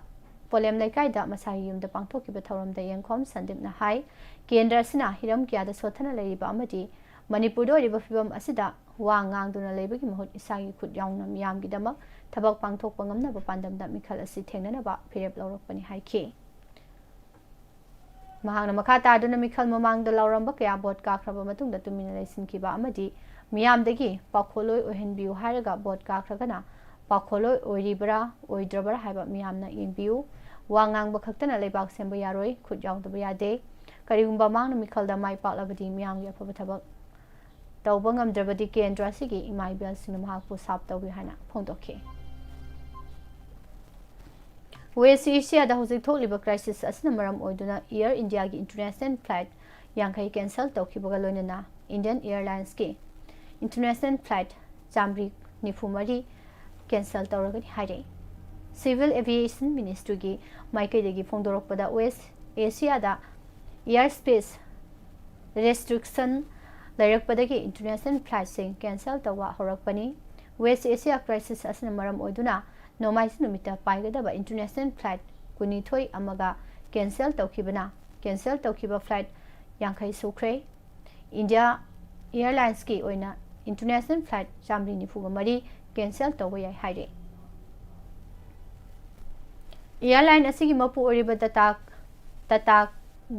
ꯄꯣꯂꯦꯝ ꯂꯩꯀꯥꯏꯗ ꯃꯁꯥꯒꯤ ꯌꯨꯝꯗ ꯄꯥꯡꯊꯣꯛꯈꯤꯕ ꯊꯧꯔꯝꯗ ꯌꯦꯡꯈꯣꯝ ꯁꯟꯗꯤꯞꯅ ꯍꯥꯏ, ꯀꯦꯟꯗ꯭ꯔ ꯑꯁꯤꯅ ꯍꯤꯔꯝ ꯀꯌꯥꯗ ꯁꯣꯠꯊꯅ ꯂꯩꯔꯤꯕ ꯑꯃꯗꯤ ꯃꯅꯤꯄꯨꯔꯗ ꯑꯣꯏꯔꯤꯕ ꯐꯤꯕꯝ ꯑꯁꯤꯗ ꯋꯥ ꯉꯥꯡꯗꯨꯅ ꯂꯩꯕꯒꯤ ꯃꯍꯨꯠ ꯏꯁꯥꯒꯤ ꯈꯨꯠ ꯌꯥꯎꯅ ꯃꯤꯌꯥꯝꯒꯤꯗꯃꯛ ꯊꯕꯛ ꯄꯥꯡꯊꯣꯛꯄ ꯉꯝꯅꯕ ꯄꯥꯟꯗꯝꯗ ꯃꯤꯈꯜ ꯑꯁꯤ ꯊꯦꯡꯅꯅꯕ ꯐꯤꯔꯦꯞ ꯂꯧꯔꯛꯄꯅꯤ ꯍꯥꯏꯈꯤ꯫ ꯃꯍꯥꯛꯅ ꯃꯈꯥ ꯇꯥꯗꯨꯅ ꯃꯤꯈꯜ ꯃꯃꯥꯡꯗ ꯂꯥꯎꯔꯝꯕ ꯀꯌꯥ ꯚꯣꯠ ꯀꯥꯈ꯭ꯔꯕ ꯃꯇꯨꯡꯗ ꯇꯨꯃꯤꯟꯅ ꯂꯩꯁꯤꯟꯈꯤꯕ ꯑꯃꯗꯤ ꯃꯤꯌꯥꯝꯗꯒꯤ ꯄꯥꯈꯣꯜꯂꯣꯏ ꯑꯣꯏꯍꯟꯕꯤꯌꯨ ꯍꯥꯏꯔꯒ ꯚꯣꯠ ꯀꯥꯈ꯭ꯔꯒꯅ ꯄꯥꯈꯣꯜꯂꯣꯏ ꯑꯣꯏꯔꯤꯕ꯭ꯔꯥ ꯑꯣꯏꯗ꯭ꯔꯕ꯭ꯔꯥ ꯍꯥꯏꯕ ꯃꯤꯌꯥꯝꯅ ꯌꯦꯡꯕꯤꯌꯨ꯫ ꯋꯥ ꯉꯥꯡꯕ ꯈꯛꯇꯅ ꯂꯩꯕꯥꯛ ꯁꯦꯝꯕ ꯌꯥꯔꯣꯏ, ꯈꯨꯠ ꯌꯥꯎꯗꯕ ꯌꯥꯗꯦ꯫ ꯀꯔꯤꯒꯨꯝꯕ ꯃꯍꯥꯛꯅ ꯃꯤꯈꯜꯗ ꯃꯥꯏ ꯄꯥꯛꯂꯕꯗꯤ ꯃꯤꯌꯥꯝꯒꯤ ꯑꯐꯕ ꯊꯕꯛ ꯇꯧꯕ ꯉꯝꯗ꯭ꯔꯕꯗꯤ ꯀꯦꯟꯗ꯭ꯔ ꯑꯁꯤꯒꯤ ꯏꯃꯥ ꯏꯕꯦꯜꯁꯤꯡꯅ ꯃꯍꯥꯛꯄꯨ ꯁꯥꯞ ꯇꯧꯏ ꯍꯥꯏꯅ ꯐꯣꯡꯗꯣꯛꯈꯤ꯫ ꯋꯦꯁ ꯑꯦꯁꯤꯌꯥꯗ ꯍꯧꯖꯤꯛ ꯊꯣꯛꯂꯤꯕ ꯀ꯭ꯔꯥꯏꯁꯤꯁ ꯑꯁꯤꯅ ꯃꯔꯝ ꯑꯣꯏꯗꯨꯅ ꯏꯌꯔ ꯏꯟꯗꯤꯌꯥꯒꯤ ꯏꯟꯇꯔꯅꯦꯁꯅꯦꯜ ꯐ꯭ꯂꯥꯏꯠ ꯌꯥꯡꯈꯩ ꯀꯦꯟꯁꯦꯜ ꯇꯧꯈꯤꯕꯒ ꯂꯣꯏꯅꯅ ꯏꯟꯗꯤꯌꯟ ꯑꯦꯌꯔꯂꯥꯏꯟꯁꯀꯤ ꯏꯟꯇꯔꯅꯦꯁꯅꯦꯜ ꯐ꯭ꯂꯥꯏꯠ ꯆꯥꯃꯔꯤ ꯅꯤꯐꯨ ꯃꯔꯤ ꯀꯦꯟꯁꯦꯜ ꯇꯧꯔꯒꯅꯤ ꯍꯥꯏꯔꯦ꯫ ꯁꯤꯚꯤꯜ ꯑꯦꯚꯤꯌꯦꯁꯟ ꯃꯤꯅꯤꯁꯇ꯭ꯔꯤꯒꯤ ꯃꯥꯏꯀꯩꯗꯒꯤ ꯐꯣꯡꯗꯣꯔꯛꯄꯗ west ꯑꯦꯁꯤꯌꯥꯗ year space restriction ꯂꯩꯔꯛꯄꯗꯒꯤ international ꯐ꯭ꯂꯥꯏꯠꯁꯤꯡ cancel ꯇꯧꯕ ꯍꯧꯔꯛꯄꯅꯤ꯫ ꯋꯦꯁ ꯑꯦꯁꯤꯌꯥ ꯀ꯭ꯔꯥꯏꯁꯤꯁ ꯑꯁꯤꯅ ꯃꯔꯝ ꯑꯣꯏꯗꯨꯅ ꯅꯣꯡꯃꯥꯏꯖꯤꯡ ꯅꯨꯃꯤꯠꯇ ꯄꯥꯏꯒꯗꯕ ꯏꯟꯇꯔꯅꯦꯁꯅꯦꯜ ꯐ꯭ꯂꯥꯏꯠ ꯀꯨꯟꯅꯤꯊꯣꯏ ꯑꯃꯒ ꯀꯦꯟꯁꯦꯜ ꯇꯧꯈꯤꯕꯅ ꯀꯦꯟꯁꯦꯜ ꯇꯧꯈꯤꯕ ꯐ꯭ꯂꯥꯏꯠ ꯌꯥꯡꯈꯩ ꯁꯨꯈ꯭ꯔꯦ꯫ ꯏꯟꯗꯤꯌꯥ ꯑꯦꯌꯔꯂꯥꯏꯟꯁꯀꯤ ꯑꯣꯏꯅ ꯏꯟꯇꯔꯅꯦꯁꯅꯦꯜ ꯐ꯭ꯂꯥꯏꯠ ꯆꯥꯃꯔꯤ ꯅꯤꯐꯨꯒ ꯃꯔꯤ ꯀꯦꯟꯁꯦꯜ ꯇꯧꯕ ꯌꯥꯏ ꯍꯥꯏꯔꯤ꯫ ꯑꯦꯌꯔꯂꯥꯏꯟ ꯑꯁꯤꯒꯤ ꯃꯄꯨ ꯑꯣꯏꯔꯤꯕ ꯇꯇꯥ, ꯇꯇꯥ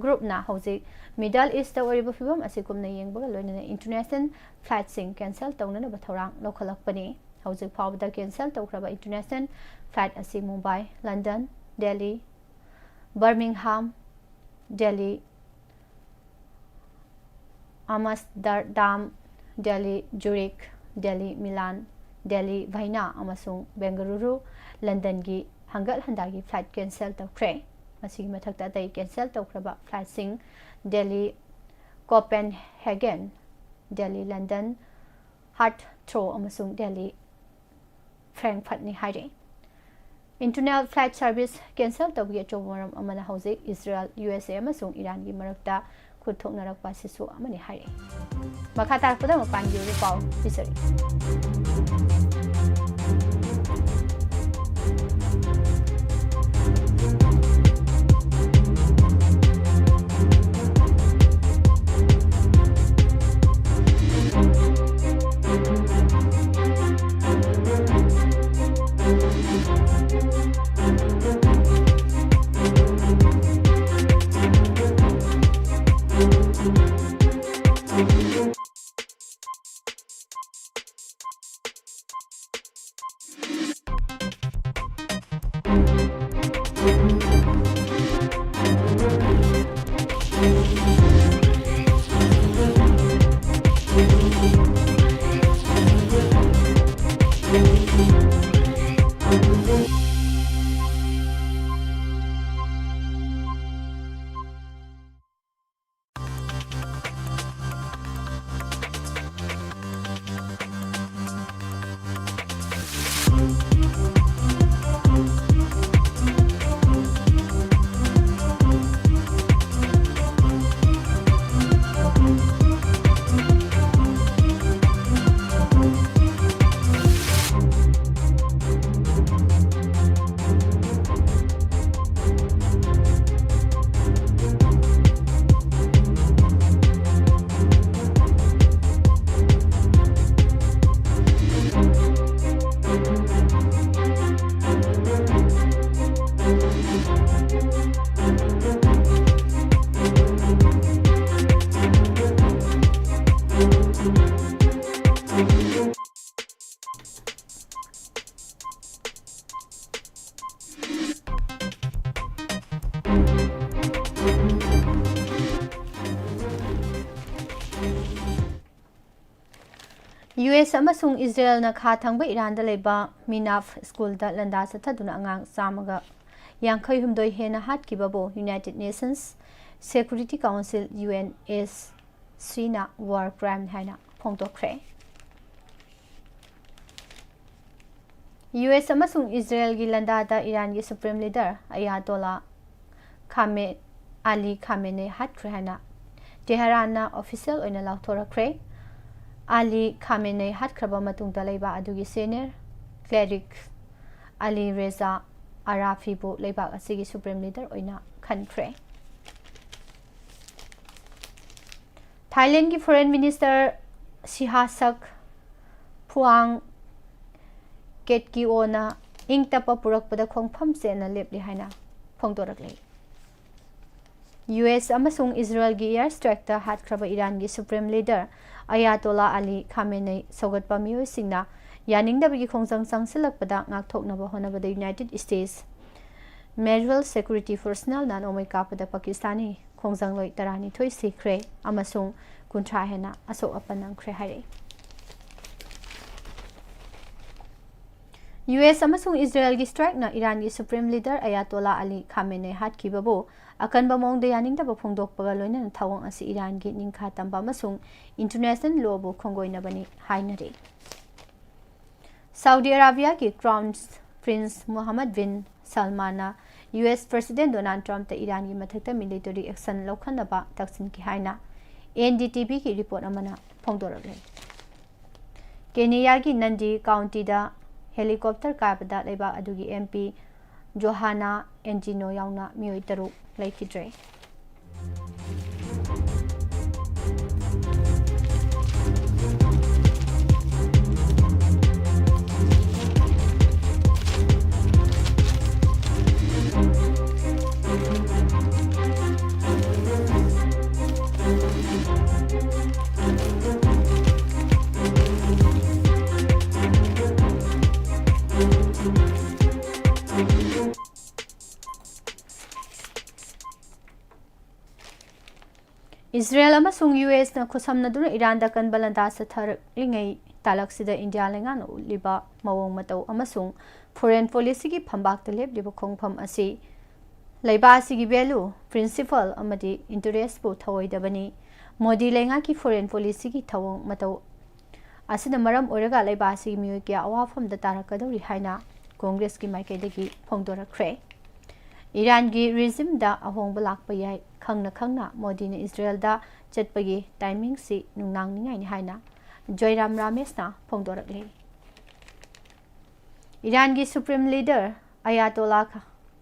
ꯒ꯭ꯔꯨꯞꯅ ꯍꯧꯖꯤꯛ ꯃꯤꯗꯜ ꯏꯁꯇ ꯑꯣꯏꯔꯤꯕ ꯐꯤꯕꯝ ꯑꯁꯤ ꯀꯨꯞꯅ ꯌꯦꯡꯕꯒ ꯂꯣꯏꯅꯅ ꯏꯟꯇꯔꯅꯦꯁꯅꯦꯜ ꯐ꯭ꯂꯥꯏꯠꯁꯤꯡ ꯀꯦꯟꯁꯦꯜ ꯇꯧꯅꯅꯕ ꯊꯧꯔꯥꯡ ꯂꯧꯈꯠꯂꯛꯄꯅꯤ꯫ ꯍꯧꯖꯤꯛ ꯐꯥꯎꯕꯗ ꯀꯦꯟꯁꯦꯜ ꯇꯧꯈ꯭ꯔꯕ ꯏꯟꯇꯔꯅꯦꯁꯅꯦꯜ ꯐ꯭ꯂꯥꯏꯠ ꯑꯁꯤ ꯃꯨꯝꯕꯥꯏ, ꯂꯟꯗꯟ, ꯗꯦꯜꯂꯤ, ꯕꯔꯃꯤꯡꯍꯥꯝ, ꯗꯦꯜꯂꯤ, ꯑꯃꯁꯇꯔꯗꯥꯝ, ꯗꯦꯜꯂꯤ ꯖꯨꯔꯤꯛ, ꯗꯦꯜꯂꯤ ꯃꯤꯂꯥꯟ, ꯗꯦꯜꯂꯤ ꯚꯥꯏꯅꯥ ꯑꯃꯁꯨꯡ ꯕꯦꯡꯒꯂꯨꯔꯨ, ꯂꯟꯗꯟꯒꯤ ꯍꯪꯒꯠ ꯍꯟꯗꯥꯒꯤ ꯐ꯭ꯂꯥꯏꯠ ꯀꯦꯟꯁꯦꯜ ꯇꯧꯈ꯭ꯔꯦ꯫ ꯃꯁꯤꯒꯤ ꯃꯊꯛꯇ ꯑꯇꯩ cancel ꯇꯧꯈ꯭ꯔꯕ flightꯁꯤꯡ ꯗꯦꯜꯂꯤ ꯀꯣꯄꯦꯟꯍꯦꯒꯟ, ꯗꯦꯜꯂꯤ ꯂꯟꯗꯟ ꯍꯥꯔꯠꯊ꯭ꯔꯣ ꯑꯃꯁꯨꯡ ꯗꯦꯜꯂꯤ ꯐ꯭ꯔꯦꯡꯛꯐꯔꯠꯅꯤ ꯍꯥꯏꯔꯤ꯫ Internal flight service cancel ꯇꯧꯕꯒꯤ ꯑꯆꯧꯕ ꯃꯔꯝ ꯑꯃꯅ ꯍꯧꯖꯤꯛ ꯏꯖꯔꯦꯜ, ꯌꯨ ꯑꯦꯁ ꯑꯦ ꯑꯃꯁꯨꯡ ꯏꯔꯥꯟꯒꯤ ꯃꯔꯛꯇ ꯈꯨꯠ ꯊꯣꯛꯅꯔꯛꯄ ꯑꯁꯤꯁꯨ ꯑꯃꯅꯤ ꯍꯥꯏꯔꯤ꯫ ꯃꯈꯥ ꯇꯥꯔꯛꯄꯗ ꯃꯄꯥꯟꯒꯤ ꯑꯣꯏꯕ ꯄꯥꯎ ꯄꯤꯖꯔꯤ꯫ ꯌꯨ ꯑꯦꯁ ꯑꯃꯁꯨꯡ ꯏꯖꯔꯦꯜꯅ ꯈꯥ ꯊꯪꯕ ꯏꯔꯥꯟꯗ ꯂꯩꯕ ꯃꯤꯅꯥꯐ ꯁ꯭ꯀꯨꯜꯗ ꯂꯥꯟꯗꯥ ꯆꯠꯊꯗꯨꯅ ꯑꯉꯥꯡ ꯆꯥꯝꯃꯒ ꯌꯥꯡꯈꯩ ꯍꯨꯝꯗꯣꯏ ꯍꯦꯟꯅ ꯍꯥꯠꯈꯤꯕꯕꯨ United Nations Security Council, U N S C, ꯅ war crime ꯍꯥꯏꯅ ꯐꯣꯡꯗꯣꯛꯈ꯭ꯔꯦ꯫ U S ꯑꯃꯁꯨꯡ ꯏꯖꯔꯦꯜꯒꯤ ꯂꯥꯟꯗꯥꯗ ꯏꯔꯥꯟꯒꯤ Supreme Leader Ayatollah Khame-, Ali Khamenei ꯍꯥꯠꯈ꯭ꯔꯦ ꯍꯥꯏꯅ ꯇꯦꯍꯔꯥꯟꯅ official ꯑꯣꯏꯅ ꯂꯥꯎꯊꯣꯔꯛꯈ꯭ꯔꯦ꯫ Ali Khamenei ꯍꯥꯠꯈ꯭ꯔꯕ ꯃꯇꯨꯡꯗ ꯂꯩꯕꯥꯛ ꯑꯗꯨꯒꯤ senior cleric Ali Reza Arafiꯕꯨ ꯂꯩꯕꯥꯛ ꯑꯁꯤꯒꯤ Supreme Leader ꯑꯣꯏꯅ ꯈꯟꯈ꯭ꯔꯦ꯫ ꯊꯥꯏꯂꯦꯟꯒꯤ Foreign Minister Sihasak Phuangketkeoꯅ ꯏꯪ ꯇꯞꯄ ꯄꯨꯔꯛꯄꯗ ꯈꯣꯡꯐꯝ ꯆꯦꯠꯅ ꯂꯦꯞꯂꯤ ꯍꯥꯏꯅ ꯐꯣꯡꯗꯣꯔꯛꯂꯤ꯫ U S ꯑꯃꯁꯨꯡ ꯏꯖꯔꯦꯜꯒꯤ air strikeꯇ ꯍꯥꯠꯈ꯭ꯔꯕ ꯏꯔꯥꯟꯒꯤ Supreme Leader Ayatollah Ali Khamenei ꯁꯧꯒꯠꯄ ꯃꯤꯑꯣꯏꯁꯤꯡꯅ ꯌꯥꯅꯤꯡꯗꯕꯒꯤ ꯈꯣꯡꯖꯪ ꯆꯪꯁꯤꯜꯂꯛꯄꯗ ꯉꯥꯛꯊꯣꯛꯅꯕ ꯍꯣꯠꯅꯕꯗ United States Mutual Security Personnelꯅ ꯅꯣꯡꯃꯩ ꯀꯥꯞꯄꯗ ꯄꯥꯀꯤꯁꯇꯥꯅꯤ ꯈꯣꯡꯖꯪꯂꯣꯏ ꯇꯔꯥꯅꯤꯊꯣꯏ ꯁꯤꯈ꯭ꯔꯦ ꯑꯃꯁꯨꯡ ꯀꯨꯟꯊ꯭ꯔꯥ ꯍꯦꯟꯅ ꯑꯁꯣꯛ ꯑꯄꯟ ꯅꯪꯈ꯭ꯔꯦ ꯍꯥꯏꯔꯛꯏ꯫ U S ꯑꯃꯁꯨꯡ ꯏꯖꯔꯦꯜꯒꯤ strikeꯅ ꯏꯔꯥꯟꯒꯤ Supreme Leader Ayatollah Ali Khamenei ꯍꯥꯠꯈꯤꯕꯕꯨ ꯑꯀꯟꯕ ꯃꯑꯣꯡꯗ ꯌꯥꯅꯤꯡꯗꯕ ꯐꯣꯡꯗꯣꯛꯄꯒ ꯂꯣꯏꯅꯅ ꯊꯧꯑꯣꯡ ꯑꯁꯤ ꯏꯔꯥꯟꯒꯤ ꯅꯤꯡꯈꯥ ꯇꯝꯕ ꯑꯃꯁꯨꯡ international lawꯕꯨ ꯈꯣꯡꯒꯣꯏꯅꯕꯅꯤ ꯍꯥꯏꯅꯔꯤ꯫ ꯁꯥꯎꯗꯤ ꯑꯔꯥꯕꯤꯌꯥꯒꯤ Crown Prince Mohammed bin Salmanꯅ U S President Donald Trumpꯇ ꯏꯔꯥꯟꯒꯤ ꯃꯊꯛꯇ military action ꯂꯧꯈꯠꯅꯕ ꯇꯛꯁꯤꯟꯈꯤ ꯍꯥꯏꯅ N D T Vꯒꯤ report ꯑꯃꯅ ꯐꯣꯡꯗꯣꯔꯛꯂꯤ꯫ ꯀꯦꯅꯤꯌꯥꯒꯤ ꯅꯟꯗꯤ countyꯗ helicopter ꯀꯥꯏꯕꯗ ꯂꯩꯕꯥꯛ ꯑꯗꯨꯒꯤ M P Johanna Angino ꯌꯥꯎꯅ ꯃꯤꯑꯣꯏ ꯇꯔꯨꯛ ꯂꯩꯈꯤꯗ꯭ꯔꯦ꯫ ꯏꯖꯔꯦꯜ ꯑꯃꯁꯨꯡ U Sꯅ ꯈꯨꯠꯁꯝꯅꯗꯨꯅ ꯏꯔꯥꯟꯗ ꯀꯟꯕ ꯂꯥꯟꯗꯥ ꯆꯠꯊꯔꯛꯂꯤꯉꯩ ꯇꯥꯂꯛꯁꯤꯗ ꯏꯟꯗꯤꯌꯥ ꯂꯩꯉꯥꯛꯅ ꯎꯠꯂꯤꯕ ꯃꯑꯣꯡ ꯃꯇꯧ ꯑꯃꯁꯨꯡ foreign policyꯒꯤ ꯐꯝꯕꯥꯛꯇ ꯂꯦꯞꯂꯤꯕ ꯈꯣꯡꯐꯝ ꯑꯁꯤ ꯂꯩꯕꯥꯛ ꯑꯁꯤꯒꯤ value, principle ꯑꯃꯗꯤ interestꯄꯨ ꯊꯧꯑꯣꯏꯗꯕꯅꯤ꯫ ꯃꯣꯗꯤ ꯂꯩꯉꯥꯛꯀꯤ foreign policyꯒꯤ ꯊꯧꯑꯣꯡ ꯃꯇꯧ ꯑꯁꯤꯅ ꯃꯔꯝ ꯑꯣꯏꯔꯒ ꯂꯩꯕꯥꯛ ꯑꯁꯤꯒꯤ ꯃꯤꯑꯣꯏ ꯀꯌꯥ ꯑꯋꯥꯐꯝꯗ ꯇꯥꯔꯛꯀꯗꯧꯔꯤ ꯍꯥꯏꯅ ꯀꯣꯡꯒ꯭ꯔꯦꯁꯀꯤ ꯃꯥꯏꯀꯩꯗꯒꯤ ꯐꯣꯡꯗꯣꯔꯛꯈ꯭ꯔꯦ꯫ ꯏꯔꯥꯟꯒꯤ regimeꯗ ꯑꯍꯣꯡꯕ ꯂꯥꯛꯄ ꯌꯥꯏ, ꯈꯪꯅ ꯈꯪꯅ ꯃꯣꯗꯤꯅ ꯏꯖꯔꯦꯜꯗ ꯆꯠꯄꯒꯤ timingꯁꯤ ꯅꯨꯡꯅꯥꯡꯅꯤꯡꯉꯥꯏꯅꯤ ꯍꯥꯏꯅ ꯖꯣꯏꯔꯥꯝ ꯔꯥꯃꯦꯁꯅ ꯐꯣꯡꯗꯣꯔꯛꯂꯤ꯫ ꯏꯔꯥꯟꯒꯤ supreme leader ꯑꯌꯥꯇꯣꯂꯥ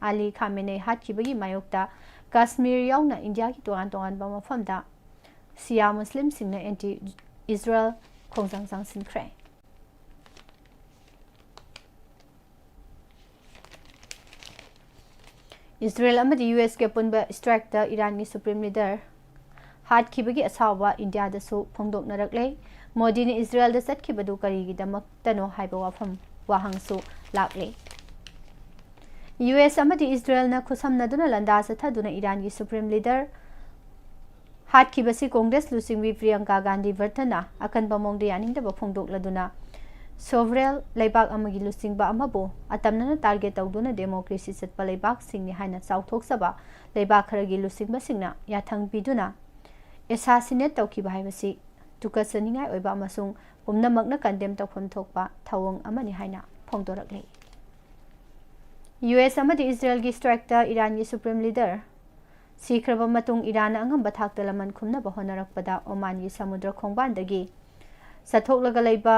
ꯑꯂꯤ ꯈꯥꯃꯦꯅꯦ ꯍꯥꯠꯈꯤꯕꯒꯤ ꯃꯥꯌꯣꯛꯇ ꯀꯥꯁꯃꯤꯔ ꯌꯥꯎꯅ ꯏꯟꯗꯤꯌꯥꯒꯤ ꯇꯣꯉꯥꯟ ꯇꯣꯉꯥꯟꯕ ꯃꯐꯝꯗ ꯁꯤꯌꯥ ꯃꯨꯁꯂꯤꯝꯁꯤꯡꯅ anti Israel ꯈꯣꯡꯖꯪ ꯆꯪꯁꯤꯟꯈ꯭ꯔꯦ꯫ ꯏꯖꯔꯦꯜ ꯑꯃꯗꯤ ꯌꯨ ꯑꯦꯁꯀꯤ ꯑꯄꯨꯟꯕ strikeꯇ ꯏꯔꯥꯟꯒꯤ supreme leader ꯍꯥꯠꯈꯤꯕꯒꯤ ꯑꯁꯥꯎꯕ ꯏꯟꯗꯤꯌꯥꯗꯁꯨ ꯐꯣꯡꯗꯣꯛꯅꯔꯛꯂꯦ꯫ ꯃꯣꯗꯤꯅ ꯏꯖꯔꯦꯜꯗ ꯆꯠꯈꯤꯕꯗꯨ ꯀꯔꯤꯒꯤꯗꯃꯛꯇꯅꯣ ꯍꯥꯏꯕ ꯋꯥꯐꯝ, ꯋꯥꯍꯪꯁꯨ ꯂꯥꯛꯂꯦ꯫ ꯌꯨ ꯑꯦꯁ ꯑꯃꯗꯤ ꯏꯖꯔꯦꯜꯅ ꯈꯨꯠꯁꯝꯅꯗꯨꯅ ꯂꯥꯟꯗꯥ ꯆꯠꯊꯗꯨꯅ ꯏꯔꯥꯟꯒꯤ supreme leader ꯍꯥꯠꯈꯤꯕꯁꯤ ꯀꯣꯡꯒ꯭ꯔꯦꯁ ꯂꯨꯆꯤꯡꯕꯤ ꯄ꯭ꯔꯤꯌꯪꯀꯥ ꯒꯥꯟꯙꯤ ꯚꯔꯇꯟꯅ ꯑꯀꯟꯕ ꯃꯑꯣꯡꯗ ꯌꯥꯅꯤꯡꯗꯕ ꯐꯣꯡꯗꯣꯛꯂꯗꯨꯅ, sovereign ꯂꯩꯕꯥꯛ ꯑꯃꯒꯤ ꯂꯨꯆꯤꯡꯕ ꯑꯃꯕꯨ ꯑꯇꯝꯅꯅ target ꯇꯧꯗꯨꯅ democracy ꯆꯠꯄ ꯂꯩꯕꯥꯛꯁꯤꯡꯅꯤ ꯍꯥꯏꯅ ꯆꯥꯎꯊꯣꯛꯆꯕ ꯂꯩꯕꯥꯛ ꯈꯔꯒꯤ ꯂꯨꯆꯤꯡꯕꯁꯤꯡꯅ ꯌꯥꯊꯪ ꯄꯤꯗꯨꯅ assassinate ꯇꯧꯈꯤꯕ ꯍꯥꯏꯕꯁꯤ ꯇꯨꯀꯠꯆꯅꯤꯡꯉꯥꯏ ꯑꯣꯏꯕ ꯑꯃꯁꯨꯡ ꯄꯨꯝꯅꯃꯛꯅ condemn ꯇꯧꯐꯝ ꯊꯣꯛꯄ ꯊꯧꯑꯣꯡ ꯑꯃꯅꯤ ꯍꯥꯏꯅ ꯐꯣꯡꯗꯣꯔꯛꯂꯤ꯫ ꯌꯨ ꯑꯦꯁ ꯑꯃꯗꯤ ꯏꯖꯔꯦꯜꯒꯤ strikeꯇ ꯏꯔꯥꯟꯒꯤ supreme leader ꯁꯤꯈ꯭ꯔꯕ ꯃꯇꯨꯡ ꯏꯔꯥꯟꯅ ꯑꯉꯝꯕ ꯊꯥꯛꯇ ꯂꯃꯟ ꯈꯨꯝꯅꯕ ꯍꯣꯠꯅꯔꯛꯄꯗ ꯑꯣꯃꯥꯟꯒꯤ ꯁꯃꯨꯗ꯭ꯔ ꯈꯣꯡꯕꯥꯟꯗꯒꯤ ꯆꯠꯊꯣꯛꯂꯒ ꯂꯩꯕ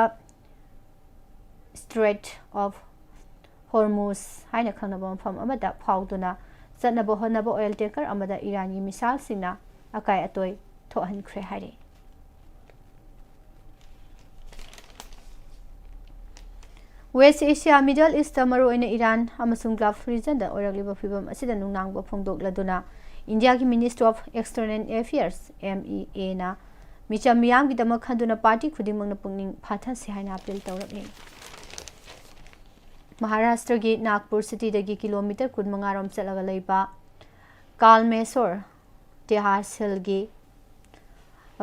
Strait of Hormuz ꯍꯥꯏꯅ ꯈꯪꯅꯕ ꯃꯐꯝ ꯑꯃꯗ ꯐꯥꯎꯗꯨꯅ ꯆꯠꯅꯕ ꯍꯣꯠꯅꯕ oil tanker ꯑꯃꯗ ꯏꯔꯥꯟꯒꯤ missileꯁꯤꯡꯅ ꯑꯀꯥꯏ ꯑꯇꯣꯏ ꯊꯣꯛꯍꯟꯈ꯭ꯔꯦ ꯍꯥꯏꯔꯤ꯫ West Asia, Middle Eastꯇ ꯃꯔꯨꯑꯣꯏꯅ ꯏꯔꯥꯟ ꯑꯃꯁꯨꯡ Gulf regionꯗ ꯑꯣꯏꯔꯛꯂꯤꯕ ꯐꯤꯚꯝ ꯑꯁꯤꯗ ꯅꯨꯡꯅꯥꯡꯕ ꯐꯣꯡꯗꯣꯛꯂꯗꯨꯅ ꯏꯟꯗꯤꯌꯥꯒꯤ Ministry of External Affairs, M E Aꯅ ꯃꯤꯆꯝ ꯃꯤꯌꯥꯝꯒꯤꯗꯃꯛ ꯈꯟꯗꯨꯅ party ꯈꯨꯗꯤꯡꯃꯛꯅ ꯄꯨꯛꯅꯤꯡ ꯐꯥꯊꯁꯤ ꯍꯥꯏꯅ appeal ꯇꯧꯔꯛꯂꯤ꯫ ꯃꯍꯥꯔꯥꯁꯇ꯭ꯔꯒꯤ ꯅꯥꯒꯄꯨꯔ cityꯗꯒꯤ kilometre ꯀꯨꯟꯃꯉꯥ ꯔꯣꯝ ꯆꯠꯂꯒ ꯂꯩꯕ ꯀꯥꯜꯃꯦꯁꯣꯔ ꯇꯦꯍꯥꯁꯤꯜꯒꯤ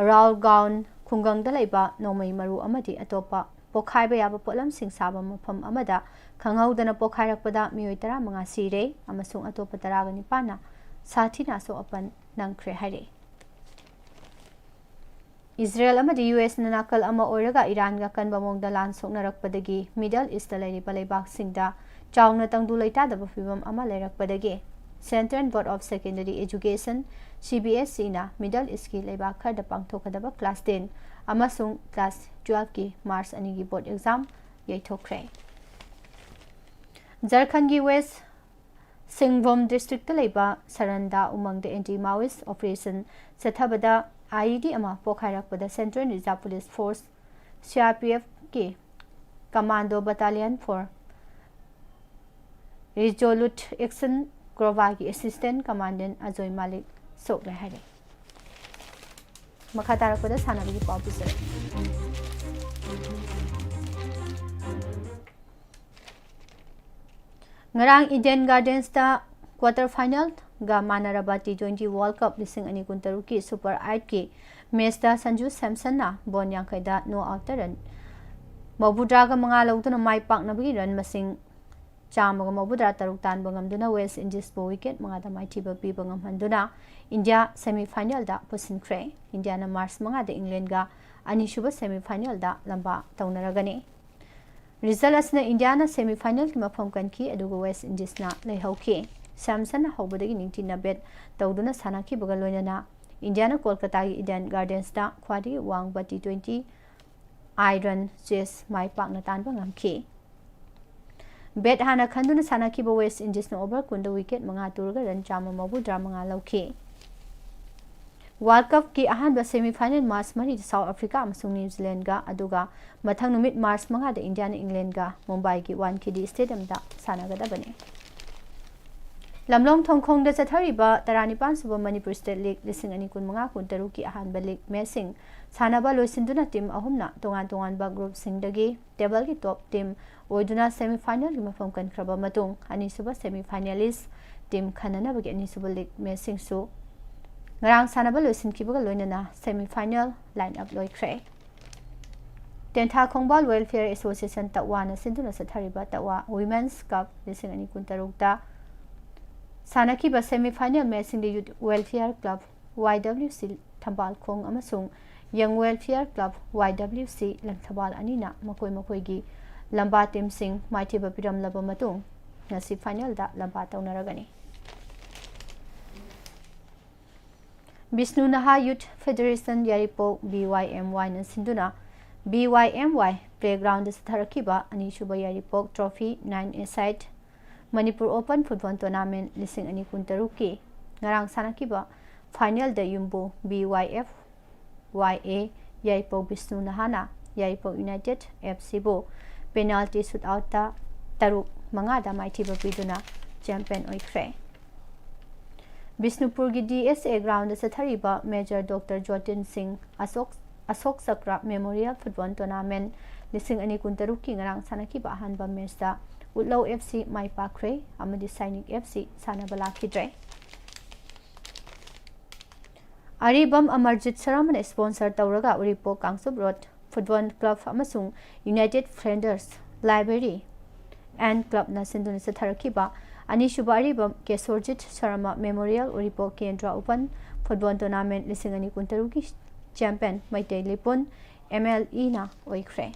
ꯔꯥꯎꯒꯥꯎꯟ ꯈꯨꯡꯒꯪꯗ ꯂꯩꯕ ꯅꯣꯡꯃꯩ ꯃꯔꯨ ꯑꯃꯗꯤ ꯑꯇꯣꯞꯄ ꯄꯣꯈꯥꯏꯕ ꯌꯥꯕ ꯄꯣꯠꯂꯝꯁꯤꯡ ꯁꯥꯕ ꯃꯐꯝ ꯑꯃꯗ ꯈꯪꯍꯧꯗꯅ ꯄꯣꯈꯥꯏꯔꯛꯄꯗ ꯃꯤꯑꯣꯏ ꯇꯔꯥꯃꯉꯥ ꯁꯤꯔꯦ ꯑꯃꯁꯨꯡ ꯑꯇꯣꯞꯄ ꯇꯔꯥꯒ ꯅꯤꯄꯥꯟꯅ ꯁꯥꯊꯤꯅ ꯑꯁꯣꯛ ꯑꯄꯟ ꯅꯪꯈ꯭ꯔꯦ ꯍꯥꯏꯔꯛꯏ꯫ ꯏꯖꯔꯦꯜ ꯑꯃꯗꯤ ꯌꯨ ꯑꯦꯁꯅ ꯅꯥꯀꯜ ꯑꯃ ꯑꯣꯏꯔꯒ ꯏꯔꯥꯟꯒ ꯑꯀꯟꯕ ꯃꯑꯣꯡꯗ ꯂꯥꯟ ꯁꯣꯛꯅꯔꯛꯄꯗꯒꯤ ꯃꯤꯗꯜ ꯏꯁꯇ ꯂꯩꯔꯤꯕ ꯂꯩꯕꯥꯛꯁꯤꯡꯗ ꯆꯥꯎꯅ ꯇꯪꯗꯨ ꯂꯩꯇꯥꯗꯕ ꯐꯤꯕꯝ ꯑꯃ ꯂꯩꯔꯛꯄꯗꯒꯤ Central Board of Secondary Education, C B S E, ꯅ ꯃꯤꯗꯜ ꯏꯁꯀꯤ ꯂꯩꯕꯥꯛ ꯈꯔꯗ ꯄꯥꯡꯊꯣꯛꯀꯗꯕ class ten ꯑꯃꯁꯨꯡ class twelve ꯀꯤ ꯃꯥꯔꯆ ꯑꯅꯤꯒꯤ ꯕꯣꯔꯗ ꯑꯦꯛꯖꯥꯝ ꯌꯩꯊꯣꯛꯈ꯭ꯔꯦ꯫ ꯖꯔꯈꯟꯒꯤ ꯋꯦꯁ ꯁꯤꯡꯚꯨꯝ ꯗꯤꯁꯇ꯭ꯔꯤꯛꯇ ꯂꯩꯕ ꯁꯔꯟꯗꯥ ꯎꯃꯪꯗ ꯑꯦꯟꯇꯤ ꯃꯥꯋꯤꯁ ꯑꯣꯄꯔꯦꯁꯟ ꯆꯠꯊꯕꯗ I E D ꯑꯃ ꯄꯣꯈꯥꯏꯔꯛꯄꯗ Central Reserve Police Force, C R P F ꯀꯤ Commando Battalion for Resolute Action, COBRA ꯒꯤ Assistant Commandant ꯑꯖꯣꯏ ꯃꯥꯂꯤꯛ ꯁꯣꯛꯂꯦ ꯍꯥꯏꯔꯦ꯫ ꯃꯈꯥ ꯇꯥꯔꯛꯄꯗ ꯁꯥꯟꯅꯕꯒꯤ ꯄꯥꯎ ꯄꯤꯖꯔꯛꯏ꯫ ꯉꯔꯥꯡ Eden Gardens ꯇ quarter final ꯒ ꯃꯥꯟꯅꯔꯕ T twenty World Cup ꯂꯤꯁꯤꯡ ꯑꯅꯤ ꯀꯨꯟꯇꯔꯨꯛꯀꯤ Super Eight ꯀꯤ match ꯇ ꯁꯟꯖꯨ ꯁꯦꯝꯁꯟꯅ ball ꯌꯥꯡꯈꯩꯗ no out ꯇ run ꯃꯧꯗ꯭ꯔꯥꯒ ꯃꯉꯥ ꯂꯧꯗꯨꯅ ꯃꯥꯏ ꯄꯥꯛꯅꯕꯒꯤ run ꯃꯁꯤꯡ ꯆꯥꯝꯃꯒ ꯃꯧꯗ꯭ꯔꯥ ꯇꯔꯨꯛ ꯇꯥꯟꯕ ꯉꯝꯗꯨꯅ West Indies ꯕꯨ wicket ꯃꯉꯥꯗ ꯃꯥꯏꯊꯤꯕ ꯄꯤꯕ ꯉꯝꯍꯟꯗꯨꯅ India semi final ꯗ ꯄꯨꯁꯤꯟꯈ꯭ꯔꯦ꯫ India ꯅ ꯃꯥꯔꯆ ꯃꯉꯥꯗ England ꯒ ꯑꯅꯤꯁꯨꯕ semi final ꯗ ꯂꯝꯕꯥ ꯇꯧꯅꯔꯒꯅꯤ꯫ Result ꯑꯁꯤꯅ India ꯅ semi final ꯒꯤ ꯃꯐꯝ ꯀꯟꯈꯤ, ꯑꯗꯨꯒ West Indies ꯅ ꯂꯩꯍꯧꯈꯤ꯫ ꯁꯦꯝꯁꯟꯅ ꯍꯧꯕꯗꯒꯤ ꯅꯤꯡꯊꯤꯅ bat ꯇꯧꯗꯨꯅ ꯁꯥꯟꯅꯈꯤꯕꯒ ꯂꯣꯏꯅꯅ India ꯅ ꯀꯣꯜꯀꯇꯥꯒꯤ Eden Gardens ꯇ ꯈ꯭ꯋꯥꯏꯗꯒꯤ ꯋꯥꯡꯕ T twenty I run chase ꯃꯥꯏ ꯄꯥꯛꯅ ꯇꯥꯟꯕ ꯉꯝꯈꯤ꯫ Bat ꯍꯥꯟꯅ ꯈꯟꯗꯨꯅ ꯁꯥꯟꯅꯈꯤꯕ West Indies ꯅ over ꯀꯨꯟꯗ wicket ꯃꯉꯥ ꯇꯨꯔꯒ run ꯆꯥꯝꯃ ꯃꯧꯗ꯭ꯔꯥ ꯃꯉꯥ ꯂꯧꯈꯤ꯫ World Cup ꯀꯤ ꯑꯍꯥꯟꯕ semi final ꯃꯥꯔꯆ ꯃꯔꯤꯗ South Africa ꯑꯃꯁꯨꯡ New Zealand ꯒ, ꯑꯗꯨꯒ ꯃꯊꯪ ꯅꯨꯃꯤꯠ ꯃꯥꯔꯆ ꯃꯉꯥꯗ India ꯅ England ꯒ ꯃꯨꯝꯕꯥꯏꯒꯤ ꯋꯥꯟꯈꯦꯗꯦ stadium ꯗ ꯁꯥꯟꯅꯒꯗꯕꯅꯤ꯫ ꯂꯝꯂꯣꯡ ꯊꯣꯡꯈꯣꯡꯗ ꯆꯠꯊꯔꯤꯕ ꯇꯔꯥꯅꯤꯄꯥꯟ ꯁꯨꯕ Manipur State League ꯂꯤꯁꯤꯡ ꯑꯅꯤ ꯀꯨꯟꯃꯉꯥ ꯀꯨꯟꯇꯔꯨꯛꯀꯤ ꯑꯍꯥꯟꯕ league match ꯁꯤꯡ ꯁꯥꯟꯅꯕ ꯂꯣꯏꯁꯤꯟꯗꯨꯅ team ꯑꯍꯨꯝꯅ ꯇꯣꯉꯥꯟ ꯇꯣꯉꯥꯟꯕ group ꯁꯤꯡꯗꯒꯤ table ꯒꯤ top team ꯑꯣꯏꯗꯨꯅ semi final ꯒꯤ ꯃꯐꯝ ꯀꯟꯈ꯭ꯔꯕ ꯃꯇꯨꯡ, ꯑꯅꯤꯁꯨꯕ semi finalist team ꯈꯟꯅꯅꯕꯒꯤ ꯑꯅꯤꯁꯨꯕ league match ꯁꯤꯡꯁꯨ ꯉꯔꯥꯡ ꯁꯥꯟꯅꯕ ꯂꯣꯏꯁꯤꯟꯈꯤꯕꯒ ꯂꯣꯏꯅꯅ semi final line up ꯂꯣꯏꯈ꯭ꯔꯦ꯫ ꯇꯦꯟꯊꯥ ꯈꯣꯡꯕꯥꯜ Welfare Association ꯇꯛꯋꯥꯅ ꯁꯤꯟꯗꯨꯅ ꯆꯠꯊꯔꯤꯕ ꯇꯛꯋꯥ Women's Cup ꯂꯤꯁꯤꯡ ꯑꯅꯤ ꯀꯨꯟꯇꯔꯨꯛꯇ ꯁꯥꯟꯅꯈꯤꯕ semi final matchꯁꯤꯡꯗ Youth Welfare Club, Y W C, ꯊꯝꯕꯥꯜꯈꯣꯡ ꯑꯃꯁꯨꯡ Young Welfare Club, Y W C, Langthabal ꯑꯅꯤꯅ ꯃꯈꯣꯏ ꯃꯈꯣꯏꯒꯤ ꯂꯝꯕꯥ teamꯁꯤꯡ ꯃꯥꯏꯊꯤꯕ ꯄꯤꯔꯝꯂꯕ ꯃꯇꯨꯡ ꯉꯁꯤ finalꯗ ꯂꯝꯕꯥ ꯇꯧꯅꯔꯒꯅꯤ꯫ ꯕꯤꯁꯅꯨ ꯅꯍꯥ Youth Federation ꯌꯥꯏꯔꯤꯄꯣꯛ, B Y M Yꯅ ꯁꯤꯟꯗꯨꯅ B Y M Y playgroundꯗ ꯆꯠꯊꯔꯛꯈꯤꯕ ꯑꯅꯤꯁꯨꯕ ꯌꯥꯏꯔꯤꯄꯣꯛ Trophy nine-a-side Manipur Open Football Tournament ꯂꯤꯁꯤꯡ ꯑꯅꯤ ꯀꯨꯟꯇꯔꯨꯛꯀꯤ ꯉꯔꯥꯡ ꯁꯥꯟꯅꯈꯤꯕ finalꯗ ꯌꯨꯝꯕꯨ B Y F Y A Yairipok Bishnu ꯅꯍꯥꯅ Yairipok United F Cꯕꯨ penalty shootoutꯇ ꯇꯔꯨꯛ ꯃꯉꯥꯗ ꯃꯥꯏꯊꯤꯕ ꯄꯤꯗꯨꯅ champion ꯑꯣꯏꯈ꯭ꯔꯦ꯫ ꯕꯤꯁꯅꯨꯄꯨꯔꯒꯤ D S A groundꯗ ꯆꯠꯊꯔꯤꯕ Major Doctor ꯖꯣꯇꯤꯟ ꯁꯤꯡ ꯑꯁꯣꯛ, ꯑꯁꯣꯛ ꯆꯀ꯭ꯔ Memorial Football Tournament ꯂꯤꯁꯤꯡ ꯑꯅꯤ ꯀꯨꯟꯇꯔꯨꯛꯀꯤ ꯉꯔꯥꯡ ꯁꯥꯟꯅꯈꯤꯕ ꯑꯍꯥꯟꯕ matchꯇ ꯎꯠꯂꯧ F C ꯃꯥꯏ ꯄꯥꯛꯈ꯭ꯔꯦ ꯑꯃꯗꯤ ꯁꯥꯏꯅꯤꯛ F C ꯁꯥꯟꯅꯕ ꯂꯥꯛꯈꯤꯗ꯭ꯔꯦ꯫ ꯑꯔꯤꯕꯝ ꯑꯃꯔꯖꯤꯠ ꯁꯔꯃꯅ sponsor ꯇꯧꯔꯒ ꯎꯔꯤꯄꯣꯛ ꯀꯥꯡꯆꯨꯞ Road Football Club ꯑꯃꯁꯨꯡ United Flanders Library and Clubꯅ ꯁꯤꯟꯗꯨꯅ ꯆꯠꯊꯔꯛꯈꯤꯕ ꯑꯅꯤꯁꯨꯕ ꯑꯔꯤꯕꯝ ꯀꯦꯁꯣꯔꯖꯤꯠ ꯁꯔꯃ Memorial ꯎꯔꯤꯄꯣꯛ ꯀꯦꯟꯗ꯭ꯔ Open Football Tournament ꯂꯤꯁꯤꯡ ꯑꯅꯤ ꯀꯨꯟꯇꯔꯨꯛꯀꯤ champion ꯃꯩꯇꯩ ꯂꯤꯄꯨꯟ M L Eꯅ ꯑꯣꯏꯈ꯭ꯔꯦ꯫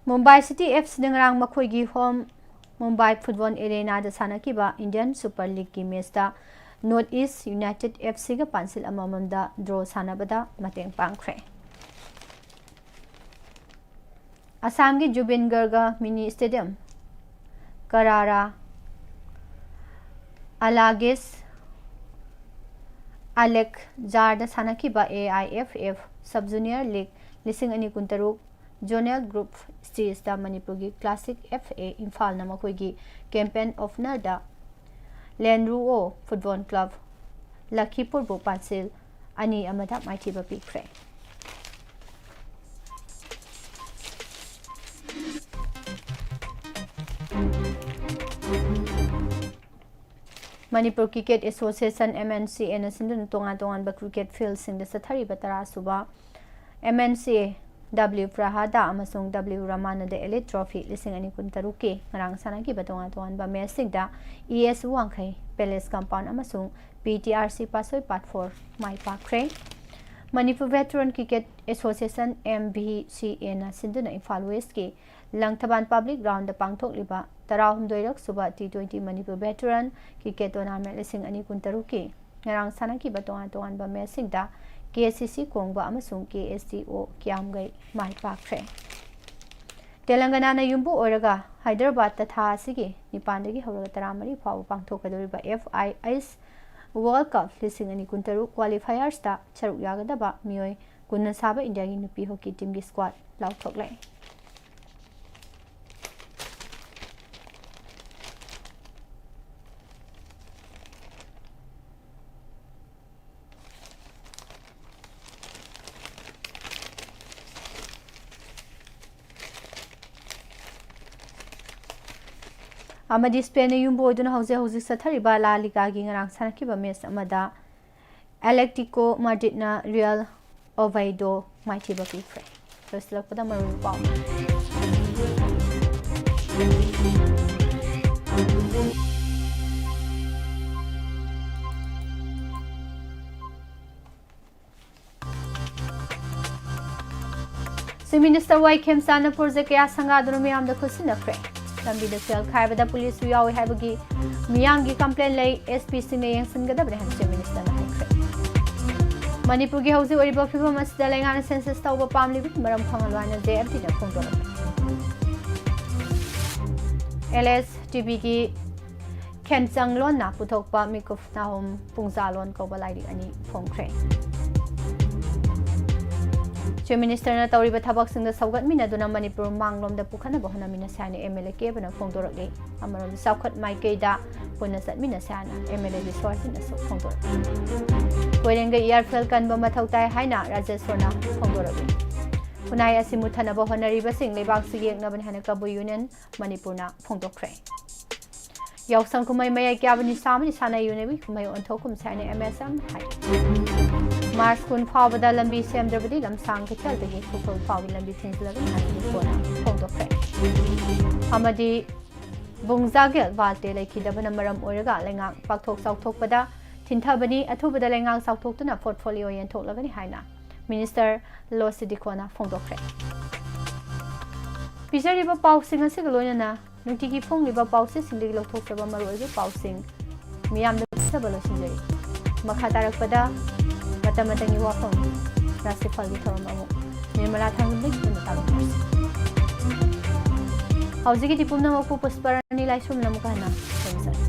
ꯃꯨꯝꯕꯥꯏ ꯁꯤꯇꯤ F Cꯅ ꯉꯔꯥꯡ ꯃꯈꯣꯏꯒꯤ home ꯃꯨꯝꯕꯥꯏ Football Arenaꯗ ꯁꯥꯟꯅꯈꯤꯕ Indian Super Leagueꯀꯤ matchꯇ North East United F Cꯒ ꯄꯥꯟꯁꯤꯜ ꯑꯃꯃꯝꯗ draw ꯁꯥꯟꯅꯕꯗ ꯃꯇꯦꯡ ꯄꯥꯡꯈ꯭ꯔꯦ꯫ ꯑꯁꯥꯝꯒꯤ ꯖꯨꯕꯤꯟ ꯒꯔꯒ Mini Stadium, ꯀꯔꯥꯔꯥ, ꯑꯂꯥꯒꯤꯁ ꯑꯂꯦꯛꯖꯥꯔꯗ ꯁꯥꯟꯅꯈꯤꯕ A I F F Sub Junior League ꯂꯤꯁꯤꯡ ꯑꯅꯤ ꯀꯨꯟꯇꯔꯨꯛ Zonal Group Stageꯇ ꯃꯅꯤꯄꯨꯔꯒꯤ Classic F A ꯏꯝꯐꯥꯜꯅ ꯃꯈꯣꯏꯒꯤ Champion of Honourꯗ ꯂꯦꯟꯔꯨꯑꯣ Football Club ꯂꯈꯤꯄꯨꯔꯕꯨ ꯄꯥꯟꯖꯤꯜ ꯑꯅꯤ ꯑꯃꯗ ꯃꯥꯏꯊꯤꯕ ꯄꯤꯈ꯭ꯔꯦ꯫ Manipur Cricket Association, M N C Aꯅ ꯁꯤꯟꯗꯨꯅ ꯇꯣꯉꯥꯟ ꯇꯣꯉꯥꯟꯕ cricket fieldꯁꯤꯡꯗ ꯆꯠꯊꯔꯤꯕ ꯇꯔꯥ ꯁꯨꯕ M N C A W Prahlada ꯑꯃꯁꯨꯡ W Ramananda Elite Trophy ꯂꯤꯁꯤꯡ ꯑꯅꯤ ꯀꯨꯟꯇꯔꯨꯛꯀꯤ ꯉꯔꯥꯡ ꯁꯥꯟꯅꯈꯤꯕ ꯇꯣꯉꯥꯟ ꯇꯣꯉꯥꯟꯕ matchꯁꯤꯡꯗ E S ꯋꯥꯡꯈꯩ Palace Compound ꯑꯃꯁꯨꯡ P T R C ꯄꯥꯠꯁꯣꯏ ꯄꯥꯠ four ꯃꯥꯏ ꯄꯥꯛꯈ꯭ꯔꯦ꯫ Manipur Veteran Cricket Association, M V C Aꯅ ꯁꯤꯟꯗꯨꯅ ꯏꯝꯐꯥꯜ Westꯀꯤ ꯂꯪꯊꯕꯥꯜ Public Groundꯗ ꯄꯥꯡꯊꯣꯛꯂꯤꯕ ꯇꯔꯥꯍꯨꯝꯗꯣꯏꯔꯛ ꯁꯨꯕ T twenty Manipur Veteran Cricket Tournament ꯂꯤꯁꯤꯡ ꯑꯅꯤ ꯀꯨꯟꯇꯔꯨꯛꯀꯤ ꯉꯔꯥꯡ ꯁꯥꯟꯅꯈꯤꯕ ꯇꯣꯉꯥꯟ ꯇꯣꯉꯥꯟꯕ matchꯁꯤꯡꯗ K C C ꯀꯣꯡꯕ ꯑꯃꯁꯨꯡ K S T O ꯀꯤꯌꯥꯝꯒꯩ ꯃꯥꯏ ꯄꯥꯛꯈ꯭ꯔꯦ꯫ ꯇꯦꯂꯪꯒꯅꯥꯅ ꯌꯨꯝꯕꯨ ꯑꯣꯏꯔꯒ ꯍꯥꯏꯗ꯭ꯔꯕꯥꯗꯇ ꯊꯥ ꯑꯁꯤꯒꯤ ꯅꯤꯄꯥꯟꯗꯒꯤ ꯍꯧꯔꯒ ꯇꯔꯥꯃꯔꯤ ꯐꯥꯎꯕ ꯄꯥꯡꯊꯣꯛꯀꯗꯧꯔꯤꯕ F I H World Cup ꯂꯤꯁꯤꯡ ꯑꯅꯤ ꯀꯨꯟꯇꯔꯨꯛ qualifiersꯇ ꯁꯔꯨꯛ ꯌꯥꯒꯗꯕ ꯃꯤꯑꯣꯏ ꯀꯨꯟꯅ ꯁꯥꯕ ꯏꯟꯗꯤꯌꯥꯒꯤ ꯅꯨꯄꯤ hockey teamꯒꯤ squad ꯂꯥꯎꯊꯣꯛꯂꯦ꯫ ꯑꯃꯗꯤ ꯁ꯭ꯄꯦꯟꯅ ꯌꯨꯝꯕꯨ ꯑꯣꯏꯗꯨꯅ ꯍꯧꯖꯤꯛ ꯍꯧꯖꯤꯛ ꯆꯠꯊꯔꯤꯕ ꯂꯥ ꯂꯤꯒꯥꯒꯤ ꯉꯔꯥꯡ ꯁꯥꯟꯅꯈꯤꯕ match ꯑꯃꯗ Atletico Madridꯅ Real Oviedo ꯃꯥꯏꯊꯤꯕ ꯄꯤꯈ꯭ꯔꯦ꯫ ꯂꯣꯏꯁꯤꯜꯂꯛꯄꯗ ꯃꯔꯨꯑꯣꯏꯕ ꯄꯥꯎ꯫ Chief Minister ꯋꯥꯏ ꯈꯦꯝꯆꯥꯟꯅ project ꯀꯌꯥ ꯁꯪꯒꯥꯗꯨꯅ ꯃꯤꯌꯥꯝꯗ ꯈꯨꯠꯁꯤꯟꯅꯈ꯭ꯔꯦ꯫ ꯂꯝꯕꯤꯗ ꯁꯦꯜ ꯈꯥꯏꯕꯗ ꯄꯨꯂꯤꯁꯁꯨ ꯌꯥꯎꯏ ꯍꯥꯏꯕꯒꯤ ꯃꯤꯌꯥꯝꯒꯤ complaint ꯂꯩ, S P ꯁꯤꯡꯅ ꯌꯦꯡꯁꯤꯟꯒꯗꯕꯅꯤ ꯍꯥꯏꯅ Chief Ministerꯅ ꯍꯥꯏꯈ꯭ꯔꯦ꯫ ꯃꯅꯤꯄꯨꯔꯒꯤ ꯍꯧꯖꯤꯛ ꯑꯣꯏꯔꯤꯕ ꯐꯤꯕꯝ ꯑꯁꯤꯗ ꯂꯩꯉꯥꯛꯅ census ꯇꯧꯕ ꯄꯥꯝꯂꯤꯕꯒꯤ ꯃꯔꯝ ꯈꯪꯍꯜꯂꯨ ꯍꯥꯏꯅ J F Dꯅ ꯐꯣꯡꯗꯣꯔꯛꯂꯦ꯫ L S T Vꯒꯤ ꯈꯦꯟꯆꯪꯂꯣꯟꯅ ꯄꯨꯊꯣꯛꯄ ꯃꯤꯀꯨꯞ ꯅꯥꯍꯨꯝ ꯄꯨꯡꯖꯥꯂꯣꯟ ꯀꯧꯕ ꯂꯥꯏꯔꯤꯛ ꯑꯅꯤ ꯐꯣꯡꯈ꯭ꯔꯦ꯫ Chief Ministerꯅ ꯇꯧꯔꯤꯕ ꯊꯕꯛꯁꯤꯡꯗ ꯁꯧꯒꯠꯃꯤꯟꯅꯗꯨꯅ ꯃꯅꯤꯄꯨꯔ ꯃꯥꯡꯂꯣꯝꯗ ꯄꯨꯈꯠꯅꯕ ꯍꯣꯠꯅꯃꯤꯟꯅꯁꯤ ꯍꯥꯏꯅ MLA ꯀꯦꯕꯅ ꯐꯣꯡꯗꯣꯔꯛꯂꯤ꯫ ꯑꯃꯔꯣꯝꯗ ꯆꯥꯎꯈꯠ ꯃꯥꯏꯀꯩꯗ ꯄꯨꯟꯅ ꯆꯠꯃꯤꯟꯅꯁꯤ ꯍꯥꯏꯅ MLA ꯕꯤꯁ꯭ꯋꯥꯁꯖꯤꯠꯅꯁꯨ ꯐꯣꯡꯗꯣꯔꯛꯂꯤ꯫ ꯀꯣꯏꯔꯦꯡꯒꯩ ꯏꯌꯥꯔꯐꯦꯜ ꯀꯟꯕ ꯃꯊꯧ ꯇꯥꯏ ꯍꯥꯏꯅ ꯔꯥꯖꯦꯁ꯭ꯋꯔꯅ ꯐꯣꯡꯗꯣꯔꯛꯂꯤ꯫ ꯈꯨꯟꯅꯥꯏ ꯑꯁꯤ ꯃꯨꯠꯊꯅꯕ ꯍꯣꯠꯅꯔꯤꯕꯁꯤꯡ ꯂꯩꯕꯥꯛꯁꯤ ꯌꯦꯛꯅꯕꯅꯤ ꯍꯥꯏꯅ ꯀꯕꯨꯏ ꯌꯨꯅꯤꯌꯟ ꯃꯅꯤꯄꯨꯔꯅ ꯐꯣꯡꯗꯣꯛꯈ꯭ꯔꯦ꯫ ꯌꯥꯎꯁꯪ ꯀꯨꯝꯍꯩ ꯃꯌꯥꯏ ꯀꯌꯥꯕ ꯅꯤꯁꯥ ꯑꯃꯗꯤ ꯁꯥꯟꯅ ꯌꯨꯅꯕꯤ ꯀꯨꯝꯍꯩ ꯑꯣꯟꯊꯣꯛꯀꯨꯝꯁꯤ ꯍꯥꯏꯅ MSM ꯍꯥꯏ꯫ ꯃꯥꯔꯆ ꯀꯨꯟ ꯐꯥꯎꯕꯗ ꯂꯝꯕꯤ ꯁꯦꯝꯗ꯭ꯔꯕꯗꯤ ꯂꯝꯁꯥꯡ ꯀꯩꯊꯦꯜꯗꯒꯤ ꯈꯨꯔꯈꯨꯜ ꯐꯥꯎꯒꯤ ꯂꯝꯕꯤ ꯊꯤꯡꯖꯤꯜꯂꯒꯅꯤ ꯍꯥꯏꯅ ꯏꯀꯣꯅ ꯐꯣꯡꯗꯣꯛꯈ꯭ꯔꯦ꯫ ꯑꯃꯗꯤ ꯕꯨꯡꯖꯥꯒꯦꯜ ꯕꯥꯜꯇꯦ ꯂꯩꯈꯤꯗꯕꯅ ꯃꯔꯝ ꯑꯣꯏꯔꯒ ꯂꯩꯉꯥꯛ ꯄꯥꯛꯊꯣꯛ ꯆꯥꯎꯊꯣꯛꯄꯗ ꯊꯤꯟꯊꯕꯅꯤ, ꯑꯊꯨꯕꯗ ꯂꯩꯉꯥꯛ ꯆꯥꯎꯊꯣꯛꯇꯨꯅ ꯄꯣꯔꯠꯐꯣꯂꯤꯑꯣ ꯌꯦꯟꯊꯣꯛꯂꯒꯅꯤ ꯍꯥꯏꯅ ꯃꯤꯅꯤꯁꯇꯔ ꯂꯣꯁꯤꯗꯤꯀꯣꯅ ꯐꯣꯡꯗꯣꯛꯈ꯭ꯔꯦ꯫ ꯄꯤꯖꯔꯤꯕ ꯄꯥꯎꯁꯤꯡ ꯑꯁꯤꯒ ꯂꯣꯏꯅꯅ ꯅꯨꯡꯇꯤꯒꯤ ꯐꯣꯡꯂꯤꯕ ꯄꯥꯎꯆꯦꯁꯤꯡꯗꯒꯤ ꯂꯧꯊꯣꯛꯆꯕ ꯃꯔꯨꯑꯣꯏꯕ ꯄꯥꯎꯁꯤꯡ ꯃꯤꯌꯥꯝꯗ ꯄꯤꯖꯕ ꯂꯣꯏꯁꯤꯟꯖꯔꯤ꯫ ꯃꯈꯥ ꯇꯥꯔꯛꯄꯗ ꯃꯇꯝ ꯃꯇꯝꯒꯤ ꯋꯥꯐꯝ, ꯔꯥꯁꯤꯐꯜꯒꯤ ꯊꯧꯔꯝ ꯑꯃꯨꯛ ꯅꯤꯔꯃꯂꯥ ꯊꯥꯡꯖꯝꯗꯒꯤ ꯄꯨꯟꯅ ꯇꯥꯃꯤꯟꯅꯔꯁꯤ꯫ ꯍꯧꯖꯤꯛꯀꯤꯗꯤ ꯄꯨꯝꯅꯃꯛꯄꯨ ꯄꯨꯁꯄꯔꯥꯅꯤ ꯂꯥꯏꯁ꯭ꯔꯝꯅ ꯑꯃꯨꯛꯀ ꯍꯟꯅ ꯊꯝꯖꯔꯤ꯫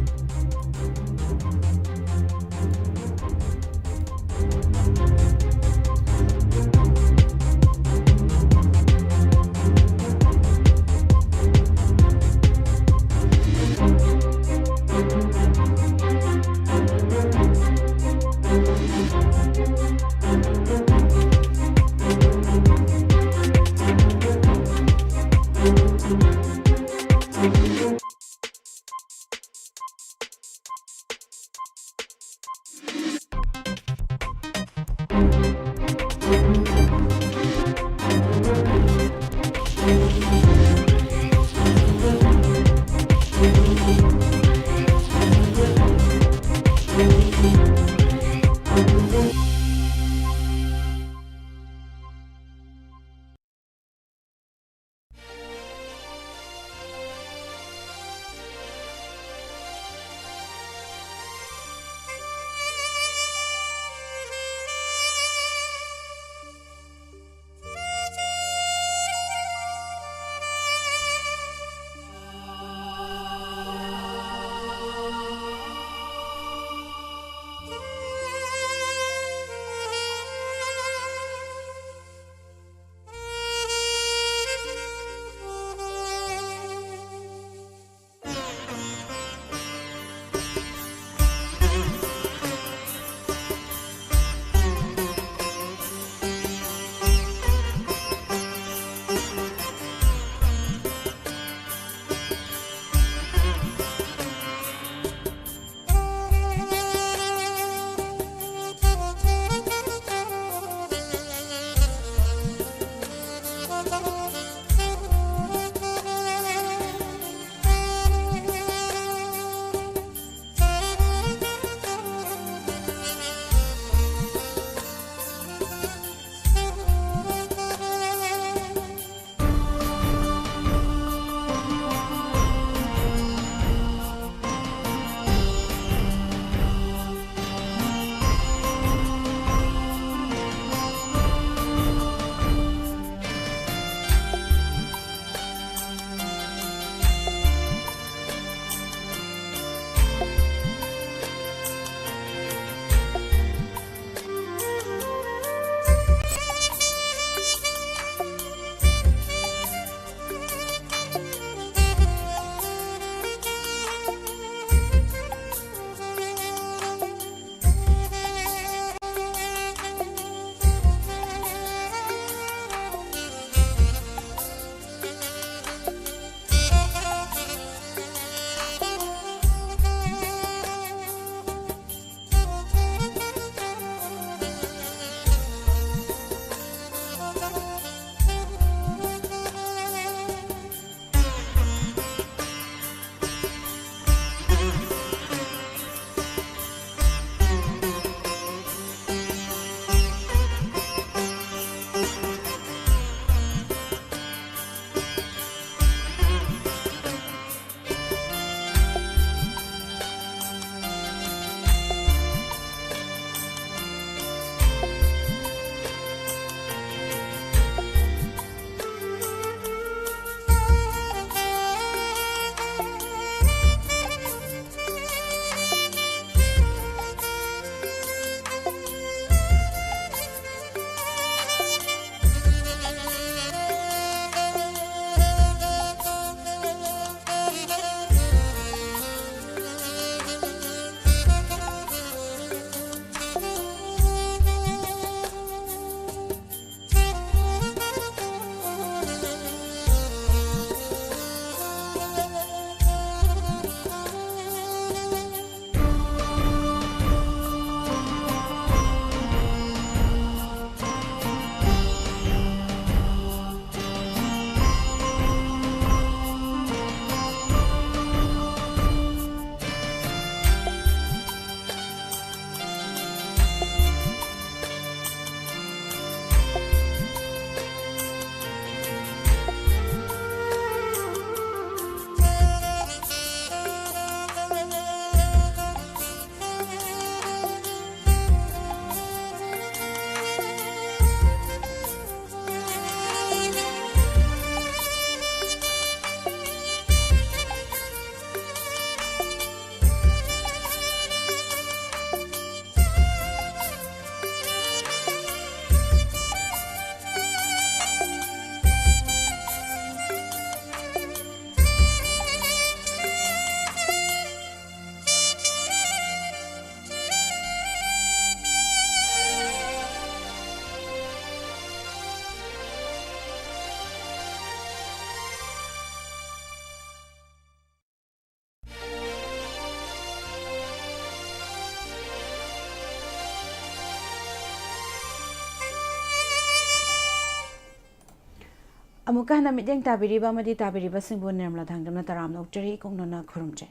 ꯑꯃꯨꯛꯀ ꯍꯟꯅ ꯃꯤꯠꯌꯦꯡ ꯇꯥꯕꯤꯔꯤꯕ ꯑꯃꯗꯤ ꯇꯥꯕꯤꯔꯤꯕꯁꯤꯡꯕꯨ ꯅꯤꯔꯃꯂꯥ ꯊꯥꯡꯖꯝꯅ ꯇꯔꯥꯝꯅ ꯑꯣꯛꯆꯔꯤ, ꯏꯀꯣꯛꯅꯅ ꯈꯨꯔꯨꯝꯖꯩ꯫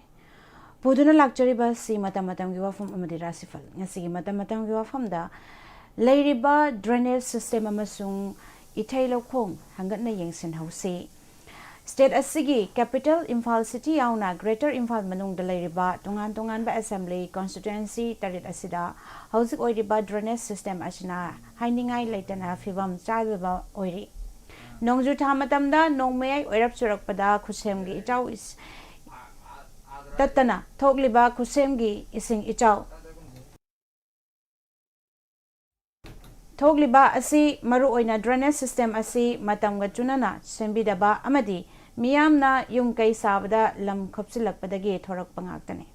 ꯄꯨꯗꯨꯅ ꯂꯥꯛꯆꯔꯤꯕ ꯑꯁꯤ ꯃꯇꯝ ꯃꯇꯝꯒꯤ ꯋꯥꯐꯝ ꯑꯃꯗꯤ ꯔꯥꯁꯤꯐꯜ꯫ ꯉꯁꯤꯒꯤ ꯃꯇꯝ ꯃꯇꯝꯒꯤ ꯋꯥꯐꯝꯗ ꯂꯩꯔꯤꯕ drainage system ꯑꯃꯁꯨꯡ ꯏꯊꯩ ꯂꯧꯈꯣꯡ ꯍꯪꯒꯠꯅ ꯌꯦꯡꯁꯤꯟꯍꯧꯁꯤ꯫ State ꯑꯁꯤꯒꯤ capital ꯏꯝꯐꯥꯜ city ꯌꯥꯎꯅ Greater ꯏꯝꯐꯥꯜ ꯃꯅꯨꯡꯗ ꯂꯩꯔꯤꯕ ꯇꯣꯉꯥꯟ ꯇꯣꯉꯥꯟꯕ assembly constituency ꯇꯔꯦꯠ ꯑꯁꯤꯗ ꯍꯧꯖꯤꯛ ꯑꯣꯏꯔꯤꯕ drainage system ꯑꯁꯤꯅ ꯍꯥꯏꯅꯤꯡꯉꯥꯏ ꯂꯩꯇꯅ ꯐꯤꯕꯝ ꯆꯥꯗꯕ ꯑꯣꯏꯔꯤ꯫ ꯅꯣꯡꯖꯨ ꯊꯥ ꯃꯇꯝꯗ ꯅꯣꯡ ꯃꯌꯥꯏ ꯑꯣꯏꯔꯞ ꯆꯨꯔꯛꯄꯗ ꯈꯨꯠꯁꯦꯝꯒꯤ ꯏꯆꯥꯎ ꯏꯁ-, ꯇꯠꯇꯅ ꯊꯣꯛꯂꯤꯕ ꯈꯨꯠꯁꯦꯝꯒꯤ ꯏꯁꯤꯡ ꯏꯆꯥꯎ ꯊꯣꯛꯂꯤꯕ ꯑꯁꯤ ꯃꯔꯨꯑꯣꯏꯅ drainage system ꯑꯁꯤ ꯃꯇꯝꯒ ꯆꯨꯅꯅ ꯁꯦꯝꯕꯤꯗꯕ ꯑꯃꯗꯤ ꯃꯤꯌꯥꯝꯅ ꯌꯨꯝ ꯀꯩ ꯁꯥꯕꯗ ꯂꯝ ꯈꯣꯞꯆꯤꯜꯂꯛꯄꯗꯒꯤ ꯊꯣꯔꯛꯄ ꯉꯥꯛꯇꯅꯤ꯫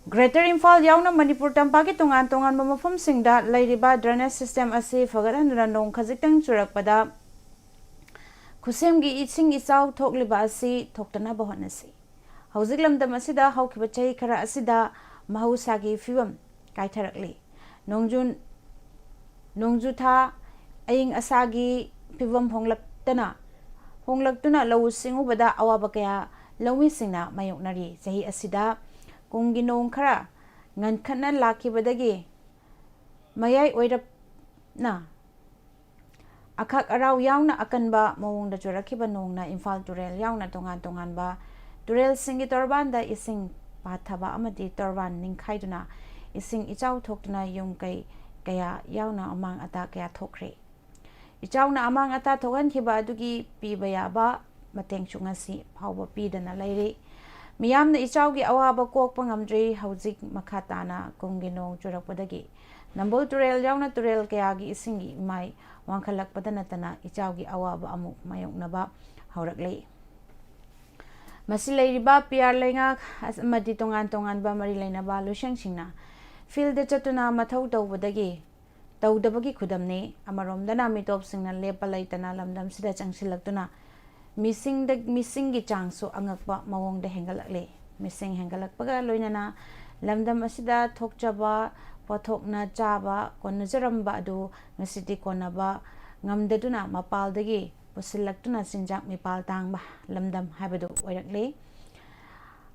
Greater ꯏꯝꯐꯥꯜ ꯌꯥꯎꯅ ꯃꯅꯤꯄꯨꯔ ꯇꯝꯄꯥꯛꯀꯤ ꯇꯣꯉꯥꯟ ꯇꯣꯉꯥꯟꯕ ꯃꯐꯝꯁꯤꯡꯗ ꯂꯩꯔꯤꯕ drainage system ꯑꯁꯤ ꯐꯒꯠꯍꯟꯗꯨꯅ ꯅꯣꯡ ꯈꯖꯤꯛꯇꯪ ꯆꯨꯔꯛꯄꯗ ꯈꯨꯠꯁꯦꯝꯒꯤ ꯏꯁꯤꯡ ꯏꯆꯥꯎ ꯊꯣꯛꯂꯤꯕ ꯑꯁꯤ ꯊꯣꯛꯇꯅꯕ ꯍꯣꯠꯅꯁꯤ꯫ ꯍꯧꯖꯤꯛ ꯂꯝꯗꯝ ꯑꯁꯤꯗ ꯍꯧꯈꯤꯕ ꯆꯍꯤ ꯈꯔ ꯑꯁꯤꯗ ꯃꯍꯧꯁꯥꯒꯤ ꯐꯤꯕꯝ ꯀꯥꯏꯊꯔꯛꯂꯤ꯫ ꯅꯣꯡꯖꯨ, ꯅꯣꯡꯖꯨ ꯊꯥ ꯑꯏꯪ ꯑꯁꯥꯒꯤ ꯐꯤꯕꯝ ꯍꯣꯡꯂꯛꯇꯅ, ꯍꯣꯡꯂꯛꯇꯨꯅ ꯂꯧꯎ ꯁꯤꯡꯎꯕꯗ ꯑꯋꯥꯕ ꯀꯌꯥ ꯂꯧꯃꯤꯁꯤꯡꯅ ꯃꯥꯌꯣꯛꯅꯔꯤ꯫ ꯆꯍꯤ ꯑꯁꯤꯗ ꯀꯨꯝꯒꯤ ꯅꯣꯡ ꯈꯔ ꯉꯟꯈꯠꯅ ꯂꯥꯛꯈꯤꯕꯗꯒꯤ ꯃꯌꯥꯏ ꯑꯣꯏꯔꯞꯅ ꯑꯈꯥꯛ ꯑꯔꯥꯎ ꯌꯥꯎꯅ ꯑꯀꯟꯕ ꯃꯑꯣꯡꯗ ꯆꯨꯔꯛꯈꯤꯕ ꯅꯣꯡꯅ ꯏꯝꯐꯥꯜ ꯇꯨꯔꯦꯜ ꯌꯥꯎꯅ ꯇꯣꯉꯥꯟ ꯇꯣꯉꯥꯟꯕ ꯇꯨꯔꯦꯜꯁꯤꯡꯒꯤ ꯇꯣꯔꯕꯥꯟꯗ ꯏꯁꯤꯡ ꯄꯥꯊꯕ ꯑꯃꯗꯤ ꯇꯣꯔꯕꯥꯟ ꯅꯤꯡꯈꯥꯏꯗꯨꯅ ꯏꯁꯤꯡ ꯏꯆꯥꯎ ꯊꯣꯛꯇꯨꯅ ꯌꯨꯝ ꯀꯩ ꯀꯌꯥ ꯌꯥꯎꯅ ꯑꯃꯥꯡ ꯑꯇꯥ ꯀꯌꯥ ꯊꯣꯛꯈ꯭ꯔꯦ꯫ ꯏꯆꯥꯎꯅ ꯑꯃꯥꯡ ꯑꯇꯥ ꯊꯣꯛꯍꯟꯈꯤꯕ ꯑꯗꯨꯒꯤ ꯄꯤꯕ ꯌꯥꯕ ꯃꯇꯦꯡꯁꯨ ꯉꯁꯤ ꯐꯥꯎꯕ ꯄꯤꯗꯅ ꯂꯩꯔꯤ꯫ ꯃꯤꯌꯥꯝꯅ ꯏꯆꯥꯎꯒꯤ ꯑꯋꯥꯕ ꯀꯣꯛꯄ ꯉꯝꯗ꯭ꯔꯤ꯫ ꯍꯧꯖꯤꯛ ꯃꯈꯥ ꯇꯥꯅ ꯀꯨꯝꯒꯤ ꯅꯣꯡ ꯆꯨꯔꯛꯄꯗꯒꯤ ꯅꯝꯕꯨꯜ ꯇꯨꯔꯦꯜ ꯌꯥꯎꯅ ꯇꯨꯔꯦꯜ ꯀꯌꯥꯒꯤ ꯏꯁꯤꯡꯒꯤ ꯏꯃꯥꯏ ꯋꯥꯡꯈꯠꯂꯛꯄꯗ ꯅꯠꯇꯅ ꯏꯆꯥꯎꯒꯤ ꯑꯋꯥꯕ ꯑꯃꯨꯛ ꯃꯥꯌꯣꯛꯅꯕ ꯍꯧꯔꯛꯂꯤ꯫ ꯃꯁꯤ ꯂꯩꯔꯤꯕ ꯄꯤ ꯑꯥꯔ ꯂꯩꯉꯥꯛ ꯑꯃꯗꯤ ꯇꯣꯉꯥꯟ ꯇꯣꯉꯥꯟꯕ ꯃꯔꯤ ꯂꯩꯅꯕ ꯂꯨꯆꯤꯡꯁꯤꯡꯅ field ꯆꯠꯇꯨꯅ ꯃꯊꯧ ꯇꯧꯕꯗꯒꯤ, ꯇꯧꯗꯕꯒꯤ ꯈꯨꯗꯝꯅꯤ꯫ ꯑꯃꯔꯣꯝꯗꯅ ꯃꯤꯇꯣꯞꯁꯤꯡꯅ ꯂꯦꯞꯄ ꯂꯩꯇꯅ ꯂꯝꯗꯝꯁꯤꯗ ꯆꯪꯁꯤꯜꯂꯛꯇꯨꯅ ꯃꯤꯁꯤꯡꯗ, ꯃꯤꯁꯤꯡꯒꯤ ꯆꯥꯡꯁꯨ ꯑꯉꯛꯄ ꯃꯑꯣꯡꯗ ꯍꯦꯟꯒꯠꯂꯛꯂꯤ꯫ ꯃꯤꯁꯤꯡ ꯍꯦꯟꯒꯠꯂꯛꯄꯒ ꯂꯣꯏꯅꯅ ꯂꯝꯗꯝ ꯑꯁꯤꯗ ꯊꯣꯛꯆꯕ ꯄꯣꯠꯊꯣꯛꯅ ꯆꯥꯕ ꯀꯣꯟꯅꯖꯔꯝꯕ ꯑꯗꯨ ꯉꯁꯤꯗꯤ ꯀꯣꯟꯅꯕ ꯉꯝꯗꯗꯨꯅ ꯃꯄꯥꯜꯗꯒꯤ ꯄꯨꯁꯤꯜꯂꯛꯇꯨꯅ ꯆꯤꯟꯖꯥꯛ ꯃꯤꯄꯥꯜ ꯇꯥꯡꯕ ꯂꯝꯗꯝ ꯍꯥꯏꯕꯗꯨ ꯑꯣꯏꯔꯛꯂꯤ꯫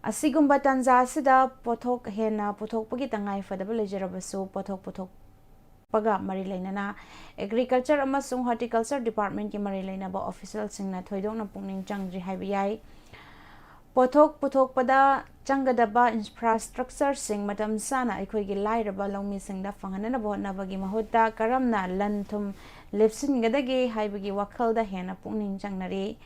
ꯑꯁꯤꯒꯨꯝꯕ ꯇꯥꯟꯖꯥ ꯑꯁꯤꯗ ꯄꯣꯠꯊꯣꯛ ꯍꯦꯟꯅ ꯄꯨꯊꯣꯛꯄꯒꯤ ꯇꯉꯥꯏ ꯐꯗꯕ ꯂꯩꯖꯔꯕꯁꯨ, ꯄꯣꯠꯊꯣꯛ ꯄꯨꯊꯣꯛꯄꯒ ꯃꯔꯤ ꯂꯩꯅꯅ Agriculture ꯑꯃꯁꯨꯡ Horticulture Departmentꯀꯤ ꯃꯔꯤ ꯂꯩꯅꯕ officialꯁꯤꯡꯅ ꯊꯣꯏꯗꯣꯛꯅ ꯄꯨꯛꯅꯤꯡ ꯆꯪꯗ꯭ꯔꯤ ꯍꯥꯏꯕ ꯌꯥꯏ꯫ ꯄꯣꯠꯊꯣꯛ ꯄꯨꯊꯣꯛꯄꯗ ꯆꯪꯒꯗꯕ infrastructureꯁꯤꯡ ꯃꯇꯝ ꯆꯥꯅ ꯑꯩꯈꯣꯏꯒꯤ ꯂꯥꯏꯔꯕ ꯂꯧꯃꯤꯁꯤꯡꯗ ꯐꯪꯍꯟꯅꯕ ꯍꯣꯠꯅꯕꯒꯤ ꯃꯍꯨꯠꯇ, ꯀꯔꯝꯅ ꯂꯟ ꯊꯨꯝ ꯂꯦꯞꯁꯤꯟꯒꯗꯒꯦ ꯍꯥꯏꯕꯒꯤ ꯋꯥꯈꯜꯗ ꯍꯦꯟꯅ ꯄꯨꯛꯅꯤꯡ ꯆꯪꯅꯔꯤ꯫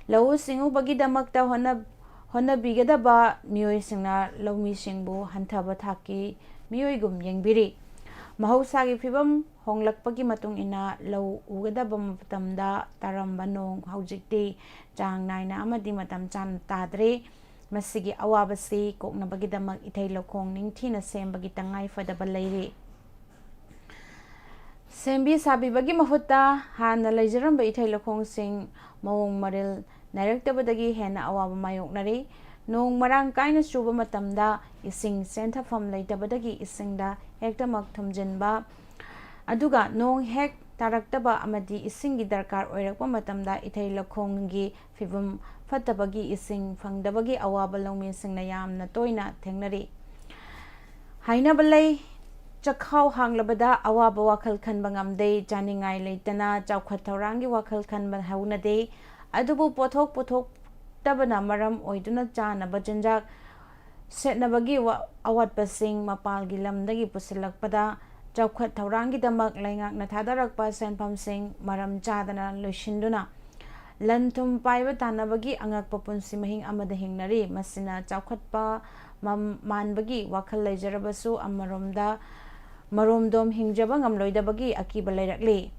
ꯂꯧꯎ ꯁꯤꯡꯎꯕꯒꯤꯗꯃꯛꯇ ꯍꯣꯠꯅ-, ꯍꯣꯠꯅꯕꯤꯒꯗꯕ ꯃꯤꯑꯣꯏꯁꯤꯡꯅ ꯂꯧꯃꯤꯁꯤꯡꯕꯨ ꯍꯟꯊꯕ ꯊꯥꯛꯀꯤ ꯃꯤꯑꯣꯏꯒꯨꯝ ꯌꯦꯡꯕꯤꯔꯤ꯫ ꯃꯍꯧꯁꯥꯒꯤ ꯐꯤꯕꯝ ꯍꯣꯡꯂꯛꯄꯒꯤ ꯃꯇꯨꯡ ꯏꯟꯅ ꯂꯧ ꯎꯒꯗꯕ ꯃꯇꯝꯗ ꯇꯥꯔꯝꯕ ꯅꯣꯡ ꯍꯧꯖꯤꯛꯇꯤ ꯆꯥꯡ ꯅꯥꯏꯅ ꯑꯃꯗꯤ ꯃꯇꯝ ꯆꯥꯅ ꯇꯥꯗ꯭ꯔꯦ꯫ ꯃꯁꯤꯒꯤ ꯑꯋꯥꯕꯁꯤ ꯀꯣꯛꯅꯕꯒꯤꯗꯃꯛ ꯏꯊꯩ ꯂꯧꯈꯣꯡ ꯅꯤꯡꯊꯤꯅ ꯁꯦꯝꯕꯒꯤ ꯇꯉꯥꯏ ꯐꯗꯕ ꯂꯩꯔꯤ꯫ ꯁꯦꯝꯕꯤ ꯁꯥꯕꯤꯕꯒꯤ ꯃꯍꯨꯠꯇ ꯍꯥꯟꯅ ꯂꯩꯖꯔꯝꯕ ꯏꯊꯩ ꯂꯧꯈꯣꯡꯁꯤꯡ ꯃꯑꯣꯡ ꯃꯔꯤꯜ ꯅꯥꯏꯔꯛꯇꯕꯗꯒꯤ ꯍꯦꯟꯅ ꯑꯋꯥꯕ ꯃꯥꯌꯣꯛꯅꯔꯤ꯫ ꯅꯣꯡ ꯃꯔꯥꯡ ꯀꯥꯏꯅ ꯆꯨꯕ ꯃꯇꯝꯗ ꯏꯁꯤꯡ ꯆꯦꯟꯊꯐꯝ ꯂꯩꯇꯕꯗꯒꯤ ꯏꯁꯤꯡꯗ ꯍꯦꯛꯇꯃꯛ ꯊꯨꯝꯖꯤꯟꯕ, ꯑꯗꯨꯒ ꯅꯣꯡ ꯍꯦꯛ ꯇꯥꯔꯛꯇꯕ ꯑꯃꯗꯤ ꯏꯁꯤꯡꯒꯤ ꯗꯔꯀꯥꯔ ꯑꯣꯏꯔꯛꯄ ꯃꯇꯝꯗ ꯏꯊꯩ ꯂꯧꯈꯣꯡꯒꯤ ꯐꯤꯕꯝ ꯐꯠꯇꯕꯒꯤ ꯏꯁꯤꯡ ꯐꯪꯗꯕꯒꯤ ꯑꯋꯥꯕ ꯂꯧꯃꯤꯁꯤꯡꯅ ꯌꯥꯝꯅ ꯇꯣꯏꯅ ꯊꯦꯡꯅꯔꯤ꯫ ꯍꯥꯏꯅꯕ ꯂꯩ, "ꯆꯈꯥꯎ ꯍꯥꯡꯂꯕꯗ ꯑꯋꯥꯕ ꯋꯥꯈꯜ ꯈꯟꯕ ꯉꯝꯗꯦ"꯫ ꯆꯥꯅꯤꯡꯉꯥꯏ ꯂꯩꯇꯅ ꯆꯥꯎꯈꯠ ꯊꯧꯔꯥꯡꯒꯤ ꯋꯥꯈꯜ ꯈꯟꯕ ꯍꯧꯅꯗꯦ꯫ ꯑꯗꯨꯕꯨ ꯄꯣꯠꯊꯣꯛ ꯄꯨꯊꯣꯛꯇꯕꯅ ꯃꯔꯝ ꯑꯣꯏꯗꯨꯅ ꯆꯥꯅꯕ ꯆꯤꯟꯖꯥꯛ ꯁꯦꯠꯅꯕꯒꯤ ꯋꯥ-, ꯑꯋꯥꯠꯄꯁꯤꯡ ꯃꯄꯥꯜꯒꯤ ꯂꯝꯗꯒꯤ ꯄꯨꯁꯤꯜꯂꯛꯄꯗ, ꯆꯥꯎꯈꯠ ꯊꯧꯔꯥꯡꯒꯤꯗꯃꯛ ꯂꯩꯉꯥꯛꯅ ꯊꯥꯗꯔꯛꯄ ꯁꯦꯟꯐꯝꯁꯤꯡ ꯃꯔꯝ ꯆꯥꯗꯅ ꯂꯣꯏꯁꯤꯟꯗꯨꯅ, ꯂꯟ ꯊꯨꯝ ꯄꯥꯏꯕ ꯇꯥꯟꯅꯕꯒꯤ ꯑꯉꯛꯄ ꯄꯨꯟꯁꯤ ꯃꯍꯤꯡ ꯑꯃꯗ ꯍꯤꯡꯅꯔꯤ꯫ ꯃꯁꯤꯅ ꯆꯥꯎꯈꯠꯄ ꯃꯝ-, ꯃꯥꯟꯕꯒꯤ ꯋꯥꯈꯜ ꯂꯩꯖꯔꯕꯁꯨ, ꯑꯃꯔꯣꯝꯗ ꯃꯔꯣꯝꯗꯣꯝ ꯍꯤꯡꯖꯕ ꯉꯝꯂꯣꯏꯗꯕꯒꯤ ꯑꯀꯤꯕ ꯂꯩꯔꯛꯂꯤ꯫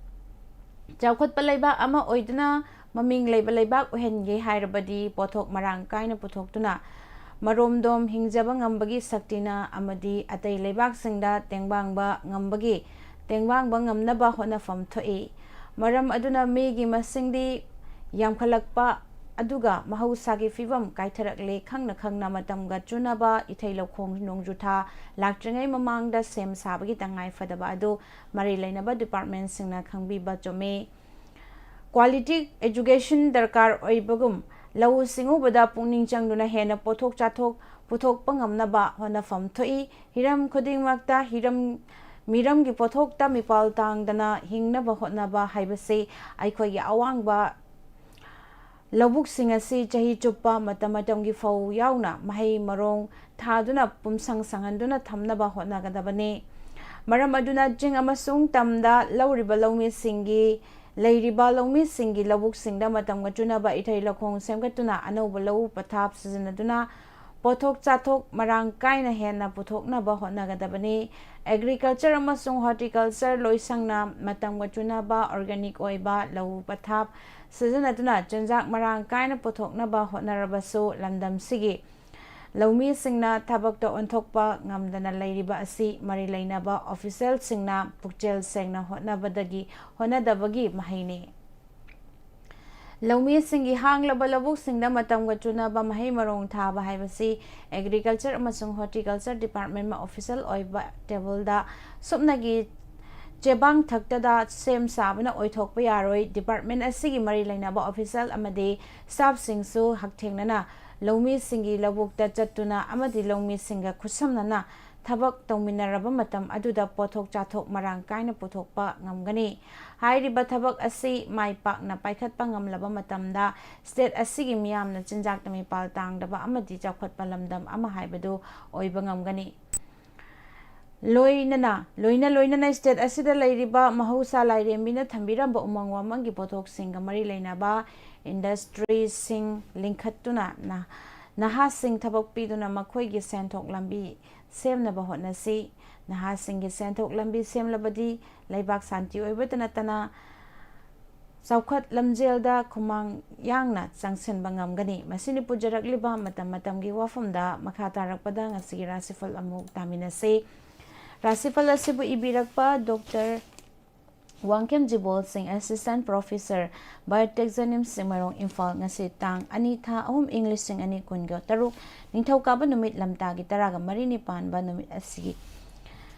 ꯆꯥꯎꯈꯠꯄ ꯂꯩꯕꯥꯛ ꯑꯃ ꯑꯣꯏꯗꯨꯅ ꯃꯃꯤꯡ ꯂꯩꯕ ꯂꯩꯕꯥꯛ ꯑꯣꯏꯍꯟꯒꯦ ꯍꯥꯏꯔꯕꯗꯤ, ꯄꯣꯠꯊꯣꯛ ꯃꯔꯥꯡ ꯀꯥꯏꯅ ꯄꯨꯊꯣꯛꯇꯨꯅ ꯃꯔꯣꯝꯗꯣꯝ ꯍꯤꯡꯖꯕ ꯉꯝꯕꯒꯤ ꯁꯛꯇꯤꯅ ꯑꯃꯗꯤ ꯑꯇꯩ ꯂꯩꯕꯥꯛꯁꯤꯡꯗ ꯇꯦꯡꯕꯥꯡꯕ ꯉꯝꯕꯒꯤ, ꯇꯦꯡꯕꯥꯡꯕ ꯉꯝꯅꯕ ꯍꯣꯠꯅꯐꯝ ꯊꯣꯛꯏ꯫ ꯃꯔꯝ ꯑꯗꯨꯅ ꯃꯤꯒꯤ ꯃꯁꯤꯡꯗꯤ ꯌꯥꯝꯈꯠꯂꯛꯄ ꯑꯗꯨꯒ ꯃꯍꯧꯁꯥꯒꯤ ꯐꯤꯕꯝ ꯀꯥꯏꯊꯔꯛꯂꯦ ꯈꯪꯅ ꯈꯪꯅ ꯃꯇꯝꯒ ꯆꯨꯅꯕ ꯏꯊꯩ ꯂꯧꯈꯣꯡ ꯅꯣꯡꯖꯨꯊꯥ ꯂꯥꯛꯇ꯭ꯔꯤꯉꯩ ꯃꯃꯥꯡꯗ ꯁꯦꯝ ꯁꯥꯕꯒꯤ ꯇꯉꯥꯏ ꯐꯗꯕ ꯑꯗꯨ ꯃꯔꯤ ꯂꯩꯅꯕ ꯗꯤꯄꯥꯔꯠꯃꯦꯟꯁꯤꯡꯅ ꯈꯪꯕꯤꯕ ꯆꯨꯝꯃꯤ꯫ ꯀ꯭ꯋꯥꯂꯤꯇꯤ ꯑꯦꯖꯨꯀꯦꯁꯟ ꯗꯔꯀꯥꯔ ꯑꯣꯏꯕꯒꯨꯝ ꯂꯧꯎ ꯁꯤꯡꯎꯕꯗ ꯄꯨꯛꯅꯤꯡ ꯆꯪꯗꯨꯅ ꯍꯦꯟꯅ ꯄꯣꯠꯊꯣꯛ ꯆꯥꯊꯣꯛ ꯄꯨꯊꯣꯛꯄ ꯉꯝꯅꯕ ꯍꯣꯠꯅꯐꯝ ꯊꯣꯛꯏ꯫ ꯍꯤꯔꯝ ꯈꯨꯗꯤꯡꯃꯛꯇ ꯍꯤꯔꯝ ꯃꯤꯔꯝꯒꯤ ꯄꯣꯠꯊꯣꯛꯇ ꯃꯤꯄꯥꯜ ꯇꯥꯡꯗꯅ ꯍꯤꯡꯅꯕ ꯍꯣꯠꯅꯕ ꯍꯥꯏꯕꯁꯤ ꯑꯩꯈꯣꯏꯒꯤ ꯑꯋꯥꯡꯕ ꯂꯧꯕꯨꯛꯁꯤꯡ ꯑꯁꯤ ꯆꯍꯤ ꯆꯨꯞꯄ ꯃꯇꯝ ꯃꯇꯝꯒꯤ ꯐꯧ ꯌꯥꯎꯅ ꯃꯍꯩ ꯃꯔꯣꯡ ꯊꯥꯗꯨꯅ ꯄꯨꯝꯁꯪ ꯁꯪꯍꯟꯗꯨꯅ ꯊꯝꯅꯕ ꯍꯣꯠꯅꯒꯗꯕꯅꯤ꯫ ꯃꯔꯝ ꯑꯗꯨꯅ ꯆꯤꯡ ꯑꯃꯁꯨꯡ ꯇꯝꯗ ꯂꯧꯔꯤꯕ ꯂꯧꯃꯤꯁꯤꯡꯒꯤ ꯂꯩꯔꯤꯕ ꯂꯧꯃꯤꯁꯤꯡꯒꯤ ꯂꯧꯕꯨꯛꯁꯤꯡꯗ ꯃꯇꯝꯒ ꯆꯨꯅꯕ ꯏꯊꯩ ꯂꯧꯈꯣꯡ ꯁꯦꯝꯒꯠꯇꯨꯅ ꯑꯅꯧꯕ ꯂꯧꯎ ꯄꯊꯥꯞ ꯁꯤꯖꯤꯟꯅꯗꯨꯅ ꯄꯣꯠꯊꯣꯛ ꯆꯥꯊꯣꯛ ꯃꯔꯥꯡ ꯀꯥꯏꯅ ꯍꯦꯟꯅ ꯄꯨꯊꯣꯛꯅꯕ ꯍꯣꯠꯅꯒꯗꯕꯅꯤ꯫ ꯑꯦꯒ꯭ꯔꯤꯀꯜꯆꯔ ꯑꯃꯁꯨꯡ ꯍꯣꯔꯇꯤꯀꯜꯆꯔ ꯂꯣꯏꯁꯪꯅ ꯃꯇꯝꯒ ꯆꯨꯅꯕ ꯑꯣꯔꯒꯥꯅꯤꯛ ꯑꯣꯏꯕ ꯂꯧꯎ ꯄꯊꯥꯞ ꯁꯤꯖꯤꯟꯅꯗꯨꯅ ꯆꯤꯟꯖꯥꯛ ꯃꯔꯥꯡ ꯀꯥꯏꯅ ꯄꯨꯊꯣꯛꯅꯕ ꯍꯣꯠꯅꯔꯕꯁꯨ ꯂꯝꯗꯝꯁꯤꯒꯤ ꯂꯧꯃꯤꯁꯤꯡꯅ ꯊꯕꯛꯇ ꯑꯣꯟꯊꯣꯛꯄ ꯉꯝꯗꯅ ꯂꯩꯔꯤꯕ ꯑꯁꯤ ꯃꯔꯤ ꯂꯩꯅꯕ ꯑꯣꯐꯤꯁꯦꯜꯁꯤꯡꯅ ꯄꯨꯛꯆꯦꯜ ꯁꯦꯡꯅ ꯍꯣꯠꯅꯕꯗꯒꯤ ꯍꯣꯠꯅꯗꯕꯒꯤ ꯃꯍꯩꯅꯤ꯫ ꯂꯧꯃꯤꯁꯤꯡꯒꯤ ꯍꯥꯡꯂꯕ ꯂꯧꯕꯨꯛꯁꯤꯡꯗ ꯃꯇꯝꯒ ꯆꯨꯅꯕ ꯃꯍꯩ ꯃꯔꯣꯡ ꯊꯥꯕ ꯍꯥꯏꯕꯁꯤ ꯑꯦꯒ꯭ꯔꯤꯀꯜꯆꯔ ꯑꯃꯁꯨꯡ ꯍꯣꯔꯇꯤꯀꯜꯆꯔ ꯗꯤꯄꯥꯔꯠꯃꯦꯟ ꯑꯣꯐꯤꯁꯦꯜ ꯑꯣꯏꯕ ꯇꯦꯕꯜꯗ ꯁꯨꯞꯅꯒꯤ ꯆꯦꯕꯥꯡ ꯊꯛꯇꯗ ꯁꯦꯝ ꯁꯥꯕꯅ ꯑꯣꯏꯊꯣꯛꯄ ꯌꯥꯔꯣꯏ꯫ ꯗꯤꯄꯥꯔꯠꯃꯦꯟ ꯑꯁꯤꯒꯤ ꯃꯔꯤ ꯂꯩꯅꯕ ꯑꯣꯐꯤꯁꯦꯜ ꯑꯃꯗꯤ ꯁ꯭ꯇꯥꯐꯁꯤꯡꯁꯨ ꯍꯛꯊꯦꯡꯅꯅ ꯂꯧꯃꯤꯁꯤꯡꯒꯤ ꯂꯧꯕꯨꯛꯇ ꯆꯠꯇꯨꯅ ꯑꯃꯗꯤ ꯂꯧꯃꯤꯁꯤꯡꯒ ꯈꯨꯠꯁꯝꯅꯅ ꯊꯕꯛ ꯇꯧꯃꯤꯟꯅꯔꯕ ꯃꯇꯝ ꯑꯗꯨꯗ ꯄꯣꯠꯊꯣꯛ ꯆꯥꯊꯣꯛ ꯃꯔꯥꯡ ꯀꯥꯏꯅ ꯄꯨꯊꯣꯛꯄ ꯉꯝꯒꯅꯤ꯫ ꯍꯥꯏꯔꯤꯕ ꯊꯕꯛ ꯑꯁꯤ ꯃꯥꯏ ꯄꯥꯛꯅ ꯄꯥꯏꯈꯠꯄ ꯉꯝꯂꯕ ꯃꯇꯝꯗ ꯁ꯭ꯇꯦꯠ ꯑꯁꯤꯒꯤ ꯃꯤꯌꯥꯝꯅ ꯆꯤꯟꯖꯥꯛꯇ ꯃꯤꯄꯥꯜ ꯇꯥꯡꯗꯕ ꯑꯃꯗꯤ ꯆꯥꯎꯈꯠꯄ ꯂꯝꯗꯝ ꯑꯃ ꯍꯥꯏꯕꯗꯨ ꯑꯣꯏꯕ ꯉꯝꯒꯅꯤ꯫ ꯂꯣꯏꯅꯅ, ꯂꯣꯏꯅ ꯂꯣꯏꯅꯅ ꯁ꯭ꯇꯦꯠ ꯑꯁꯤꯗ ꯂꯩꯔꯤꯕ ꯃꯍꯧꯁꯥ ꯂꯥꯏꯔꯦꯝꯕꯤꯅ ꯊꯝꯕꯤꯔꯝꯕ ꯎꯃꯪ ꯋꯥꯃꯪꯒꯤ ꯄꯣꯠꯊꯣꯛꯁꯤꯡꯒ ꯃꯔꯤ ꯂꯩꯅꯕ ꯏꯟꯗꯁꯇ꯭ꯔꯤꯁꯤꯡ ꯂꯤꯡꯈꯠꯇꯨꯅ ꯅ-, ꯅꯍꯥꯁꯤꯡ ꯊꯕꯛ ꯄꯤꯗꯨꯅ ꯃꯈꯣꯏꯒꯤ ꯁꯦꯟꯊꯣꯛ ꯂꯝꯕꯤ ꯁꯦꯝꯅꯕ ꯍꯣꯠꯅꯁꯤ꯫ ꯅꯍꯥꯁꯤꯡꯒꯤ ꯁꯦꯟꯊꯣꯛ ꯂꯝꯕꯤ ꯁꯦꯝꯂꯕꯗꯤ ꯂꯩꯕꯥꯛ ꯁꯥꯟꯇꯤ ꯑꯣꯏꯕꯇ ꯅꯠꯇꯅ ꯆꯥꯎꯈꯠ ꯂꯝꯖꯦꯜꯗ ꯈꯨꯃꯥꯡ ꯌꯥꯡꯅ ꯆꯪꯁꯤꯟꯕ ꯉꯝꯒꯅꯤ꯫ ꯃꯁꯤꯅꯤ ꯄꯨꯖꯔꯛꯂꯤꯕ ꯃꯇꯝ ꯃꯇꯝꯒꯤ ꯋꯥꯐꯝꯗ꯫ ꯃꯈꯥ ꯇꯥꯔꯛꯄꯗ ꯉꯁꯤꯒꯤ ꯔꯥꯁꯤꯐꯜ ꯑꯃꯨꯛ ꯇꯥꯃꯤꯟꯅꯁꯤ꯫ ꯔꯥꯁꯤꯐꯜ ꯑꯁꯤꯕꯨ ꯏꯕꯤꯔꯛꯄ ꯗꯣꯛꯇꯔ ꯋꯥꯡꯈꯦꯝ ꯖꯤꯕꯣꯜ ꯁꯤꯡ, Assistant Professor, Biotech, JNIMS Chingmeirong, Imphal. ꯉꯁꯤ ꯇꯥꯡ ꯑꯅꯤ, ꯊꯥ ꯑꯍꯨꯝ, ꯏꯪ ꯂꯤꯁꯤꯡ ꯑꯅꯤ ꯀꯨꯟꯒ ꯇꯔꯨꯛ, ꯅꯤꯡꯊꯧꯀꯥꯕ ꯅꯨꯃꯤꯠ, ꯂꯝꯇꯥꯒꯤ ꯇꯔꯥꯒ ꯃꯔꯤꯅꯤ ꯄꯥꯟꯕ ꯅꯨꯃꯤꯠ ꯑꯁꯤꯒꯤ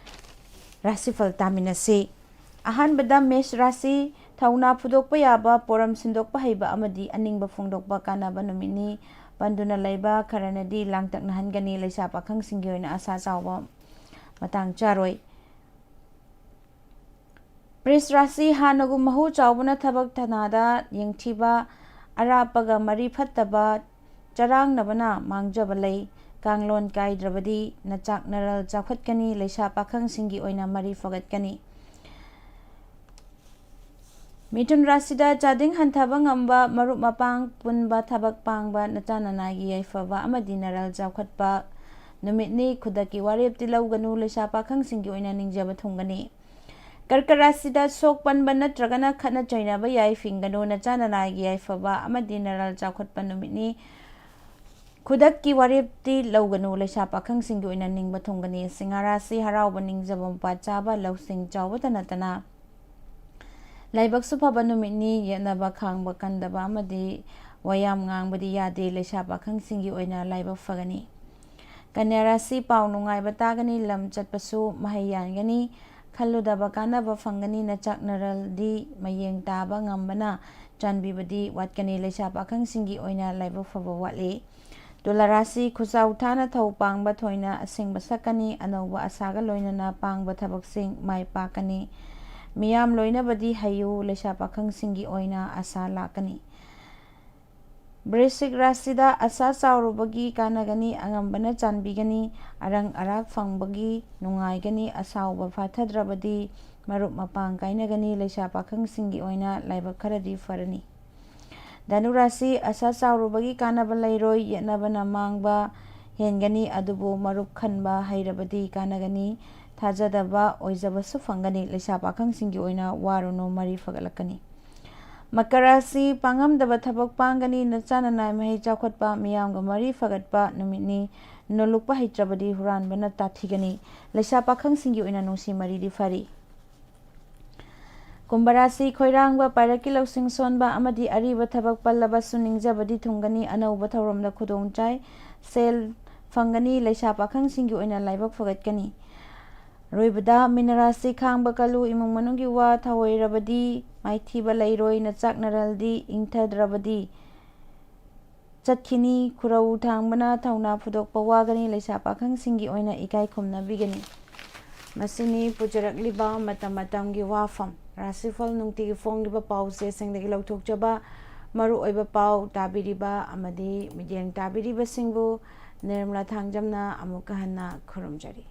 ꯔꯥꯁꯤꯐꯜ ꯇꯥꯃꯤꯟꯅꯁꯤ꯫ ꯑꯍꯥꯟꯕꯗ ꯃꯦꯁ ꯔꯥꯁꯤ, ꯊꯧꯅꯥ ꯐꯨꯗꯣꯛꯄ ꯌꯥꯕ, ꯄꯣꯔꯝ ꯁꯤꯟꯗꯣꯛꯄ ꯍꯩꯕ ꯑꯃꯗꯤ ꯑꯅꯤꯡꯕ ꯐꯣꯡꯗꯣꯛꯄ ꯀꯥꯟꯅꯕ ꯅꯨꯃꯤꯠꯅꯤ꯫ ꯄꯟꯗꯨꯅ ꯂꯩꯕ ꯈꯔꯅꯗꯤ ꯂꯥꯡꯇꯛꯅꯍꯟꯒꯅꯤ꯫ ꯂꯩꯁꯥ ꯄꯥꯈꯪꯁꯤꯡꯒꯤ ꯑꯣꯏꯅ ꯑꯁꯥ ꯆꯥꯎꯕ ꯃꯇꯥꯡ ꯆꯥꯔꯣꯏ꯫ ꯄ꯭ꯔꯤꯁ ꯔꯥꯁꯤ, ꯍꯥꯟꯅꯒꯨꯝ ꯃꯍꯨ ꯆꯥꯎꯕꯅ ꯊꯕꯛ ꯊꯅꯥꯗ ꯌꯦꯡꯊꯤꯕ, ꯑꯔꯥꯞꯄꯒ ꯃꯔꯤ ꯐꯠꯇꯕ, ꯆꯔꯥꯡꯅꯕꯅ ꯃꯥꯡꯖꯕ ꯂꯩ꯫ ꯀꯥꯡꯂꯣꯟ ꯀꯥꯏꯗ꯭ꯔꯕꯗꯤ ꯅꯆꯥꯛ ꯅꯔꯜ ꯆꯥꯎꯈꯠꯀꯅꯤ꯫ ꯂꯩꯁꯥ ꯄꯥꯈꯪꯁꯤꯡꯒꯤ ꯑꯣꯏꯅ ꯃꯔꯤ ꯐꯒꯠꯀꯅꯤ꯫ ꯃꯤꯊꯨꯟ ꯔꯥꯁꯤꯗ ꯆꯥꯗꯤꯡ ꯍꯟꯊꯕ ꯉꯝꯕ, ꯃꯔꯨꯞ ꯃꯄꯥꯡ ꯄꯨꯟꯕ, ꯊꯕꯛ ꯄꯥꯡꯕ, ꯅꯆꯥ ꯅꯅꯥꯏꯒꯤ ꯌꯥꯏꯐꯕ ꯑꯃꯗꯤ ꯅꯔꯜ ꯆꯥꯎꯈꯠꯄ ꯅꯨꯃꯤꯠꯅꯤ꯫ ꯈꯨꯗꯛꯀꯤ ꯋꯥꯔꯦꯞꯇꯤ ꯂꯧꯒꯅꯨ꯫ ꯂꯩꯁꯥ ꯄꯥꯈꯪꯁꯤꯡꯒꯤ ꯑꯣꯏꯅ ꯅꯤꯡꯖꯕ ꯊꯨꯡꯒꯅꯤ꯫ ꯀꯔꯀ ꯔꯥꯁꯤꯗ ꯁꯣꯛ ꯄꯟꯕ ꯅꯠꯇ꯭ꯔꯒꯅ ꯈꯠꯅ ꯆꯩꯅꯕ ꯌꯥꯏ ꯐꯤꯡꯒꯅꯨ꯫ ꯅꯆꯥ ꯅꯅꯥꯏꯒꯤ ꯌꯥꯏꯐꯕ ꯑꯃꯗꯤ ꯅꯔꯜ ꯆꯥꯎꯈꯠꯄ ꯅꯨꯃꯤꯠꯅꯤ꯫ ꯈꯨꯗꯛꯀꯤ ꯋꯥꯔꯦꯞꯇꯤ ꯂꯧꯒꯅꯨ꯫ ꯂꯩꯁꯥ ꯄꯥꯈꯪꯁꯤꯡꯒꯤ ꯑꯣꯏꯅ ꯅꯤꯡꯕ ꯊꯨꯡꯒꯅꯤ꯫ ꯁꯤꯡꯍ ꯔꯥꯁꯤ, ꯍꯔꯥꯎꯕ, ꯅꯤꯡꯖꯕ, ꯃꯄꯥ ꯆꯥꯕ, ꯂꯧꯁꯤꯡ ꯆꯥꯎꯕꯇ ꯅꯠꯇꯅ ꯂꯥꯏꯕꯛꯁꯨ ꯐꯕ ꯅꯨꯃꯤꯠꯅꯤ꯫ ꯌꯦꯠꯅꯕ ꯈꯥꯡꯕ ꯀꯟꯗꯕ ꯑꯃꯗꯤ ꯋꯥꯌꯥꯝ ꯉꯥꯡꯕꯗꯤ ꯌꯥꯗꯦ꯫ ꯂꯩꯁꯥ ꯄꯥꯈꯪꯁꯤꯡꯒꯤ ꯑꯣꯏꯅ ꯂꯥꯏꯕꯛ ꯐꯒꯅꯤ꯫ ꯀꯟꯌꯥ ꯔꯥꯁꯤ, ꯄꯥꯎ ꯅꯨꯡꯉꯥꯏꯕ ꯇꯥꯒꯅꯤ꯫ ꯂꯝ ꯆꯠꯄꯁꯨ ꯃꯍꯩ ꯌꯥꯟꯒꯅꯤ꯫ ꯈꯜꯂꯨꯗꯕ ꯀꯥꯟꯅꯕ ꯐꯪꯒꯅꯤ꯫ ꯅꯆꯥꯛ ꯅꯔꯜꯗꯤ ꯃꯌꯦꯡ ꯇꯥꯕ ꯉꯝꯕꯅ ꯆꯥꯟꯕꯤꯕꯗꯤ ꯋꯥꯠꯀꯅꯤ꯫ ꯂꯩꯁꯥ ꯄꯥꯈꯪꯁꯤꯡꯒꯤ ꯑꯣꯏꯅ ꯂꯥꯏꯕꯛ ꯐꯕ ꯋꯥꯠꯂꯤ꯫ ꯇꯨꯂꯥ ꯔꯥꯁꯤ, ꯈꯨꯆꯥꯎ ꯊꯥꯅ ꯊꯧ ꯄꯥꯡꯕ ꯊꯣꯏꯅ ꯑꯁꯦꯡꯕ ꯁꯛꯀꯅꯤ꯫ ꯑꯅꯧꯕ ꯑꯁꯥꯒ ꯂꯣꯏꯅꯅ ꯄꯥꯡꯕ ꯊꯕꯛꯁꯤꯡ ꯃꯥꯏ ꯄꯥꯛꯀꯅꯤ꯫ ꯃꯤꯌꯥꯝ ꯂꯣꯏꯅꯕꯗꯤ ꯍꯩꯌꯨ꯫ ꯂꯩꯁꯥ ꯄꯥꯈꯪꯁꯤꯡꯒꯤ ꯑꯣꯏꯅ ꯑꯁꯥ ꯂꯥꯛꯀꯅꯤ꯫ ꯕ꯭ꯔꯤꯁꯤꯛ ꯔꯥꯁꯤꯗ ꯑꯁꯥ ꯆꯥꯎꯔꯨꯕꯒꯤ ꯀꯥꯟꯅꯒꯅꯤ꯫ ꯑꯉꯝꯕꯅ ꯆꯥꯟꯕꯤꯒꯅꯤ꯫ ꯑꯔꯪ ꯑꯔꯥꯛ ꯐꯪꯕꯒꯤ ꯅꯨꯡꯉꯥꯏꯒꯅꯤ꯫ ꯑꯁꯥꯎꯕ ꯐꯥꯊꯗ꯭ꯔꯕꯗꯤ ꯃꯔꯨꯞ ꯃꯄꯥꯡ ꯀꯥꯏꯅꯒꯅꯤ꯫ ꯂꯩꯁꯥ ꯄꯥꯈꯪꯁꯤꯡꯒꯤ ꯑꯣꯏꯅ ꯂꯥꯏꯕꯛ ꯈꯔꯗꯤ ꯐꯔꯅꯤ꯫ ꯙꯅꯨ ꯔꯥꯁꯤ, ꯑꯁꯥ ꯆꯥꯎꯔꯨꯕꯒꯤ ꯀꯥꯟꯅꯕ ꯂꯩꯔꯣꯏ꯫ ꯌꯦꯠꯅꯕꯅ ꯃꯥꯡꯕ ꯍꯦꯟꯒꯅꯤ, ꯑꯗꯨꯕꯨ ꯃꯔꯨꯞ ꯈꯟꯕ ꯍꯩꯔꯕꯗꯤ ꯀꯥꯟꯅꯒꯅꯤ꯫ ꯊꯥꯖꯗꯕ ꯑꯣꯏꯖꯕꯁꯨ ꯐꯪꯒꯅꯤ꯫ ꯂꯩꯁꯥ ꯄꯥꯈꯪꯁꯤꯡꯒꯤ ꯑꯣꯏꯅ ꯋꯥꯔꯨꯅꯨ, ꯃꯔꯤ ꯐꯒꯠꯂꯛꯀꯅꯤ꯫ ꯃꯀꯔ ꯔꯥꯁꯤ, ꯄꯥꯡꯉꯝꯗꯕ ꯊꯕꯛ ꯄꯥꯡꯒꯅꯤ꯫ ꯅꯆꯥ ꯅꯅꯥꯏ ꯃꯍꯩ ꯆꯥꯎꯈꯠꯄ, ꯃꯤꯌꯥꯝꯒ ꯃꯔꯤ ꯐꯒꯠꯄ ꯅꯨꯃꯤꯠꯅꯤ꯫ ꯅꯣꯜꯂꯨꯛꯄ ꯍꯩꯇ꯭ꯔꯕꯗꯤ ꯍꯨꯔꯥꯟꯕꯅ ꯇꯥꯊꯤꯒꯅꯤ꯫ ꯂꯩꯁꯥ ꯄꯥꯈꯪꯁꯤꯡꯒꯤ ꯑꯣꯏꯅ ꯅꯨꯡꯁꯤ ꯃꯔꯤꯗꯤ ꯐꯔꯤ꯫ ꯀꯨꯝꯚ ꯔꯥꯁꯤ ꯈꯣꯏꯔꯥꯡꯕ, ꯄꯥꯏꯔꯛꯀꯤ ꯂꯧꯁꯤꯡ ꯁꯣꯟꯕ ꯑꯃꯗꯤ ꯑꯔꯤꯕ ꯊꯕꯛ ꯄꯜꯂꯕꯁꯨ ꯅꯤꯡꯖꯕꯗꯤ ꯊꯨꯡꯒꯅꯤ, ꯑꯅꯧꯕ ꯊꯧꯔꯝꯗ ꯈꯨꯗꯣꯡ ꯆꯥꯏ, ꯁꯦꯜ ꯐꯪꯒꯅꯤ, ꯂꯩꯁꯥ ꯄꯥꯈꯪꯁꯤꯡꯒꯤ ꯑꯣꯏꯅ ꯂꯥꯏꯕꯛ ꯐꯒꯠꯀꯅꯤ꯫ ꯑꯔꯣꯏꯕꯗ ꯃꯤꯅ ꯔꯥꯁꯤ ꯈꯥꯡꯕ ꯀꯜꯂꯨ, ꯏꯃꯨꯡ ꯃꯅꯨꯡꯒꯤ ꯋꯥ ꯊꯑꯣꯏꯔꯕꯗꯤ ꯃꯥꯏꯊꯤꯕ ꯂꯩꯔꯣꯏ, ꯅꯆꯥꯛꯅꯔꯜꯗꯤ ꯏꯪꯊꯗ꯭ꯔꯕꯗꯤ ꯆꯠꯈꯤꯅꯤ꯫ ꯈꯨꯔꯧ ꯊꯥꯡꯕꯅ ꯊꯧꯅꯥ ꯐꯨꯗꯣꯛꯄ ꯋꯥꯒꯅꯤ, ꯂꯩꯁꯥ ꯄꯥꯈꯪꯁꯤꯡꯒꯤ ꯑꯣꯏꯅ ꯏꯀꯥꯏ ꯈꯨꯝꯅꯕꯤꯒꯅꯤ꯫ ꯃꯁꯤꯅꯤ ꯄꯨꯖꯔꯛꯂꯤꯕ ꯃꯇꯝ ꯃꯇꯝꯒꯤ ꯋꯥꯐꯝ꯫ ꯔꯥꯁꯤꯐꯜ ꯅꯨꯡꯇꯤꯒꯤ ꯐꯣꯡꯂꯤꯕ ꯄꯥꯎ ꯆꯦꯁꯤꯡꯗꯒꯤ ꯂꯧꯊꯣꯛꯆꯕ ꯃꯔꯨꯑꯣꯏꯕ ꯄꯥꯎ ꯇꯥꯕꯤꯔꯤꯕ ꯑꯃꯗꯤ ꯃꯤꯠꯌꯦꯡ ꯇꯥꯕꯤꯔꯤꯕꯁꯤꯡꯕꯨ ꯅꯤꯔꯃꯂꯥ ꯊꯥꯡꯖꯝꯅ ꯑꯃꯨꯛꯀ ꯍꯟꯅ ꯈꯨꯔꯨꯝꯖꯔꯤ꯫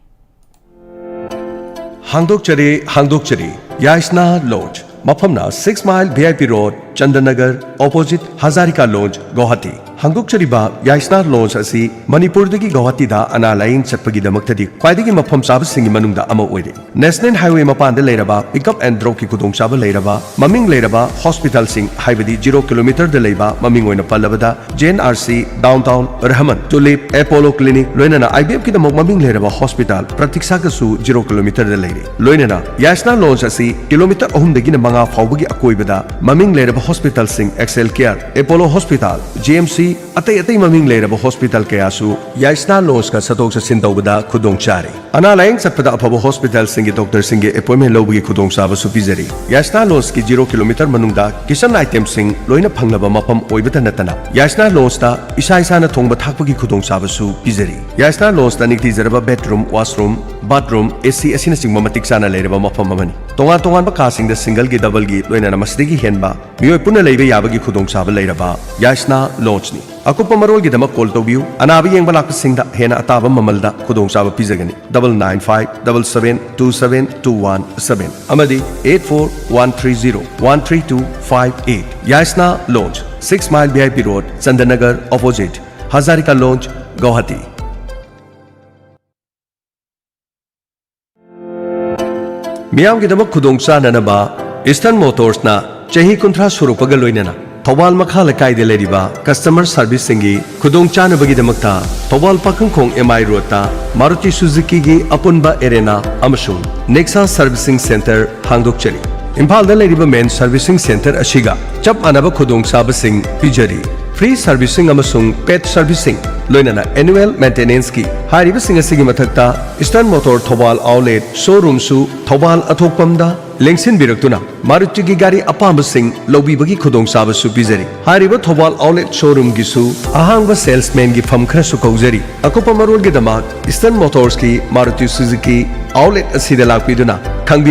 ꯍꯥꯡꯗꯣꯛꯆꯔꯤ, ꯍꯥꯡꯗꯣꯛꯆꯔꯤ꯫ ꯌꯥꯏꯁꯅꯥ ꯂꯣꯟꯁ, ꯃꯐꯝꯅ six mile V I P road, Chandanagar, opposite Hazarika lawns, Guwahati. ꯍꯥꯡꯗꯣꯛꯆꯔꯤꯕ ꯌꯥꯏꯁꯅꯥ ꯂꯣꯟꯁ ꯑꯁꯤ ꯃꯅꯤꯄꯨꯔꯗꯒꯤ ꯒꯧꯍꯥꯇꯤꯗ ꯑꯅꯥ ꯂꯥꯌꯦꯡ ꯆꯠꯄꯒꯤꯗꯃꯛꯇꯗꯤ ꯈ꯭ꯋꯥꯏꯗꯒꯤ ꯃꯐꯝ ꯆꯥꯕꯁꯤꯡꯒꯤ ꯃꯅꯨꯡꯗ ꯑꯃ ꯑꯣꯏꯔꯦ꯫ ꯅꯦꯁꯅꯦꯜ ꯍꯥꯏꯋꯦ ꯃꯄꯥꯟꯗ ꯂꯩꯔꯕ ꯄꯤꯛ ꯑꯞ ꯑꯦꯟ ꯗ꯭ꯔꯣꯞꯀꯤ ꯈꯨꯗꯣꯡꯆꯥꯕ ꯂꯩꯔꯕ ꯃꯃꯤꯡ ꯂꯩꯔꯕ ꯍꯣꯁꯄꯤꯇꯥꯜꯁꯤꯡ, ꯍꯥꯏꯕꯗꯤ ꯖꯤꯔꯣ ꯀꯤꯂꯣꯃꯤꯇꯔꯗ ꯂꯩꯕ, ꯃꯃꯤꯡ ꯑꯣꯏꯅ ꯄꯜꯂꯕꯗ J and R C, down town, Rahman, tulip, Apollo clinic, ꯂꯣꯏꯅꯅ ꯑꯥꯏ ꯕꯤ ꯑꯦꯐꯀꯤꯗꯃꯛ ꯃꯃꯤꯡ ꯂꯩꯔꯕ ꯍꯣꯁꯄꯤꯇꯥꯜ ꯄ꯭ꯔꯇꯤꯛꯁꯥꯒꯁꯨ ꯖꯤꯔꯣ ꯀꯤꯂꯣꯃꯤꯇꯔꯗ ꯂꯩꯔꯦ꯫ ꯂꯣꯏꯅꯅ ꯌꯥꯏꯁꯅꯥ ꯂꯣꯟꯁ ꯑꯁꯤ ꯀꯤꯂꯣꯃꯤꯇꯔ ꯑꯍꯨꯝꯗꯒꯤꯅ ꯃꯉꯥ ꯐꯥꯎꯕꯒꯤ ꯑꯀꯣꯏꯕꯗ ꯃꯃꯤꯡ ꯂꯩꯔꯕ ꯍꯣꯁꯄꯤꯇꯥꯜꯁꯤꯡ, Excel care, Apollo hospital, G M C, ꯑꯇꯩ ꯑꯇꯩ ꯃꯃꯤꯡ ꯂꯩꯔꯕ ꯍꯣꯁꯄꯤꯇꯥꯜ ꯀꯌꯥꯁꯨ ꯌꯥꯏꯁꯅꯥ ꯂꯣꯟꯁꯀ ꯆꯠꯊꯣꯛ ꯆꯠꯁꯤꯟ ꯇꯧꯕꯗ ꯈꯨꯗꯣꯡ ꯆꯥꯔꯦ꯫ ꯑꯅꯥ ꯂꯥꯌꯦꯡ ꯆꯠꯄꯗ ꯑꯐꯕ ꯍꯣꯁꯄꯤꯇꯥꯜꯁꯤꯡꯒꯤ ꯗꯣꯛꯇꯔꯁꯤꯡꯒꯤ ꯑꯦꯄꯣꯏꯟꯃꯦꯟ ꯂꯧꯕꯒꯤ ꯈꯨꯗꯣꯡꯆꯥꯕꯁꯨ ꯄꯤꯖꯔꯤ꯫ ꯌꯥꯏꯁꯅꯥ ꯂꯣꯟꯁꯀꯤ ꯖꯤꯔꯣ ꯀꯤꯂꯣꯃꯤꯇꯔ ꯃꯅꯨꯡꯗ ꯀꯤꯆꯟ ꯑꯥꯏꯇꯦꯝꯁꯤꯡ ꯂꯣꯏꯅ ꯐꯪꯂꯕ ꯃꯐꯝ ꯑꯣꯏꯕꯇ ꯅꯠꯇꯅ ꯌꯥꯏꯁꯅꯥ ꯂꯣꯟꯁꯇ ꯏꯁꯥ ꯏꯁꯥꯅ ꯊꯣꯡꯕ ꯊꯥꯛꯄꯒꯤ ꯈꯨꯗꯣꯡꯆꯥꯕꯁꯨ ꯄꯤꯖꯔꯤ꯫ ꯌꯥꯏꯁꯅꯥ ꯂꯣꯟꯁꯇ ꯅꯤꯡꯊꯤꯖꯔꯕ ꯕꯦꯗꯔꯨꯝ, ꯋꯥꯁꯔꯨꯝ, ꯕꯥꯊꯔꯨꯝ, ꯑꯦ ꯁꯤ ꯑꯁꯤꯅꯆꯤꯡꯕ ꯃꯇꯤꯛ ꯆꯥꯅ ꯂꯩꯔꯕ ꯃꯐꯝ ꯑꯃꯅꯤ꯫ ꯇꯣꯉꯥꯟ ꯇꯣꯉꯥꯟꯕ ꯀꯥꯁꯤꯡꯗ ꯁꯤꯡꯒꯜꯒꯤ, ꯗꯕꯜꯒꯤ, ꯂꯣꯏꯅꯅ ꯃꯁꯤꯗꯒꯤ ꯍꯦꯟꯕ ꯃꯤꯑꯣꯏ ꯄꯨꯟꯅ ꯂꯩꯕ ꯌꯥꯕꯒꯤ ꯈꯨꯗꯣꯡꯆꯥꯕ ꯂꯩꯔꯕ ꯌꯥꯏꯁꯅꯥ ꯂꯣꯟꯁꯅꯤ꯫ ꯑꯀꯨꯞꯄ ꯃꯔꯣꯜꯒꯤꯗꯃꯛ ꯀꯣꯜ ꯇꯧꯕꯤꯌꯨ꯫ ꯑꯅꯥꯕ ꯌꯦꯡꯕ ꯂꯥꯛꯄꯁꯤꯡꯗ ꯍꯦꯟꯅ ꯑꯇꯥꯕ ꯃꯃꯜꯗ ꯈꯨꯗꯣꯡꯆꯥꯕ ꯄꯤꯖꯒꯅꯤ꯫ Double nine five double seven two seven two one seven ꯑꯃꯗꯤ eight four one three zero one three two five eight. Yaisna lawns, six mile V I P road, Chandanagar, opposite Hazarika lawns, Guwahati. ꯃꯤꯌꯥꯝꯒꯤꯗꯃꯛ ꯈꯨꯗꯣꯡ ꯆꯥꯅꯅꯕ ꯏꯁꯇꯔꯟ ꯃꯣꯇꯣꯔꯁꯅ ꯆꯍꯤ ꯀꯨꯟꯊ꯭ꯔꯥ ꯁꯨꯔꯛꯄꯒ ꯂꯣꯏꯅꯅ ꯊꯧꯕꯥꯜ ꯃꯈꯥ ꯂꯩꯀꯥꯏꯗ ꯂꯩꯔꯤꯕ ꯀꯁꯇꯃꯔ ꯁꯥꯔꯚꯤꯁꯁꯤꯡꯒꯤ ꯈꯨꯗꯣꯡ ꯆꯥꯅꯕꯒꯤꯗꯃꯛꯇ ꯊꯧꯕꯥꯜ ꯄꯥꯈꯪꯈꯣꯡ ꯑꯦꯝ ꯑꯥꯏ ꯔꯣꯗꯇ ꯃꯥꯔꯨꯇꯤ ꯁꯨꯖꯨꯀꯤꯒꯤ ꯑꯄꯨꯟꯕ ꯑꯦꯔꯦꯅꯥ ꯑꯃꯁꯨꯡ ꯅꯦꯛꯁꯥ ꯁꯥꯔꯚꯤꯁꯤꯡ ꯁꯦꯟꯇꯔ ꯍꯥꯡꯗꯣꯛꯆꯔꯤ꯫ ꯏꯝꯐꯥꯜꯗ ꯂꯩꯔꯤꯕ ꯃꯦꯟ ꯁꯔꯚꯤꯁꯤꯡ ꯁꯦꯟꯇꯔ ꯑꯁꯤꯒ ꯆꯞ ꯃꯥꯟꯅꯕ ꯈꯨꯗꯣꯡꯆꯥꯕꯁꯤꯡ ꯄꯤꯖꯔꯤ꯫ ꯐ꯭ꯔꯤ ꯁꯔꯚꯤꯁꯤꯡ ꯑꯃꯁꯨꯡ ꯄꯦꯠ ꯁꯔꯚꯤꯁꯤꯡ, ꯂꯣꯏꯅꯅ ꯑꯦꯅꯨꯋꯦꯜ ꯃꯦꯟꯇꯦꯅꯦꯟꯁꯀꯤ꯫ ꯍꯥꯏꯔꯤꯕꯁꯤꯡ ꯑꯁꯤꯒꯤ ꯃꯊꯛꯇ ꯏꯁꯇꯔꯟ ꯃꯣꯇꯣꯔ ꯊꯧꯕꯥꯜ ꯑꯥꯎꯠꯂꯦꯠ ꯁꯣꯔꯨꯝꯁꯨ ꯊꯧꯕꯥꯜ ꯑꯊꯣꯛꯄꯝꯗ ꯂꯦꯡꯁꯤꯟꯕꯤꯔꯛꯇꯨꯅ ꯃꯥꯔꯨꯇꯤꯒꯤ ꯒꯥꯔꯤ ꯑꯄꯥꯝꯕꯁꯤꯡ ꯂꯧꯕꯤꯕꯒꯤ ꯈꯨꯗꯣꯡꯆꯥꯕꯁꯨ ꯄꯤꯖꯔꯤ꯫ ꯍꯥꯏꯔꯤꯕ ꯊꯧꯕꯥꯜ ꯑꯥꯎꯠꯂꯦꯠ ꯁꯣꯔꯨꯝꯒꯤꯁꯨ ꯑꯍꯥꯡꯕ ꯁꯦꯜꯁꯃꯦꯟꯒꯤ ꯐꯝ ꯈꯔꯁꯨ ꯀꯧꯖꯔꯤ꯫ ꯑꯀꯨꯞꯄ ꯃꯔꯣꯜꯒꯤꯗꯃꯛ ꯏꯁꯇꯔꯟ ꯃꯣꯇꯣꯔꯁꯀꯤ ꯃꯥꯔꯨꯇꯤ ꯁꯨꯖꯨꯀꯤ ꯑꯥꯎꯠꯂꯦꯠ ꯑꯁꯤꯗ ꯂꯥꯛꯄꯤꯗꯨꯅ ꯈꯪꯕꯤꯔꯝ